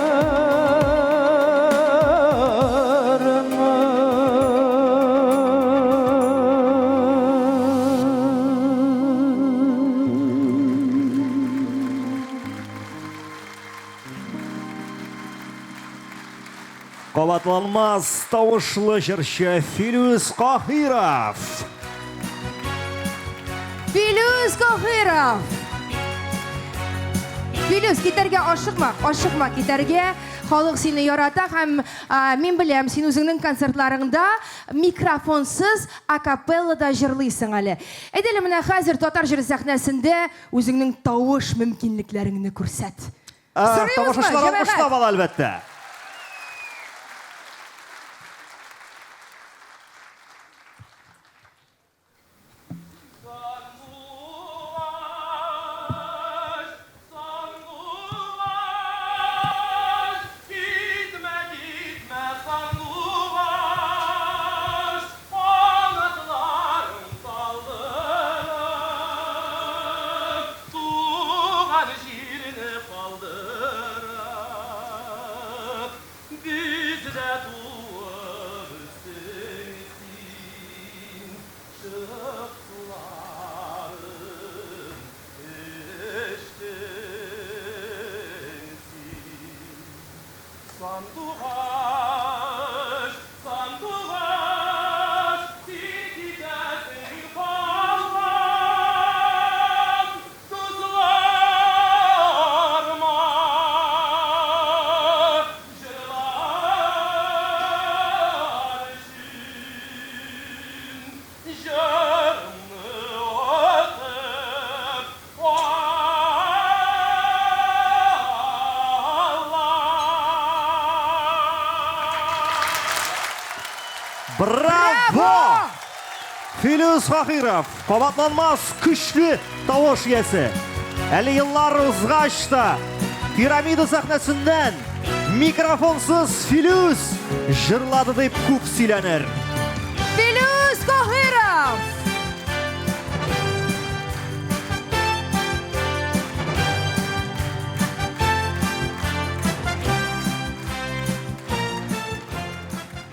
Кабатланмас тавышлы җырчы Филүс Каһиров. Филүс Каһиров! Филүс, китәргә ашыкма, ашыкма китәргә. Халык сине ярата һәм а, мин беләм, син үзеңнең концертларыңда микрофонсыз акапеллада җырлыйсың әле. Әйдә әле менә хәзер татар җыры сәхнәсендә үзеңнең тавыш мөмкинлекләреңне күрсәт. Ә, Сорыйбызмы, Тамашачылар җәмәгать? алкышлап ала, әлбәттә. Gitme gitme sanduvaş, Kanatların saldırıp, Tuğan jirini kaldırıp, Bizde tuğup üstün Çık suların içtin Sanduvaş, sanduvaş, Gidesin falan, Tuzlarıma jılar için Jırımlı otup Браво! Филүс Каһиров, кабатланмас көчле тавыш иясе. Әле еллар узгач та Пирамида сәхнәсеннән микрофонсыз Филүс җырлады дип күп сөйләнер. Филүс Каһиров!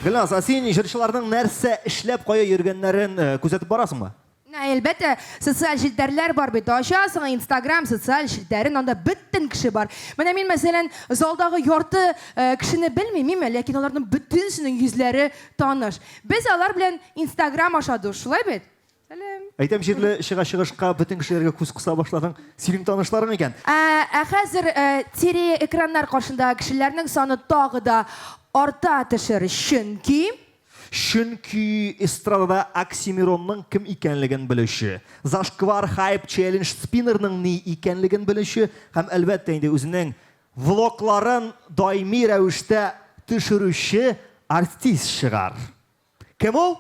Гөлназ, ә син җырчыларның нәрсә эшләп кая йөргәннәрен э, күзәтеп барасыңмы? Әлбәттә, социаль челтәрләр бар бит. Ачасың Инстаграм социаль челтәрен, анда бөтен кеше бар. Менә мин, мәсәлән, залдагы ярты э, кешене белмим, миме, ләкин аларның бөтенесенең йөзләре таныш. Без алар белән Инстаграм аша дус, шулай бит? Сәлам. Әйтәм җирле чыга чыгышка бөтен кешеләргә күз кыса башладың. Синең танышларың икән. Ә, ә хәзер э, телеэкраннар каршындагы кешеләрнең саны тагы да арта төшер, чөнки Чөнки эстрадада Оксимиронның кем икәнлеген белүче, Зашквар Хайп Челлендж Спиннерның ни икәнлеген белүче һәм, әлбәттә инде, үзенең влогларын даими рәвештә төшерүче артист чыгар. Кем ул?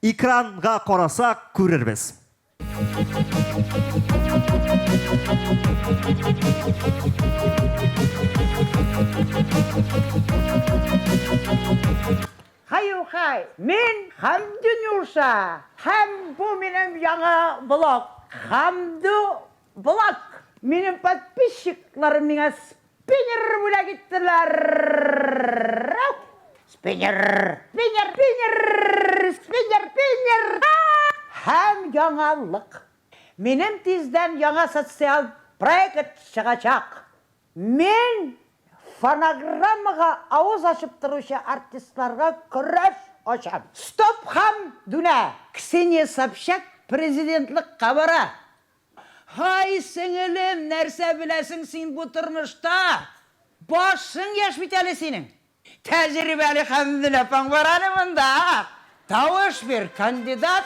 Экранга карасак, күрербез. Хаю-хай, мин Хәмдүнюша, һәм бу минем яңа блог, Хәмдү блог. Минем подписчикларым миңа спиннер бүләк иттеләр. Спиннер, спиннер, спиннер, спиннер, спиннер. Һәм яңалык. Минем тиздән яңа социаль проект чыгачак. Мин фонограммага авыз ачып торучы артистларга көрәш ачам. Стоп һәм дүнә! Ксения Собчак президентлыкка бара. Һай, сеңелем, нәрсә беләсең син бу тормышта? Башың яшь бит әле синең. Тәҗрибәле Хәмдүнә апаң бар әле монда. Тавыш бир, кандидат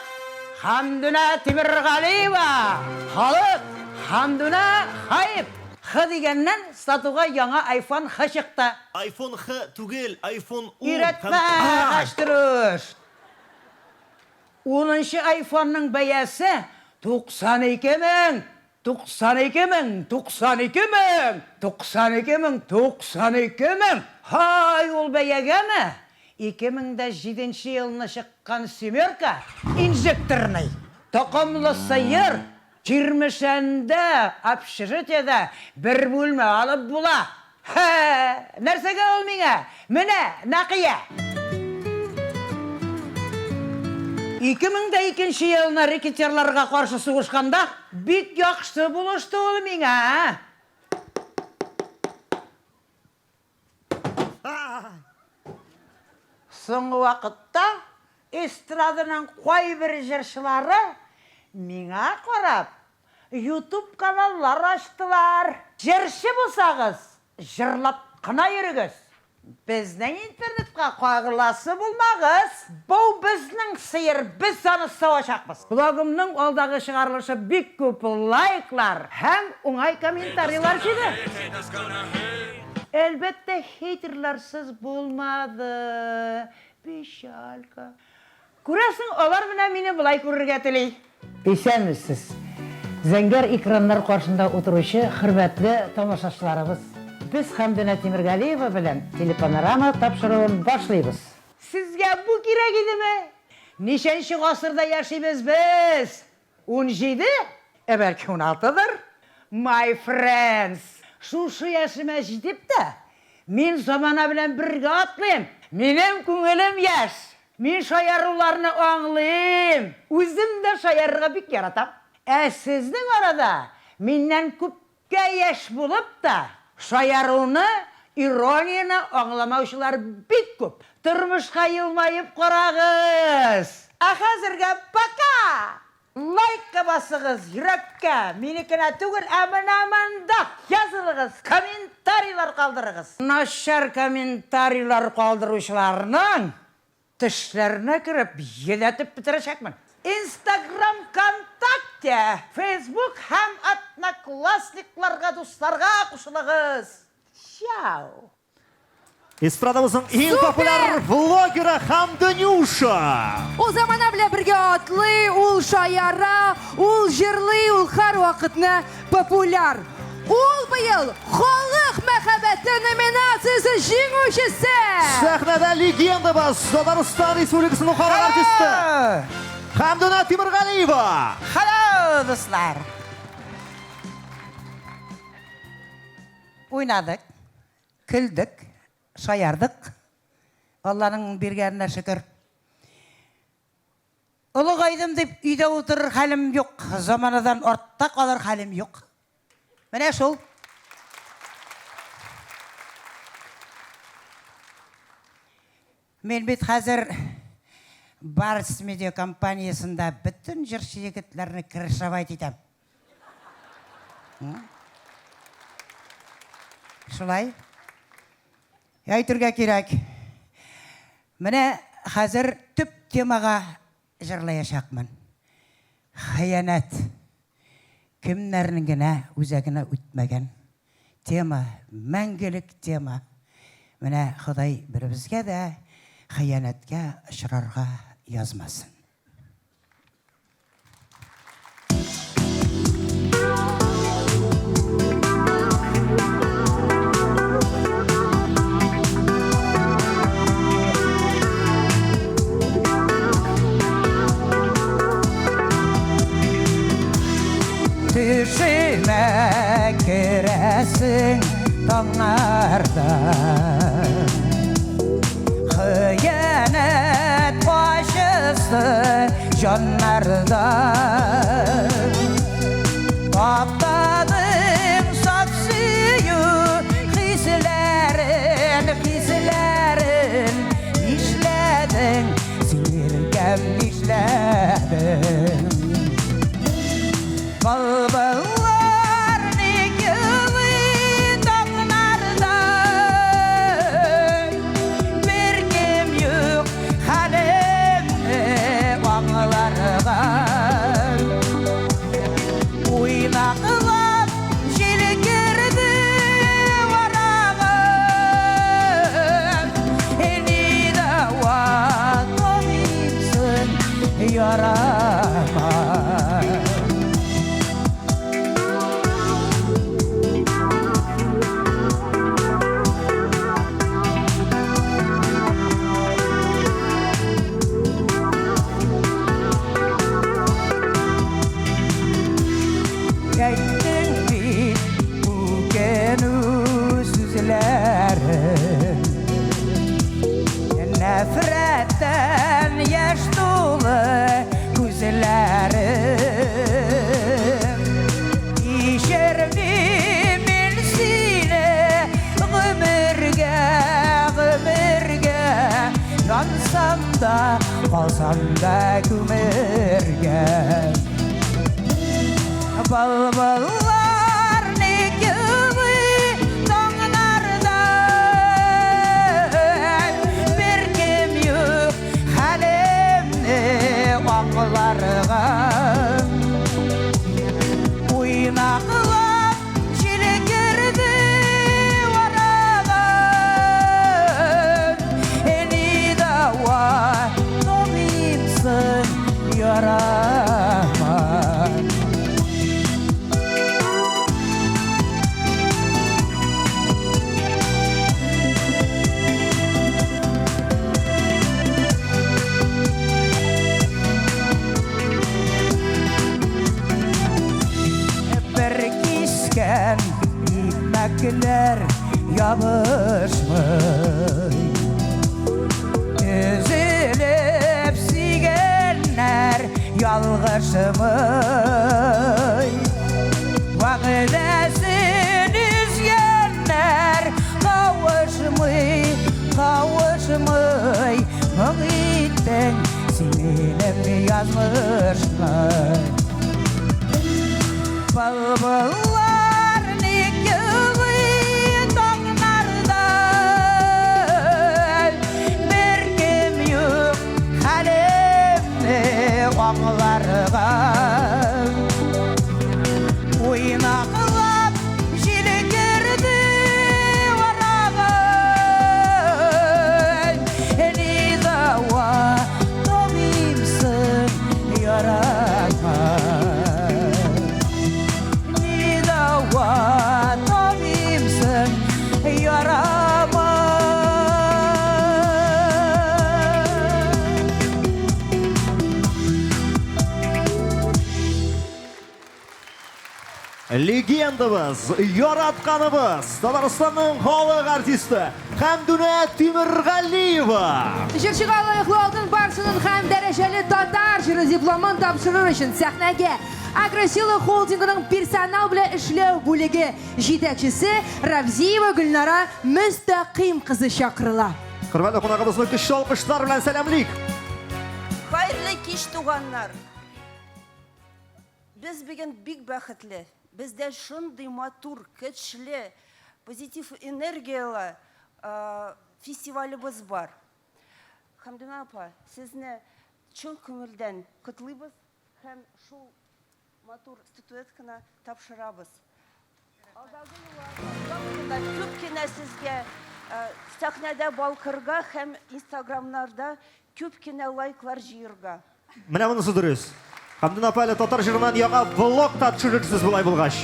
Хәмдүнә Тимергалиева! Халык, Хәмдүнә хайп! Х дигәннән, сатуга яңа айфон Х чыкты. Айфон Х түгел, айфон ун Өйрәтмә, хәчтерүш! Унынчы айфонның бәясе 92 мең, 92 мең, 92 мең, 92 мең, 92 мең! Һай, ул бәягәме? 2007 елны чыккан семерка, инжекторный, токымлы сыер, Чирмешәндә общежитиедә бер бүлмә алып була. Хә, нәрсәгә ул миңа? Менә, Нәкыя! 2002 нче елны рэкетирларга каршы сугышканда бик яхшы булышты ул миңа. Соңгы вакытта эстраданың кайбер җырчылары миңа карап, ютуб каналлар ачтылар. Җырчы булсагыз, җырлап кына йөрегез. Безнең интернетка кагыласы булмагыз. Бу безнең сыер, без аны савачакбыз. Блогымның алдагы чыгарылышы бик күп лайклар һәм уңай комментарийлар җыйды. Әлбәттә, хейтерларсыз булмады. Печалька. Күрәсең, алар менә мине болай күрергә тели. Исәнмесез, зәңгәр экраннар каршында утыручы хөрмәтле тамашачыларыбыз! Без Хәмдүнә Тимергалиева белән Телепанорама тапшыруын башлыйбыз. Сезгә бу кирәк идеме? Ничәнче гасырда яшибез без? 17? Ә бәлки уналтыдыр? My friends! Шушы яшемә җитеп тә, мин замана белән бергә атлыйм. Минем күңелем яшь. Мин шаяруларны аңлыйм. Үзем дә шаярырга бик яратам. Ә сезнең арада миннән күпкә яшь булып та, шаяруны, иронияне аңламаучылар бик күп. Тормышка елмаеп карагыз! Ә хәзергә пока! Лайкка басыгыз, йөрәккә, минекенә түгел, ә менә монда! Язылыгыз, комментарийлар калдырыгыз! Начар комментарийлар калдыручыларның тешләренә кереп, йөдәтеп бетерәчәкмен! Инстаграм, Вконтакте, Фейсбук һәм Одноклассникларга дусларга кушылыгыз! Чао! Эстрадабызның иң популяр блогеры Хамдынюша. Ул замана белән бергә атлый, ул шаяра, ул җырлый, ул һәрвакытны популяр. Ул быел Халык мәхәббәте номинациясе җиңүчесе! Сәхнәдә легендабыз, Татарстан Республикасының халык артисты Хәмдүнә Тимергалиева. Hello, дуслар! Уйнадык. Көлдек, шаярдык. Алланың биргәненә шөкер. Олыгайдым дип өйдә утырыр хәлем юк, заманадан артта калыр хәлем юк. Менә шул. Мин бит хәзер Барс медиа компаниясендә бөтен җырчы егетләрне крышевать итәм. Шулай. Әйтергә кирәк. Менә хәзер төп темага җырлаячакмын. Хыянәт. Кемнәрнең генә үзәгенә үтмәгән тема, мәңгелек тема. Менә Ходай беребезгә дә хыянәткә очрарга язмасын. Төшемә керәсең таңнарда Хыянәт ачысы җаннарда Таптадың саф сөю хисләрен, хисләрен Нишләдең син, иркәм, нишләдең? Былбыллар ник елый таңнарда? Беркем юк хәлемне аңларга. Казанда күмергә. Былбыллар ник елый таңнарда, Беркем юк хәлемне аңларга. Уйнаклап җил керде арага, Ни дәва табыймсың ярама? Бер кискән икмәкләр ябышмый, Өзелеп сөйгәннәр ялгышмый. Вәгъдәсен өзгәннәр кавышмый, кавышмый. Моң иттең син минем язмышны. Былбыллар ник елый таңнарда, Беркем юк хәлемне аңларга. Уйнаклап җил керде арага, Ни дәва табыймсың ярама? Ни дәва табыймсың ярама? Легендабыз, яратканыбыз, Татарстанның халык артисты Хәмдүнә Тимергалиева. Җырчыга лаеклы Алтын барсының һәм дәрәҗәле татар җыры дипломын тапшырыр өчен сәхнәгә Агросила холдингының персонал белән эшләү бүлеге җитәкчесе Равзиева Гөлнара Мөстәкыйм кызы чакырыла. Хөрмәтле кунагыбызны көчле алкышлар белән сәламлик. Хәерле кич, туганнар! Без бүген бик бәхетле. Бездә шундый матур, көчле, позитив энергияле фестивалебез бар. Хәмдүнә апа, сезне чын күңелдән котлыйбыз һәм шул матур статуэтканы тапшырабыз. Алдагы елларда күп кенә сезгә сәхнәдә балкырга һәм инстаграмнарда күп кенә лайклар җыерга. Менә монысы дөрес. Хәмдүнә апа, әле татар җырыннан яңа влог та төшерерсез болай булгач.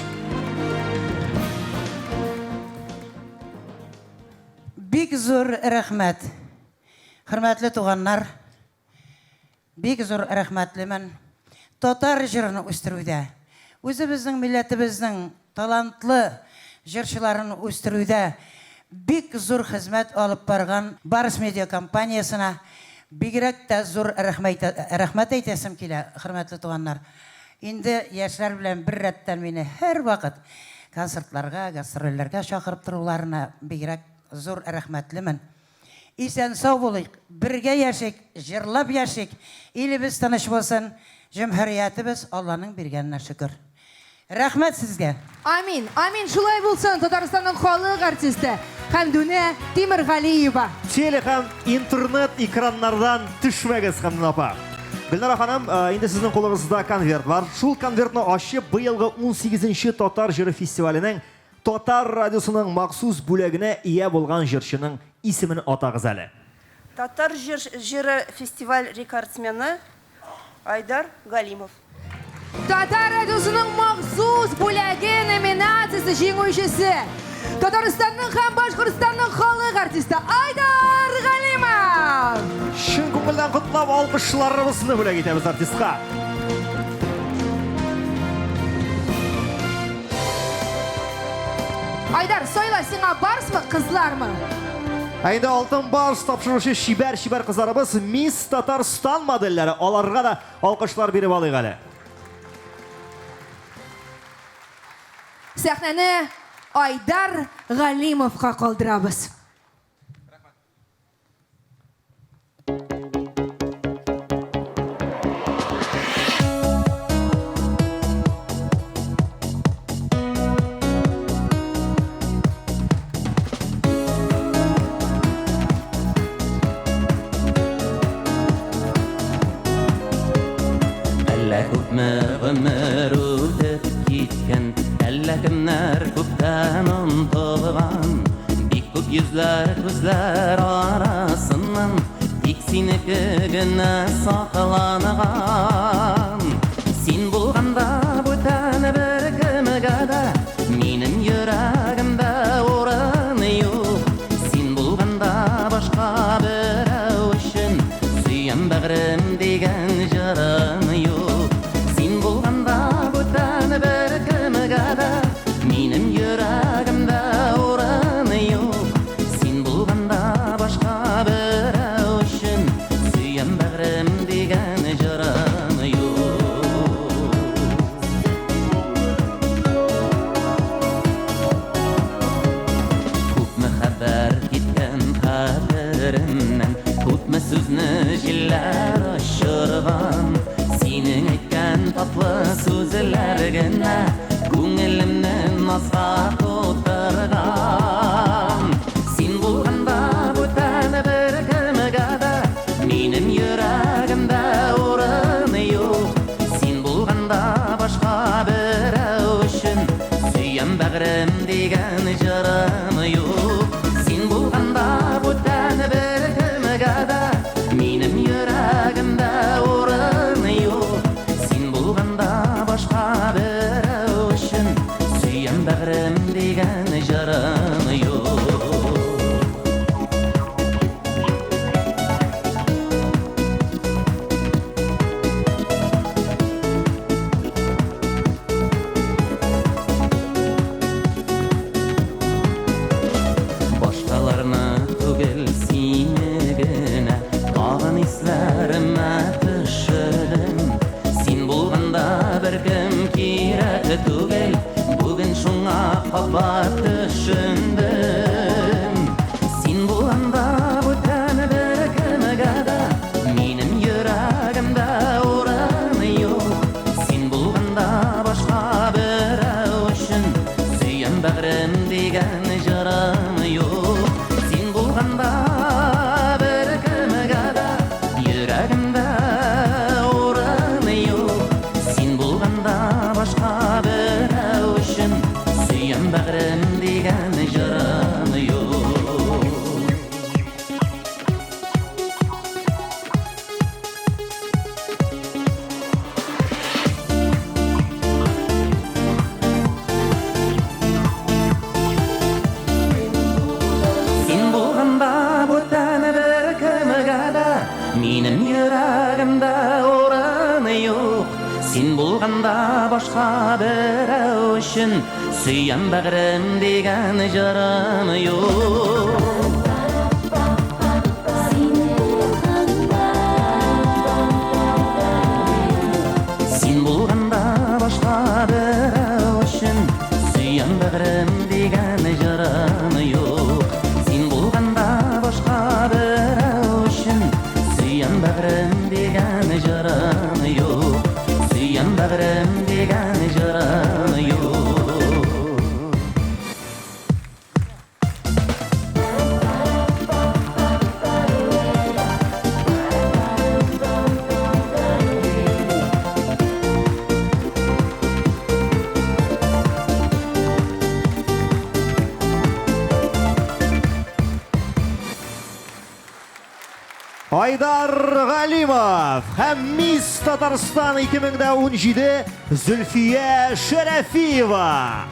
Бик зур рәхмәт. Хөрмәтле туганнар, бик зур рәхмәтлемен. Татар җырын үстерүдә, үзебезнең милләтебезнең талантлы җырчыларын үстерүдә бик зур хезмәт алып барган Барс Медиа компаниясенә бигрәк тә зур рәхмәт әйтәсем килә, хөрмәтле туганнар. Инде яшьләр белән бер рәттән мине һәрвакыт концертларга, гастрольләргә чакырып торуларына бигрәк зур рәхмәтлемен. Исән-сау булыйк, бергә яшик, җырлап яшик, илебез тыныч булсын, җөмһүриятебез Алланың биргәненә шөкер. Рәхмәт сезгә! Амин, амин, шулай булсын, Татарстанның халык артисты Хәмдүнә Тимергалиева. Теле һәм интернет экраннардан төшмәгез, Хәмдүнә апа. Гөлнара ханым, инде сезнең кулыгызда конверт бар. Шул конвертны ачып, быелгы унсигезенче Татар җыры фестиваленең Татар радиосының махсус бүләгенә ия булган җырчының исемен атагыз әле. Татар җыры фестиваль рекордсмены Айдар Галимов. Татар радиосының махсус бүләге номинациясе җиңүчесе, Татарстанның һәм Башкортстанның халык артисты Айдар Галимов! Чын күңелдән котлап, алкышларыбызны бүләк итәбез артистка. Айдар, сайла, сиңа барсмы, кызлармы? Ә инде Алтын Барс тапшыручы чибәр-чибәр кызларыбыз Мисс Татарстан модельләре. Аларга да алкышлар биреп алыйк әле. Сәхнәне Айдар Галимовка Йөзләр күзләр арасыннан Тик синеке генә сакланган. Син булганда бүтән беркемгә дә Минем йөрәгемдә урын юк. Син булганда башка берәү өчен Сөям бәгърем дигән җырым юк. Син булганда бүтән беркемгә дә Минем йөрәгемдә урын юк. Син булганда башка берәү өчен Сөям бәгърем дигән җырым юк. Күпме хәбәр киткән хәтеремнән, Күпме сүзне җилләр очырган. Синең әйткән татлы сүзләр генә Күңелемне назга тутырган. Син булганда бүтән беркемгә дә Минем йөрәгемдә урын юк. Син булганда башка берәү өчен Сөям бәгърем дигән җырым юк. Син булганда бүтән беркемгә дә Минем йөрәгемдә урын юк. Син булганда башка берәү өчен Сөям бәгърем дигән җырым юк. Башкаларны түгел, сине генә Тагын исләремә төшердем. Син булганда беркем кирәк түгел, Бүген шуңа кабат төшендем. Син булганда бүтән беркемгә дә Минем йөрәгемдә урын юк. Син булганда башка берәү өчен Сөям бәгърем дигән җырым юк. Син булганда беркемгә дә Йөрәгемдә урын юк. Син булганда башка берәү өчен Сөям бәгърем дигән җырым юк. Син булганда бүтән беркемгә дә Минем йөрәгемдә урын юк. Син булганда башка берәү өчен Сөям бәгърем дигән җырым юк. Син булганда башка берәү өчен Сөям бәгърем дигән җырым юк. Син булганда башка берәү өчен Сөям бәгърем дигән җырым юк. Сөям бәгърем дигән җырым юк. Айдар Галимов һәм Мисс Татарстан 2017 Зөлфия Шәрәфиева.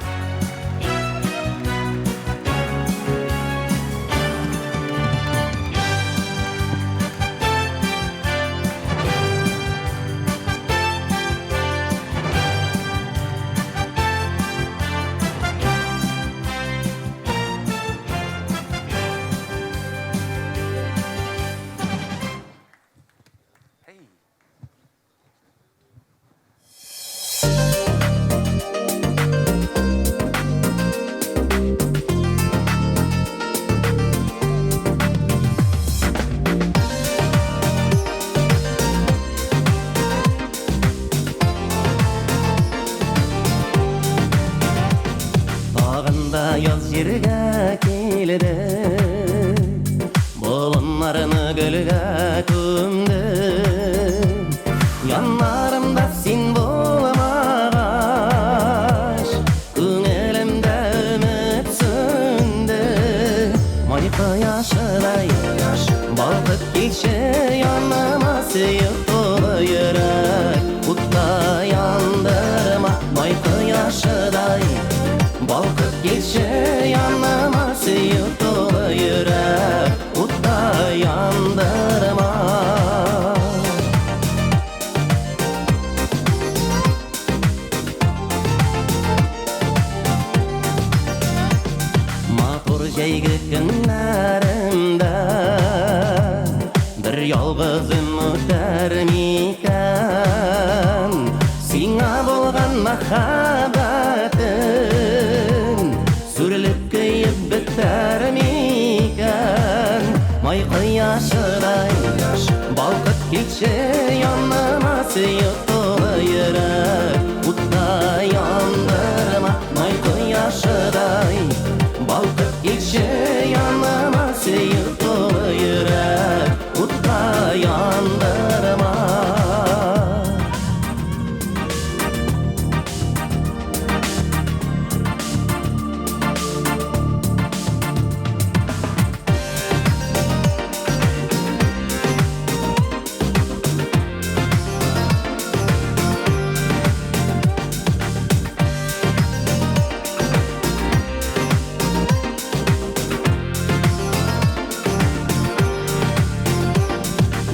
Тагын да яз җиргә килде, Болыннарны гөлгә күмде. Яннарымда син булмагач, Күңелемдә өмет сүнде. Май Җәйге көннәремдә бер ялгызым үтәр микән? Сиңа булган мәхәббәтем сүрелеп көеп бетәр микән? Май кояшыдай балкып килче яныма, сөю тулы йөрәк утта яндырма. Май кояшыдай балкып килче яныма, сөю тулы йөрәк утта яндырма.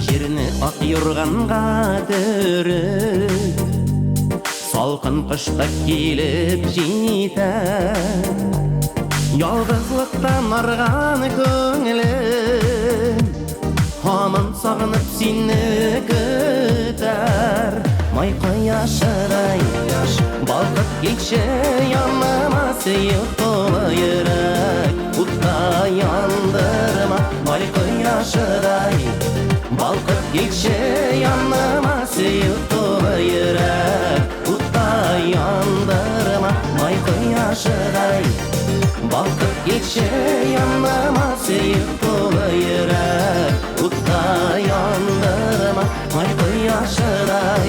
Җирне ак юрганга төреп, салкын кышта килеп җитә. Ялгызлыктан арган күңелем һаман сагынып сине көтәр. Май кояшыдай балкып килче яныма, сөю тулы йөрәк утта яндырма. Май кояшыдай балкып килче яныма, сөю тулы йөрәк утта яндырма. Май кояшыдай балкып килче яныма, сөю тулы йөрәк утта яндырма. Май кояшыдай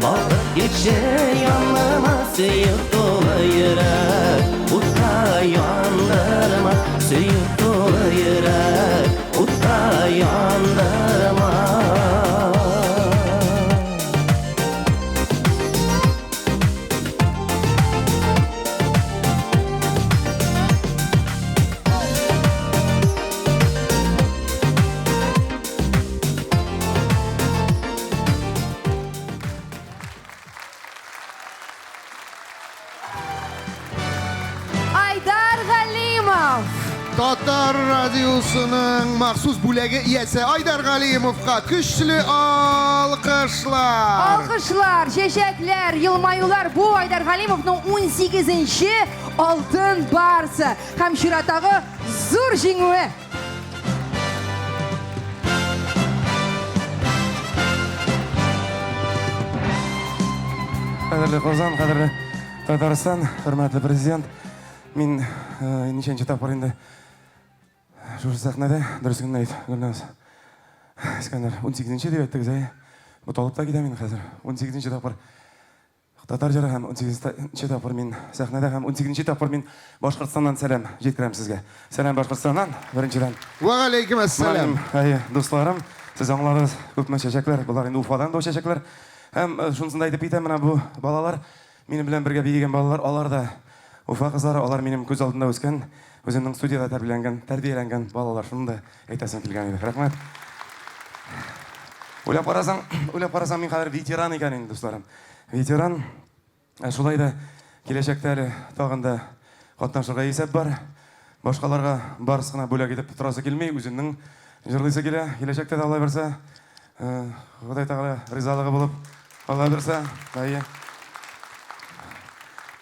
балкып килче яныма, сөю тулы йөрәк утта яндырма. Сөю тулы йөрәк утта яндырма. Айдар Галимов! Татар радиосының махсус бүләге иясе Айдар Галимовка көчле алкышлар. Алкышлар, чәчәкләр, елмаюлар. Бу Айдар Галимовның 18-нче Алтын Барсы һәм чираттагы зур җиңүе. Кадерле Казан, кадерле Татарстан, хөрмәтле президент, мин ничәнче тапкыр инде шушы сәхнәдә, дөресен генә әйт, Гөлназ. Искәндәр, 18-нче дип әйттегез, әйе. Буталып та китәм инде хәзер. 18-нче тапкыр татар җыры һәм 18-нче тапкыр мин сәхнәдә һәм 18-нче тапкыр мин Башкортстаннан сәлам җиткерәм сезгә. Сәлам Башкортстаннан, беренчедән. Вә галәйкем әссәлам. Менә минем, әйе, дусларым, сез аңладыгыз, күпме чәчәкләр, болар инде Уфадан да чәчәкләр. Һәм шунысын да әйтеп китәм, менә бу балалар, минем белән бергә биегән балалар, алар да Уфа кызлары, алар минем күз алдында үскән, үземнең студиядә тәрбияләнгән, тәрбияләнгән балалар. Шуны да әйтәсем килгән иде. Рәхмәт. Уйлап карасаң, уйлап карасаң, мин хәзер ветеран икән инде, дусларым. Ветеран. Ә шулай да киләчәктә әле тагын да катнашырга исәп бар. Башкаларга барс кына бүләк итеп торасы килми, үземнең җырлыйсы килә. Киләчәктә дә алай бирсә, Ходай Тәгалә ризалыгы булып, Алла бирсә, әйе.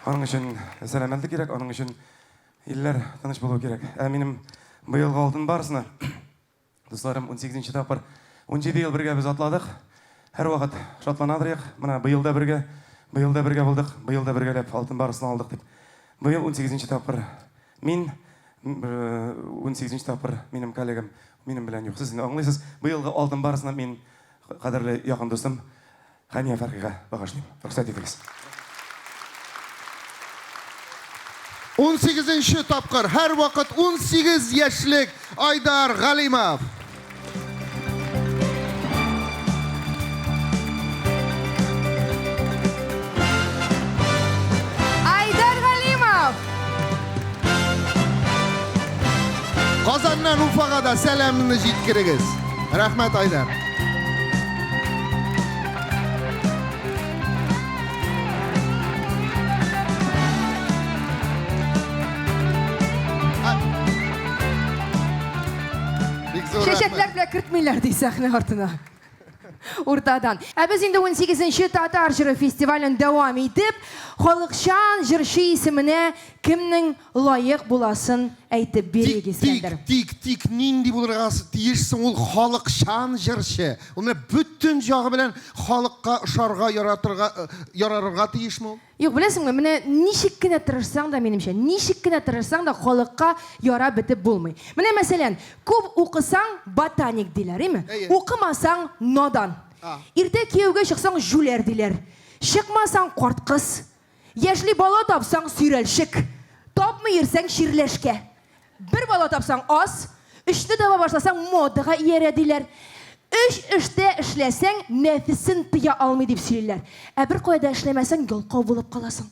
Аның өчен сәламәтлек кирәк, аның өчен илләр тыныч булу кирәк. Ә минем быелгы алтын барсына, дусларым, 18-нче тапкыр, 17 ел бергә без атладык. Һәрвакыт шатланадыр идек. Менә быел да бергә, быел да бергә булдык, быел да бергәләп алтын барысын алдык дип. Быел 18-нче тапкыр мин, 18-нче тапкыр минем коллегам минем белән юк. Сез инде аңлыйсыз, быелгы алтын барысына мин кадерле якын дустым Хәния Фәрхигә багышлыйм. Рөхсәт итегез. 18-нче тапкыр, һәрвакыт 18 яшьлек Айдар Галимов. Айдар Галимов! Казаннан Уфага да сәламне җиткерегез. Рәхмәт, Айдар. зур рәхмәт. Чәчәкләр белән кертмиләр ди сәхнә артына. Уртадан. Ә без инде 18-нче татар җыры фестивален дәвам итеп, халыкчан җырчы исеменә кемнең лаек буласын әйтеп бирик, Искәндәр. Тик, тик, нинди булырга тиеш соң ул халыкчан җырчы? Ул менә бөтен җагы белән халыкка ошарга, яратырга, ярарырга тиешме ул? Юк, беләсеңме, менә ничек кенә тырышсаң да, минемчә, ничек кенә тырышсаң да, халыкка ярап бетеп булмый. Менә, мәсәлән, күп укысаң, ботаник диләр, име? Укымасаң, надан. Иртә кияүгә чыксаң, җүләр диләр. Чыкмасаң, карт кыз. Яшьли бала тапсаң, сөйрәлчек. Тапмый йөрсәң, чирләшкә. Бер бала тапсаң, аз, өчне таба башласаң, модага иярә, диләр. Өч эштә эшләсәң, нәфесен тыя алмый, дип сөйлиләр. Ә беркая да эшләмәсәң, ялкау булып каласың.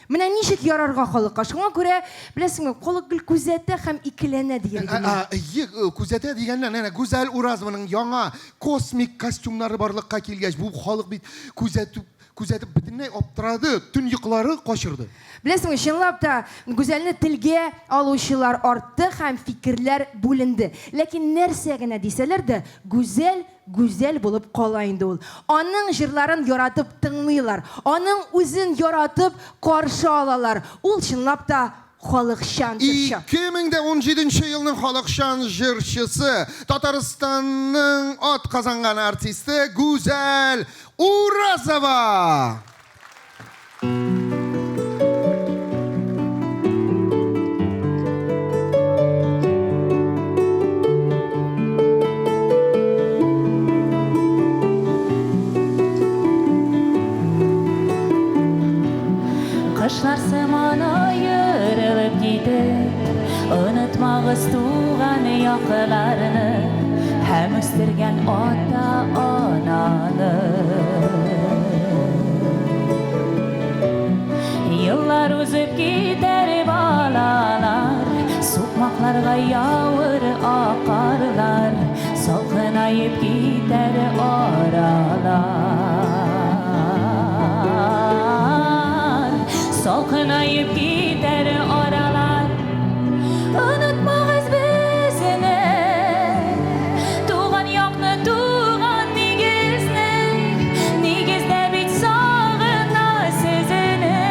Менә ничек ярарга халыкка? Шуңа күрә, беләсеңме, халык гел күзәтә һәм икеләнә, дияр идем мин. Әйе, күзәтә дигәннән, әнә Гүзәл Уразованың яңа космик костюмнары барлыкка килгәч, бу халык бит күзәтү Күзәтеп бөтенләй аптырады, төн йокылары качырды. Беләсеңме, чынлап та, Гүзәлне телгә алучылар артты һәм фикерләр бүленде. Ләкин нәрсә генә дисәләр дә, Гүзәл Гүзәл булып кала инде ул. Аның җырларын яратып тыңлыйлар, аның үзен яратып каршы алалар. Ул чынлап та халыкчан җырчы. 2017 елның халыкчан җырчысы, Татарстанның атказанган артисты Гүзәл Уразова! Кышлар сыман аерылып китеп, Онытмагыз туган якларны Һәм үстергән ата-ананы. Еллар узып китәр, балалар, Сукмакларга явыр акарлар, Салкынаеп китәр аралар. Салкынаеп китәр аралар. Онытмагыз безне, туган якны, туган нигезне. Нигездә бит сагына сезне.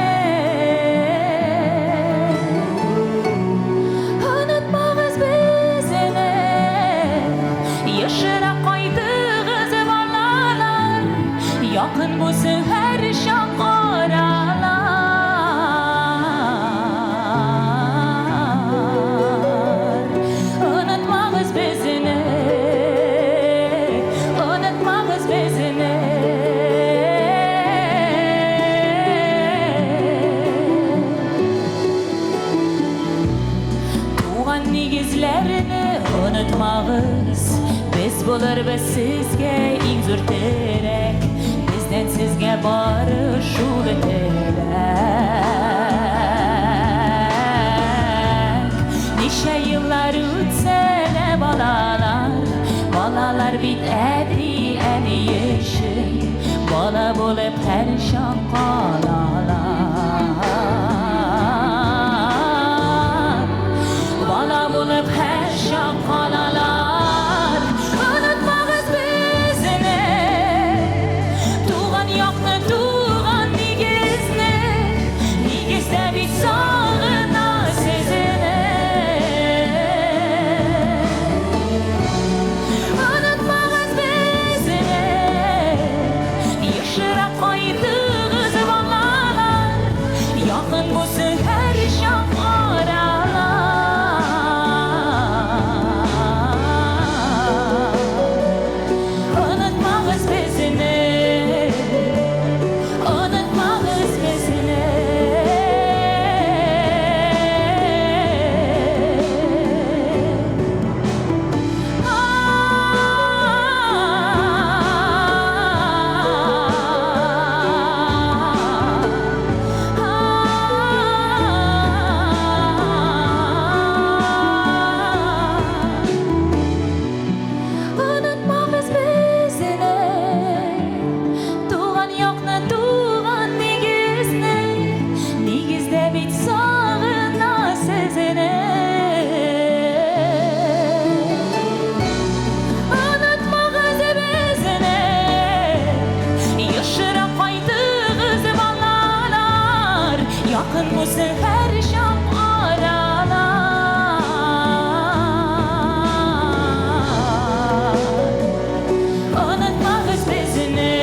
Онытмагыз безне, ешрак кайтыгыз, балалар, якын булсын һәрчак аралар. Онытмагыз безне, онытмагыз безне. Туган нигезләрне онытмагыз, без булырбыз сезгә иң зур терәк, бездән сезгә бары шул теләк. Ничә еллар үтсә дә балалар, балалар бит әти-әни өчен бала булып һәрчак калалар. Бала булып һәрчак калалар. Онытмагыз безне, туган якны, туган нигезне. Нигездә бит сагына сезне. Онытмагыз безне, ешрак кайтыгыз. Якын булсын һәрчак аралар. Онытмагыз безне,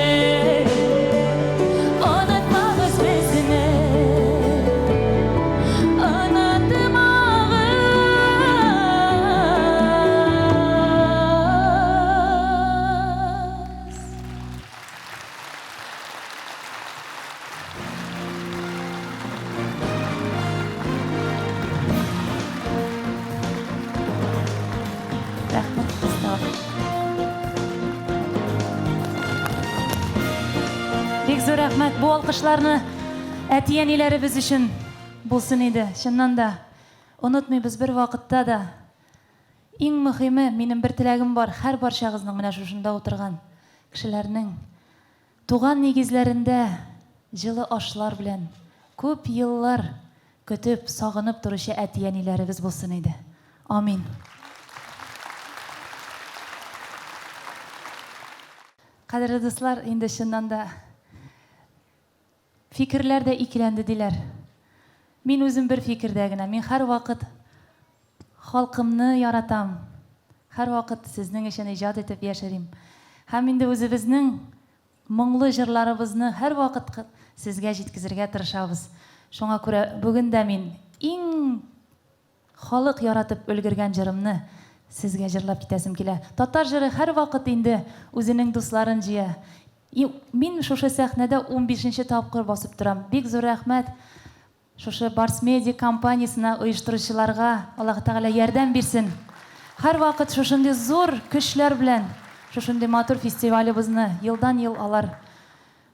онытмагыз безне, онытмагыз. Рәхмәт, дуслар. Бик зур рәхмәт. Бу алкышларны әти-әниләребез өчен булсын иде. Чыннан да онытмыйбыз бер вакытта да. Иң мөһиме, минем бер теләгем бар, һәр барчагызның менә шушында утырган кешеләрнең туган нигезләрендә җылы ашлар белән күп еллар көтеп, сагынып торучы әти-әниләребез булсын иде. Амин. Кадерле дуслар, инде чыннан да фикерләр дә икеләнде диләр. Мин үзем бер фикердә генә. Мин һәрвакыт халкымны яратам. Һәрвакыт сезнең өчен иҗат итеп яшерим. Һәм инде үзебезнең моңлы җырларыбызны һәрвакыт сезгә җиткезергә тырышабыз. Шуңа күрә бүген дә мин иң халык яратып өлгергән җырымны сезгә җырлап китәсем килә. Татар җыры һәрвакыт инде үзенең дусларын җыя. И мин шушы сәхнәдә унбишенче тапкыр басып торам. Бик зур рәхмәт шушы Барс Медиа компаниясенә, оештыручыларга. Аллаһы Тәгалә ярдәм бирсен. Һәрвакыт шушындый зур көчләр белән шушындый матур фестивалебызны елдан-ел алар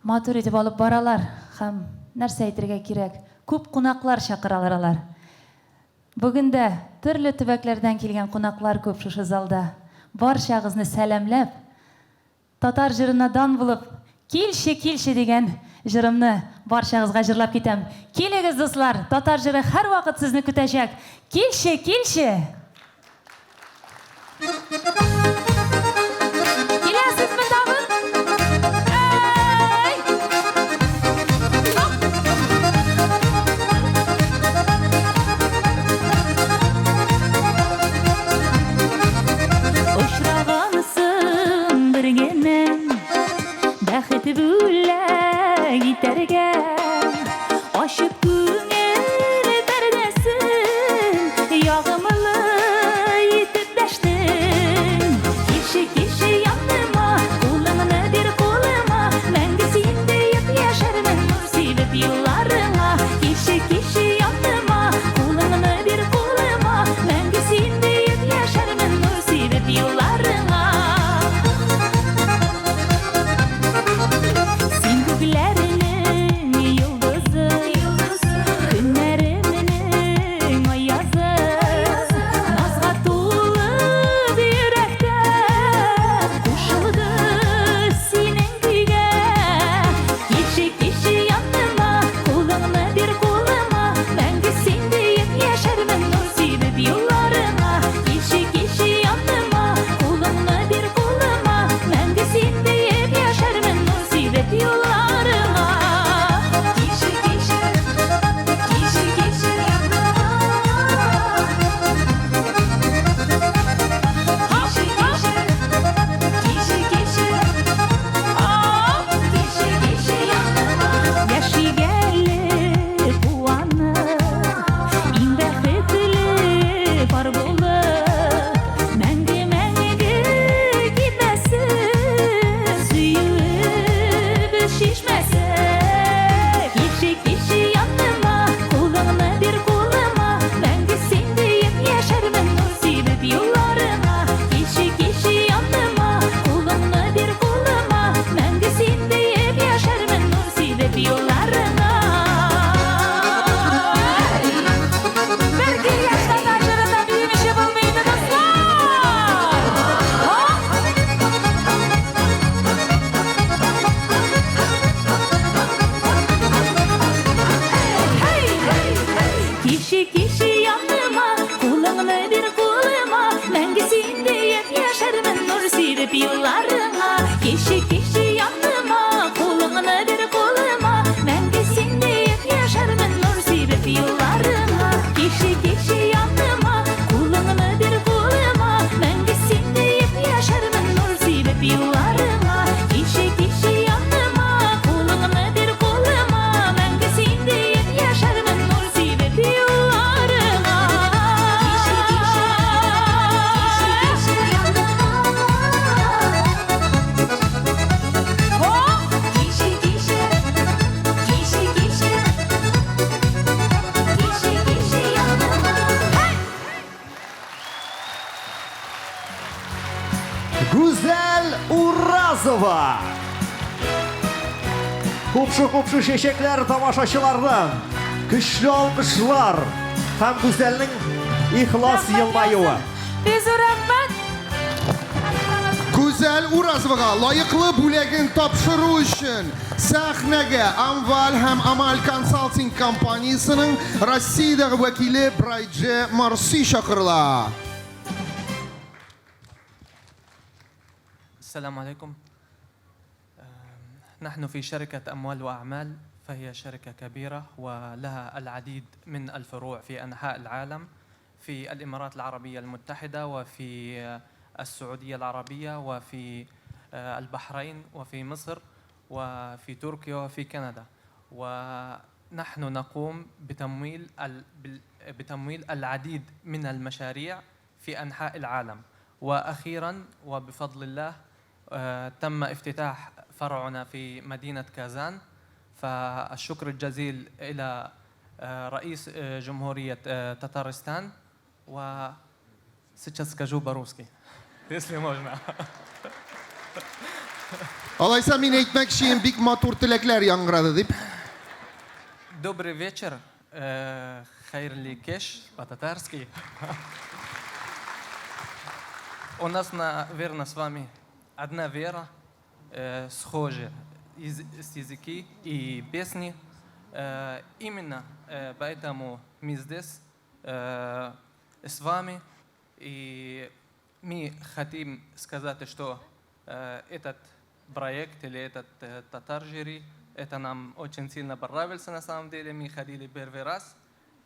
матур итеп алып баралар. Һәм нәрсә әйтергә кирәк, күп кунаклар чакыралар алар. Бүген дә төрле төбәкләрдән килгән кунаклар күп шушы залда. Барчагызны сәламләп, татар җырына дан булып, Килче, килче дигән җырымны барчагызга җырлап китәм. Килегез, дуслар, татар җыры һәрвакыт сезне көтәчәк. Килче, килче! Киләсезме тагын? Әй! Очрагансың бер генә бәхет бүләк итәргә. Ачып күңел пәрдәсен, ягымлы итеп дәштең. Килче, килче яныма, кулыңны бир кулыма, мәңге син диеп яшәрмен, нур сибеп юлларыңа. Килче, килче яныма, кулыңны бир кулыма, мәңге син диеп яшәрмен, нур сибеп юлларыңа. Син күкләрнең йолдызы, көннәремнең аязы, назга тулы йөрәктә кушылды синең көйгә. Килче, килче яныма, кулыңны бир кулыма, Уразова! Купшы-купшы чәчәкләр тамашачылардан, көчле алкышлар һәм Гүзәлнең ихлас елмаюы. Бик зур рәхмәт! Гүзәл Уразовага лаеклы бүләген тапшыру өчен сәхнәгә Амваль һәм Амаль консалтинг компаниясенең Россиядәге вәкиле Брайдже Марси чакырыла. السلام عليكم نحن في شركة أموال وأعمال فهي شركة كبيرة ولها العديد من الفروع في أنحاء العالم في الإمارات العربية المتحدة وفي السعودية العربية وفي البحرين وفي مصر وفي تركيا وفي كندا ونحن نقوم بتمويل بتمويل العديد من المشاريع في أنحاء العالم وأخيرا وبفضل الله تم افتتاح فرعنا في مدينة كازان فالشكر الجزيل إلى رئيس جمهورية تتارستان و сейчас скажу по-русски, если можно. Алайса мин әйтмәкче идем, бик матур теләкләр яңгырады дип. Добрый вечер, Хәерле кич по-татарски. У нас, наверное, с вами одна вера, схожи с языки и песни. Именно поэтому мы здесь с вами. И мы хотим сказать, что этот проект или этот Татар җыры, это нам очень сильно понравился на самом деле. Мы ходили первый раз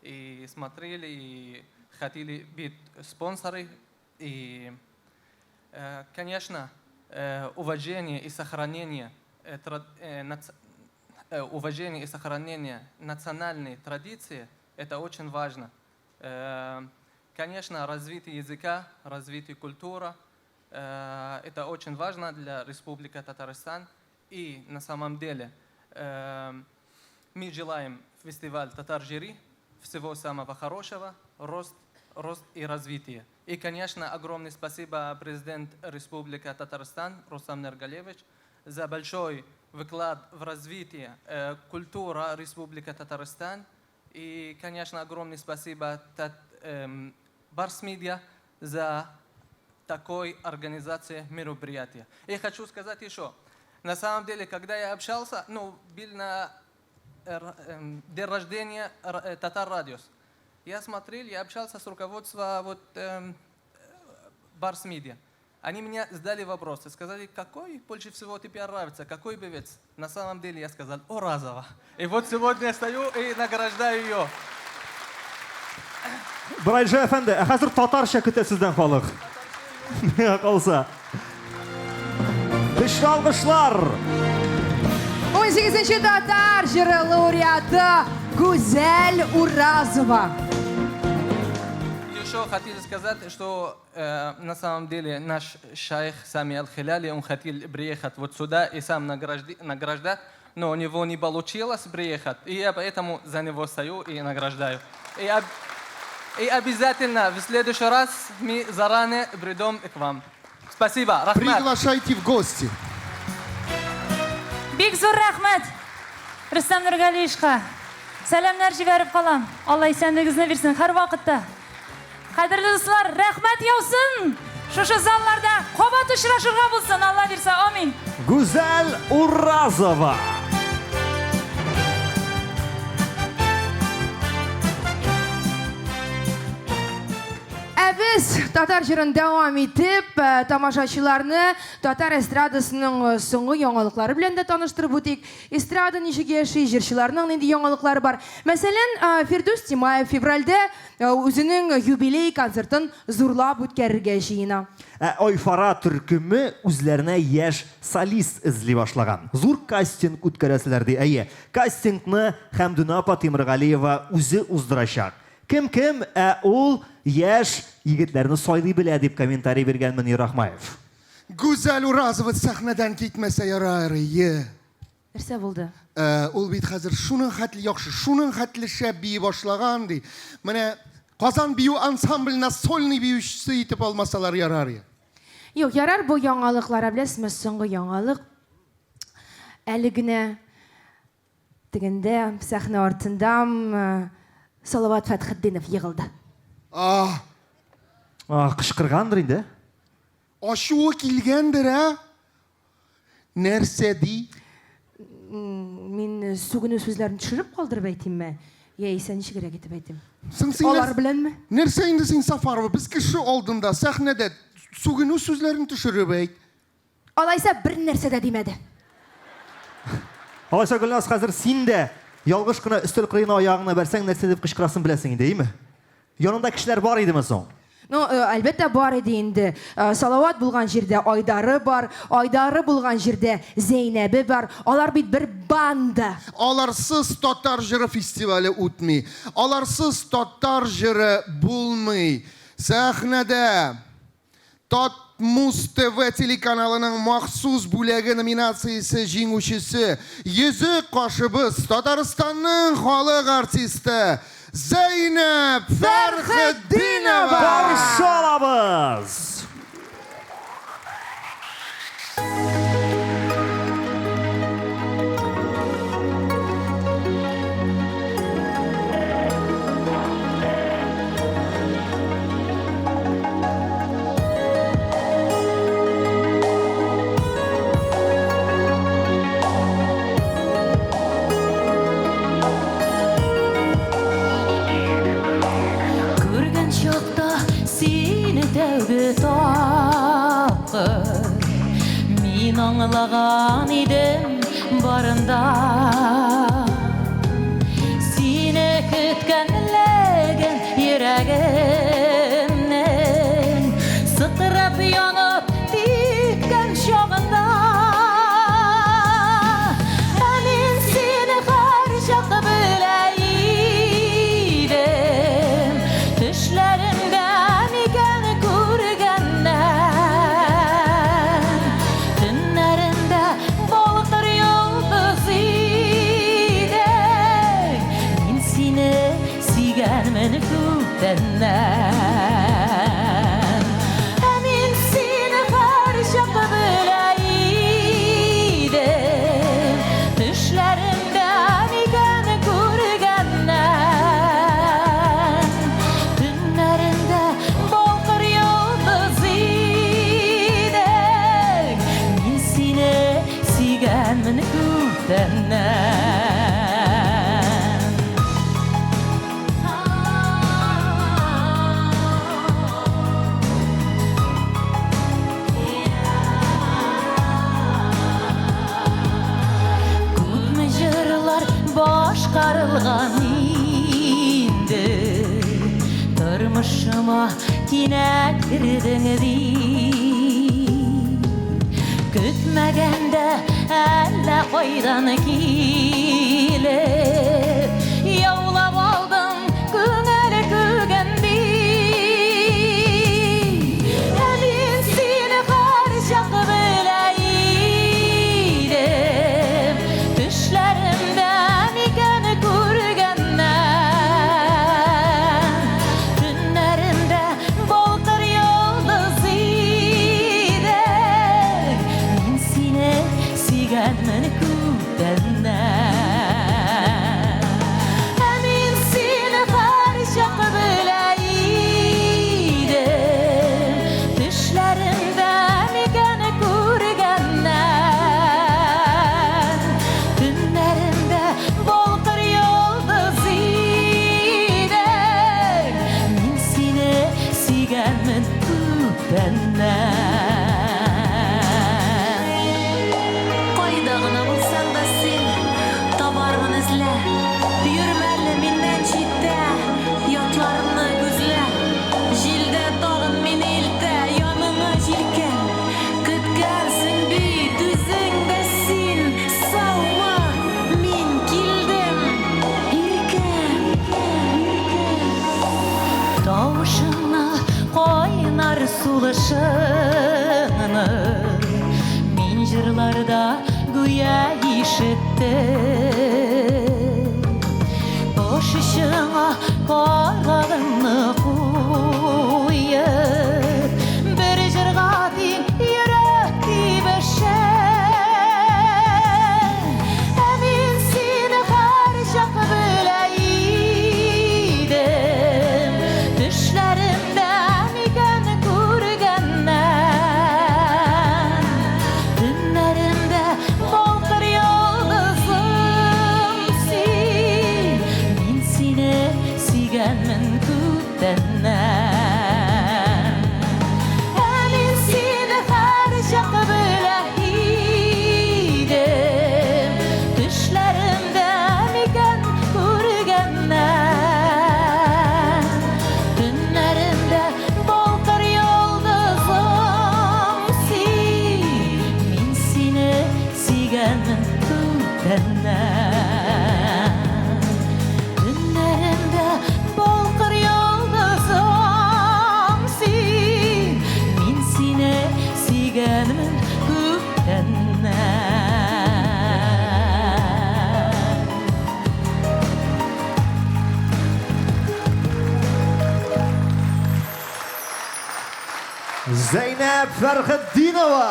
и смотрели, и хотели быть спонсоры. И, конечно, уважение и сохранение уважение и сохранение национальной традиции – это очень важно. Конечно, развитие языка, развитие культуры – это очень важно для Республики Татарстан. И на самом деле мы желаем фестиваль Татар җыры всего самого хорошего, рост, рост и развитие. И, конечно, огромное спасибо президент Республики Татарстан Рустам Нургалиевич за большой вклад в развитие культуры Республики Татарстан. И, конечно, огромное спасибо Барс Медиа за такой организации мероприятия. И хочу сказать еще, на самом деле, когда я общался, ну, был на день рождения Татар Радиос, я смотрел, я общался с руководством вот, Барс Медиа. Они мне задали вопросы, сказали, какой больше всего тебе нравится, какой певец. На самом деле я сказал, Уразова. И вот сегодня я стою и награждаю ее. Брайжа әфәнде, ә хәзер татарча көтә сездән халык. Калса. Көчле алкышлар. 18 татар җыры лауреаты Гүзәл Уразова. Еще хотели сказать, что на самом деле наш шейх Сами Аль-Хиляли, он хотел приехать вот сюда и сам награждать, но у него не получилось приехать, и я поэтому за него стою и награждаю. И обязательно в следующий раз мы заранее придем к вам. Спасибо, Рәхмәт. Приглашайте в гости. Бик зур рәхмәт Рөстәм Нургалиевичка. Сәламнәр җибәреп калам. Алла исәнлегегезне бирсен һәр вакытта. Кадерле дуслар, рәхмәт яусын. Шушы залларда кабат очрашырга булсын, Алла бирсә, амин. Гүзәл Уразова. Ә без татар җырын дәвам итеп, тамашачыларны татар эстрадасының соңгы яңалыклары белән дә таныштырып үтик. Эстрада ничек яши, җырчыларның нинди яңалыклары бар. Мәсәлән, Фирдүс Тимаев февральдә үзенең юбилей концертын зурлап үткәрергә җыена. Ә Айфара төркеме үзләренә яшь солист эзли башлаган. Зур кастинг үткәрәселәр ди. Әйе, кастингны Хәмдүнә апа Тимергалиева үзе уздырачак. Кем кем, ә ул яшь егетләрне сайлый белә дип комментарий биргән Мөнир Рахмаев. Гүзәл Уразова сәхнәдән китмәсә ярар ие. Нәрсә булды? Ул бит хәзер шуның хәтле яхшы, шуның хәтле шәп бии башлаган ди. Менә Казан бию ансамбленә сольный биючесе итеп алмасалар ярар. Юк, ярар бу яңалыклар, ә беләсезме, соңгы яңалык әле генә тегендә сәхнә артында Салават Фәтхетдинов егылды. А! А, кычкыргандыр инде. Ачуы килгәндер, ә? Нәрсә ди? Мин сүгенү сүзләрен төшереп калдырып әйтимме? Яисә ничегрәк итеп әйтим? Соң син Алар беләнме? Нәрсә инде син, Сафарова? Без кеше алдында, сәхнәдә сүгенү сүзләрен төшереп әйт. Алайса бер нәрсә дә димәде. Алайса, Гөлназ, хәзер син дә ялгыш кына өстәл кырыена аягыңны бәрсәң, нәрсә дип кычкырасын беләсең инде, әйеме? Янында кешеләр бар идеме соң? Ну, әлбәттә, бар иде инде. Салават булган җирдә Айдары бар, Айдары булган җирдә Зәйнәбе бар. Алар бит бер банда. Аларсыз Татар җыры фестивале үтми. Аларсыз татар җыры булмый. Сәхнәдә Татмуз-ТВ телеканалының махсус бүләге номинациясе җиңүчесе, йөзек кашыбыз, Татарстанның халык артисты Зәйнәб Фәрхетдинова! Каршы алабыз! Күргән чакта сине тәүге тапкыр Мин аңлаган идем барында. Сине көткәнлеген йөрәгемнең Сыкрап янып типкән чагында. Ә мин сине һәрчак белә идем, Төшләремдә микән күргәннән. Төннәрендә балкыр йолдыз идең, Мин сине сөйгәнмен күптәннән. Ә мин сине һәрчак белә идем, Төшләремдә микән күргәннән. Төннәрендә балкыр йолдыз идең, Мин сине сөйгәнмен күптәннән. Күпме җырлар башкарылган инде, Тормышыма кинәт кердең дип. Көтмәгәндә әллә кайдан килеп, Яулап алдың күңел күген дип. Ә мин сине һәрчак белә идем, Төшләремдә микән күргәннән. Төннәрендә балкыр йолдыз идең, Мин сине сөйгәнмен күптәннән. Ә мин сине һәрчак белә идем, Төшләремдә микән күргәннән. Төннәрендә балкыр йолдыз идең, Мин сине сөйгәнмен күптәннән. Кайда гына булсаң да син, табармын эзлә. Йөрмә әле миннән читтә, ятларны күзлә. Җилдә тагын мине илтә, яныңа җилкән. Көткәнсең бит үзең дә син, саумы, мин килдем, иркәм. Тавышыңны, кайнар сулышыңны мин җырларда гүя ишеттем. Баш очыңа карагыңны куеп, бер җырга тиң Зәйнәб Фәрхетдинова!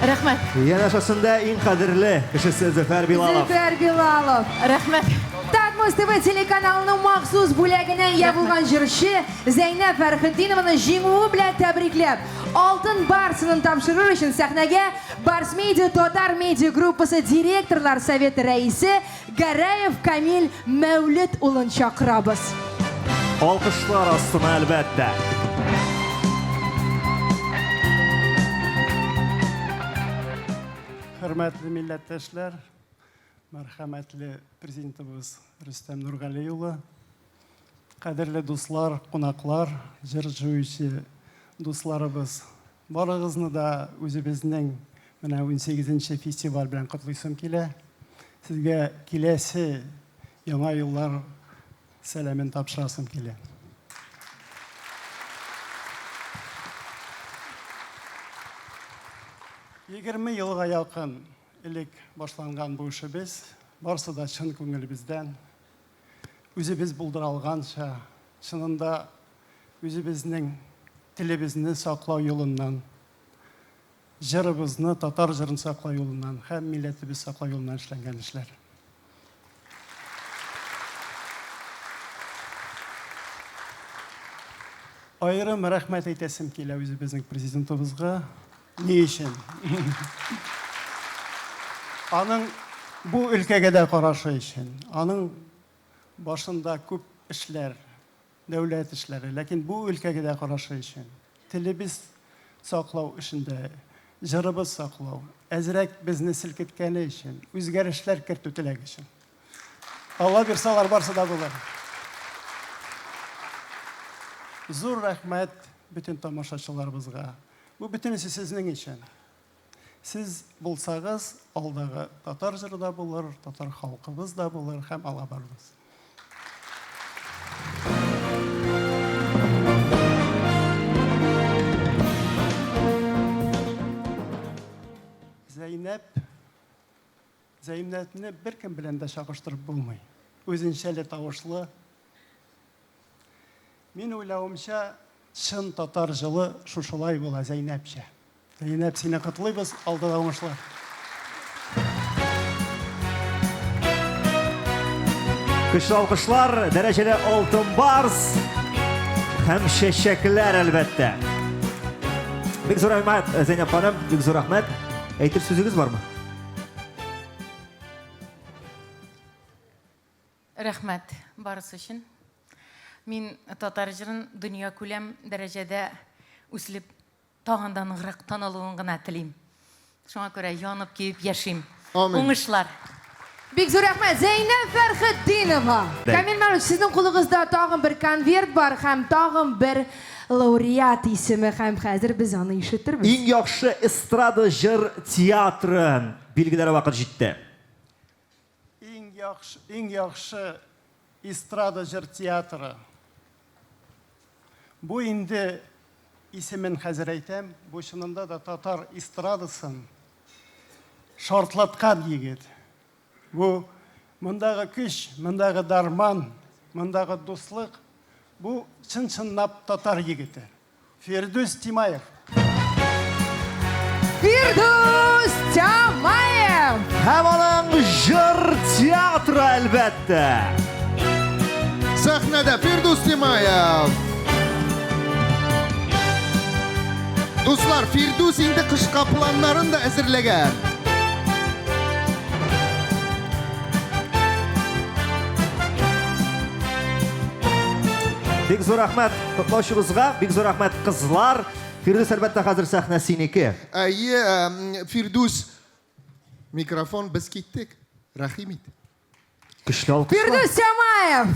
Рәхмәт. Янәшәсендә иң кадерле кешесе Зөфәр Билалов. Зөфәр Билалов. Рәхмәт. Татмус ТВ телеканалының махсус бүләгенә ия булган җырчы Зәйнәб Фәрхетдинованы җиңүе белән тәбрикләп, Алтын Барсынын тапшырыр өчен сәхнәгә Барс Медиа татар медиа группасы директорлар советы рәисе Гәрәев Камил Мәүлет улын чакырабыз. Алкышлар астына, әлбәттә. Хөрмәтле милләттәшләр, мәрхәмәтле президентыбыз Рөстәм Нургали улы, кадерле дуслар, кунаклар, җыр җуючы дусларыбыз, барыгызны да үзебезнең менә 18 фестиваль белән котлыйсым килә. Сезгә киләсе яңа еллар сәламен тапшырасым килә. Егерме елга якын элек башланган бу эшебез, барысы да чын күңелебездән, үзебез булдыра алганча, чынында үзебезнең телебезне саклау юлыннан, җырыбызны, татар җырын саклау юлыннан һәм милләтебез саклау юлыннан эшләнгән эшләр. Аерым рәхмәт әйтәсем килә үзебезнең президентыбызга. Ни өчен? Аның бу өлкәгә дә карашы өчен. Аның башында күп эшләр, дәүләт эшләре, ләкин бу өлкәгә дә карашы өчен. Телебез саклау эшендә, җырыбыз саклау, әзрәк безне селкеткәне өчен, үзгәрешләр кертү теләге өчен. Алла бирсә, алар барсы да булыр. Зур рәхмәт бөтен тамашачыларыбызга. Бу бөтенесе сезнең өчен. Сез булсагыз, алдагы татар җыры да булыр, татар халкыбыз да булыр һәм алга барырбыз. Зәйнәп Зәйнәпне беркем белән дә чагыштырып булмый. Үзенчәле тавышлы. Мин уйлавымча, чын татар җылы шушылай була, Зәйнәпчә. Зәйнәп, сине котлыйбыз, алда да уңышлар. Көчле алкышлар, дәрәҗәле алтын барс һәм чәчәкләр, әлбәттә. Бик зур рәхмәт, Зәйнәп ханым, бик зур рәхмәт. Әйтер сүзегез бармы? Рәхмәт барысы өчен. Мин татар җырын дөньякүләм дәрәҗәдә үселеп тагын да ныграк танылуын гына телим. Шуңа күрә янып көеп яшим. Амин. Уңышлар! Бик зур рәхмәт, Зәйнәб Фәрхетдинова. Камил Мәүлүд, сезнең кулыгызда тагын бер конверт бар һәм тагын бер лауреат исеме һәм хәзер без аны ишетербез. Иң яхшы эстрада җыр театры билгеләре вакыт җитте. Иң яхшы, иң яхшы эстрада җыр театры. Бу инде исемен хәзер әйтәм, бу чынында да татар эстрадасын шартлаткан егет. Бу мондагы көч, мондагы дарман, мондагы дуслык, бу чын-чынлап татар егете. Фирдүс Тимаев. Фирдүс Тямаев! Һәм аның җыр театры, әлбәттә! Сәхнәдә Фирдүс Тимаев. Дуслар, Фирдүс инде кышка планнарын да әзерләгән. Бик зур рәхмәт котлаучыбызга, бик зур рәхмәт кызлар. Фирдүс, әлбәттә, хәзер сәхнә синеке. Әйе, Фирдүс, микрофон, без киттек. Рәхим ит. Көчле алкышлар. Фирдүс Тямаев!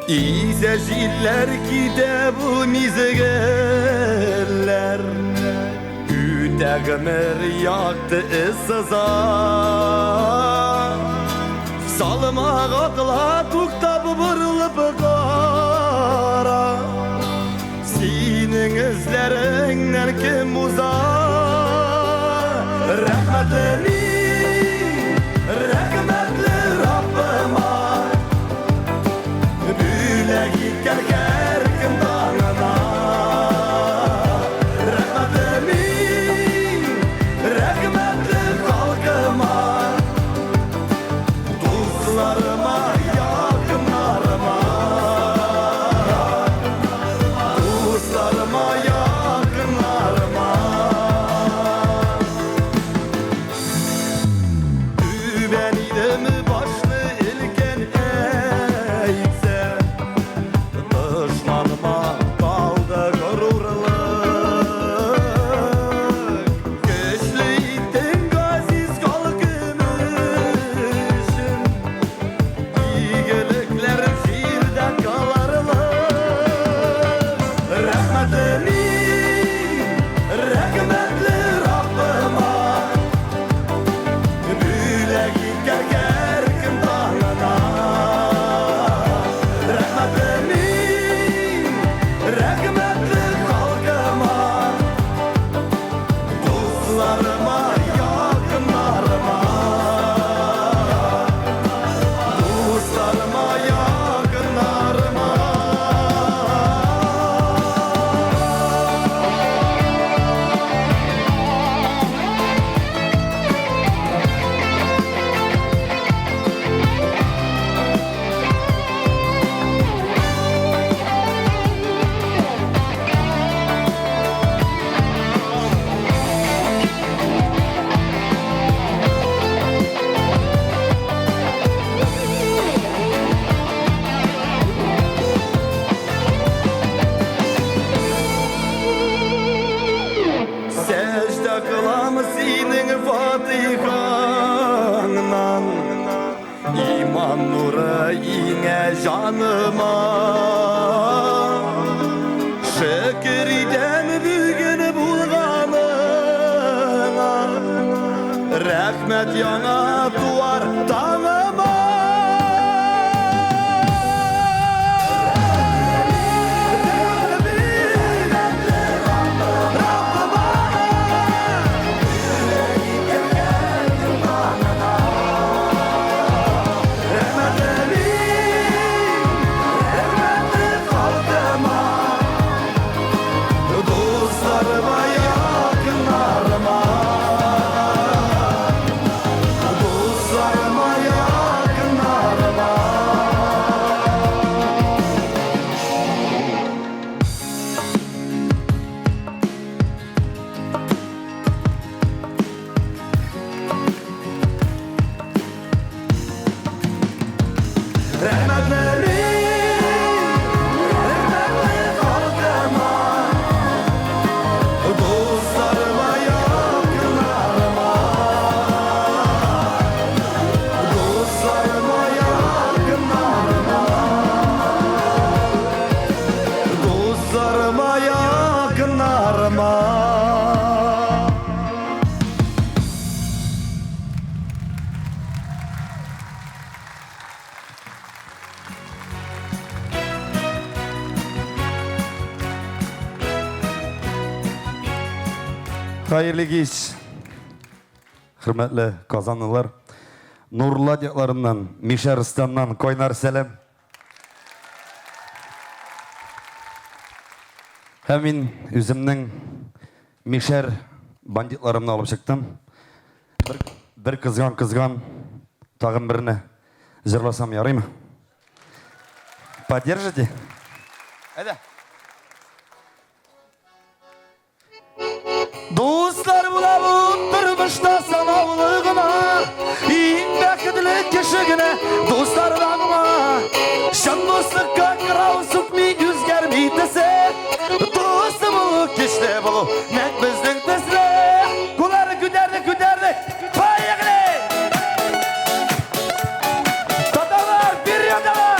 Исә җилләр китә бу мизгелләр. Үтә гомер якты эз сыза. Салмак атла, туктап борылып кара. Синең эзләреңнән кем уза? Рәхмәтле мин, рәхмәтле Раббыма. Бүләк иткән һәркем таңына. Рәхмәтле мин, рәхмәтле халкыма. Дусларыма, якыннарыма. Дусларыма, якыннарыма. Түбән идем башны өлкән әйтсә, дошманыма калды горурлык. Көчле иттең газиз халкым өчен, игелекләр җирдә калырлык. Рәхмәтле мин, рәхмәтле Раббыма. Бүләк иткән һәркем таңына. Рәхмәтле мин, рәхмәтле халкыма. Дусларыма, якыннарыма. Дусларыма, якыннарыма. Сәҗдә кылам синең фатихаңнан, Иман нуры иңә җаныма. Шөкер итәм бүген булганыңа, Рәхмәт яңа туар таңыма. Dostlarıma, yakınlarıma. Dostlarıma, yakınlarıma. Rəhmətli min, rəhmətli halkıma. Dostlarıma, yakınlarıma. Dostlarıma, yakınlarıma. Dostlarıma, yakınlarıma. Хәерле кич, хөрмәтле казанлылар. Нурлат якларыннан, Мишәрстаннан кайнар сәлам. Һәм мин үземнең мишәр бандитларымны алып чыктым. Бер, бер кызган кызган тагын берне җырласам ярыймы? Поддержите? Әйдә. Дуслар була бу тормышта санаулы гына. Иң бәхетле кеше генә дуслардан гына. Чын дуслыкка кырау сукмый, үзгәрми төсе. Дусты булу, көчле булу, нәкъ безнең төсле. Кулларны күтәрдек, күтәрдек. Поехали! Татарлар, вперед давай!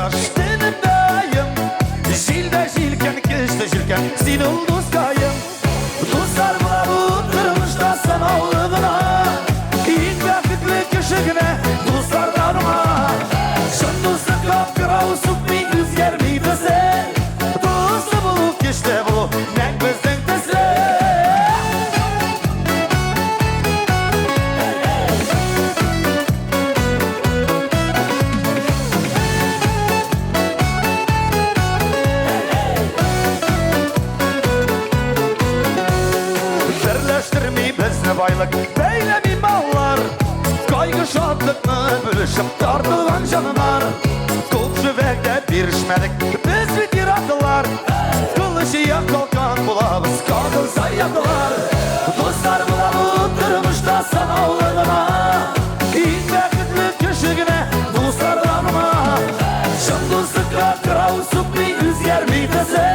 кояш, төнем-дә-аем. Җил дә җилкән, көч тә җилкән, син ул дускаем. Дуслар була бу тормышта санаулы гына. Иң бәхетле кеше генә дуслардан уңа. Чын дуслыкка кырау сукмый, үзгәрми төсе. Дуслы булу, көчле булу, нәкъ безнең төсле. Берләштерми безне байлык, бәйләми маллар. Кайгы шатлыкны бүлешеп тартылган җаннар. Күп шүвәктә бирешмәдек, без бит ир-атлар. Кылыч як калкан булабыз, кагылса ятлар. Дуслар була бу тормышта санаулы гына. Иң бәхетле кеше генә дуслардан уңа. Чын дуслыкка кырау сукмый, үзгәрми төсе.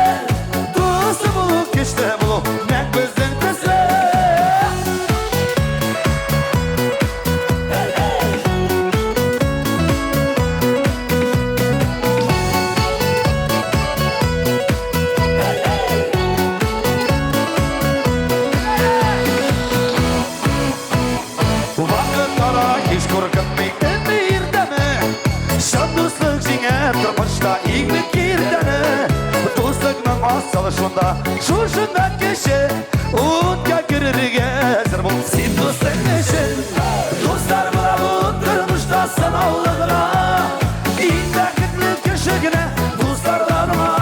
Дуслы булу, көчле булу, нәкъ безнең төсле. Вакыт ара һич куркытмый, төнме, иртәме. Чын дуслык җиңә тормышта иңлек киртәне. Дуслыкның асылы шунда, шушында кеше. Утка керергә әзер бул син дустың өчен. Дуслар була бу тормышта санаулы гына. Иң бәхетле кеше генә дуслардан уңа.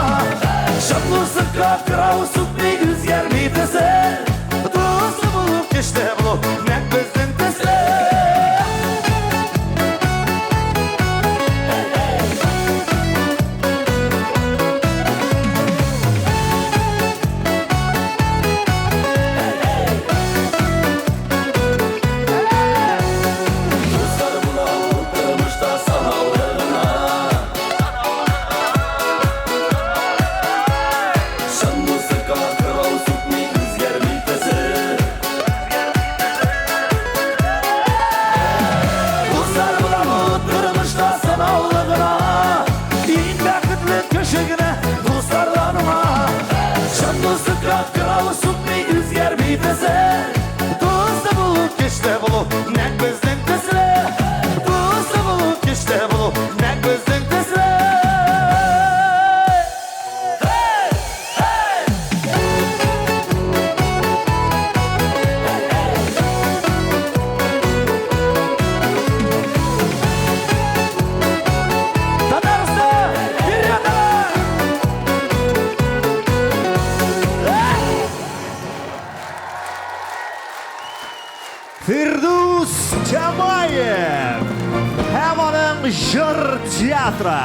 Чын дуслыкка кырау сукмый, үзгәрми төсе. Дуслы булу, көчле булу, нәкъ безнең төсле. Дуслар була бу тормышта санаулы гына. Чын дуслыкка кырау сукмый, үзгәрми төсе. Дуслар була бу тормышта санаулы гына. Иң бәхетле кеше генә дуслардан уңа. Чын дуслыкка кырау сукмый, үзгәрми төсе. Дуслы булу, көчле булу, нәкъ безнең төсле. Дуслы булу, көчле булу, нәкъ безнең төсле. Татарстан, вперед! Фирдүс Тямаев һәм аның җыр театры.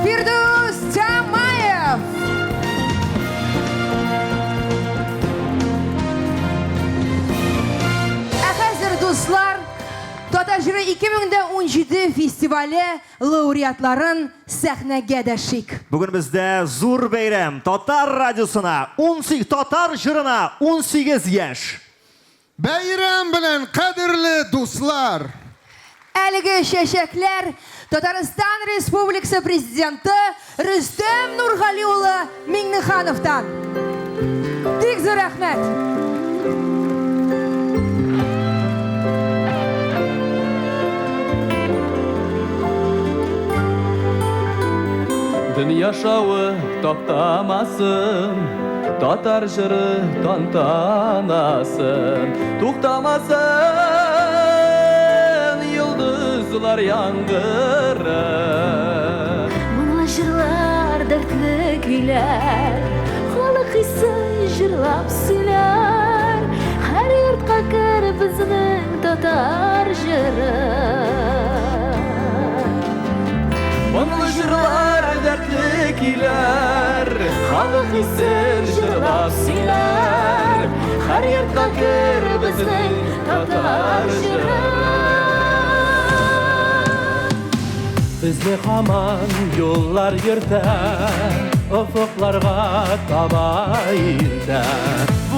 Фирдүс Тямаев! Ә хәзер, дуслар, Татар җыры 2017 фестивале лауреатларын сәхнәгә дәшик. Бүген бездә зур бәйрәм. Татар радиосына 18 татар җырына 18 яшь. Бәйрәм белән, кадерле дуслар! Әлеге чәчәкләр Татарстан Республикасы Президенты Рөстәм Нургали улы Миңнехановтан. Бик зур рәхмәт! Дөнья шавы таптамасын, татар җыры тантанасын, туктамасын йолдызлар яңгыры. Моңлы җырлар, дәртле көйләр, халык хисен җырлап сөйләр. Һәр йортка кер безнең татар җыры. Моңлы җырлар, дәртле көйләр, халык хисен җырлап сөйләр. Һәр йортка кер безнең татар җыры. Безне һаман юллар йөртә, офыкларга таба илтә.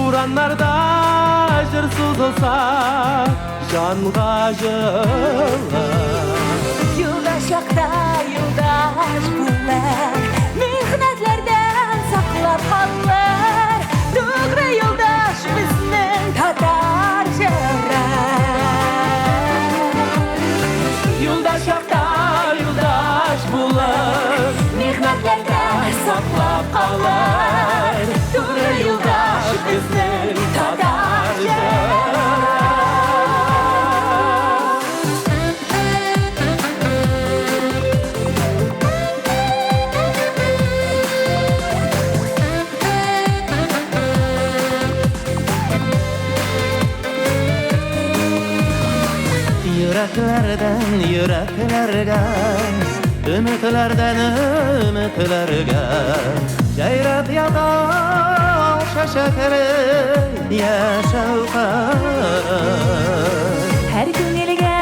Бураннарда җыр сузылса, җанга җылы. Юлда чакта юлдаш булыр, Михнәтләрдән саклап калыр, Тугры юлдаш безнең татар җыры. Юлда чакта юлдаш булыр, Михнәтләрдән саклап калыр, Тугры юлдаш безнең татар җыры. Йөрәкләрдән йөрәкләргә, өметләрдән өметләргә җәйрәп ята чәчәкле яшәү кыры. Һәр күңелгә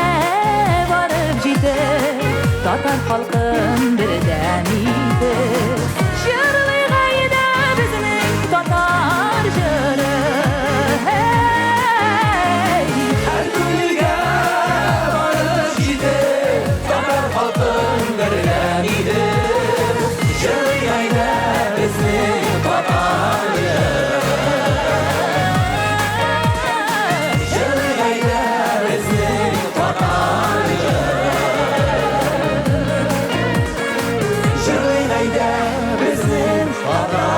барып җитеп, татар халкын бердәм итеп, җырлыйк әйдә безнең татар җыры. Һәй! Һәр күңелгә барып җитеп, татар халкын бердәм итеп, җырлыйк әйдә безнең татар җыры. Җырлыйк әйдә безнең татар җыры. Җырлыйк әйдә безнең татар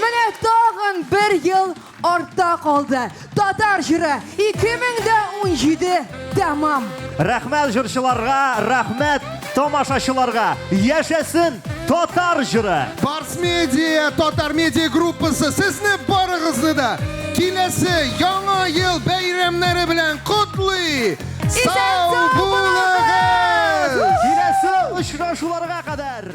Менә тагын бер ел артта калды. Татар җыры 2017 тәмам. Рәхмәт җырчыларга, рәхмәт тамашачыларга. Яшәсен татар җыры! Барс Медиа, Татар Медиа группасы сезне барыгызны да киләсе Яңа ел бәйрәмнәре белән котлый! Сау булыгыз! Киләсе очрашуларга кадәр!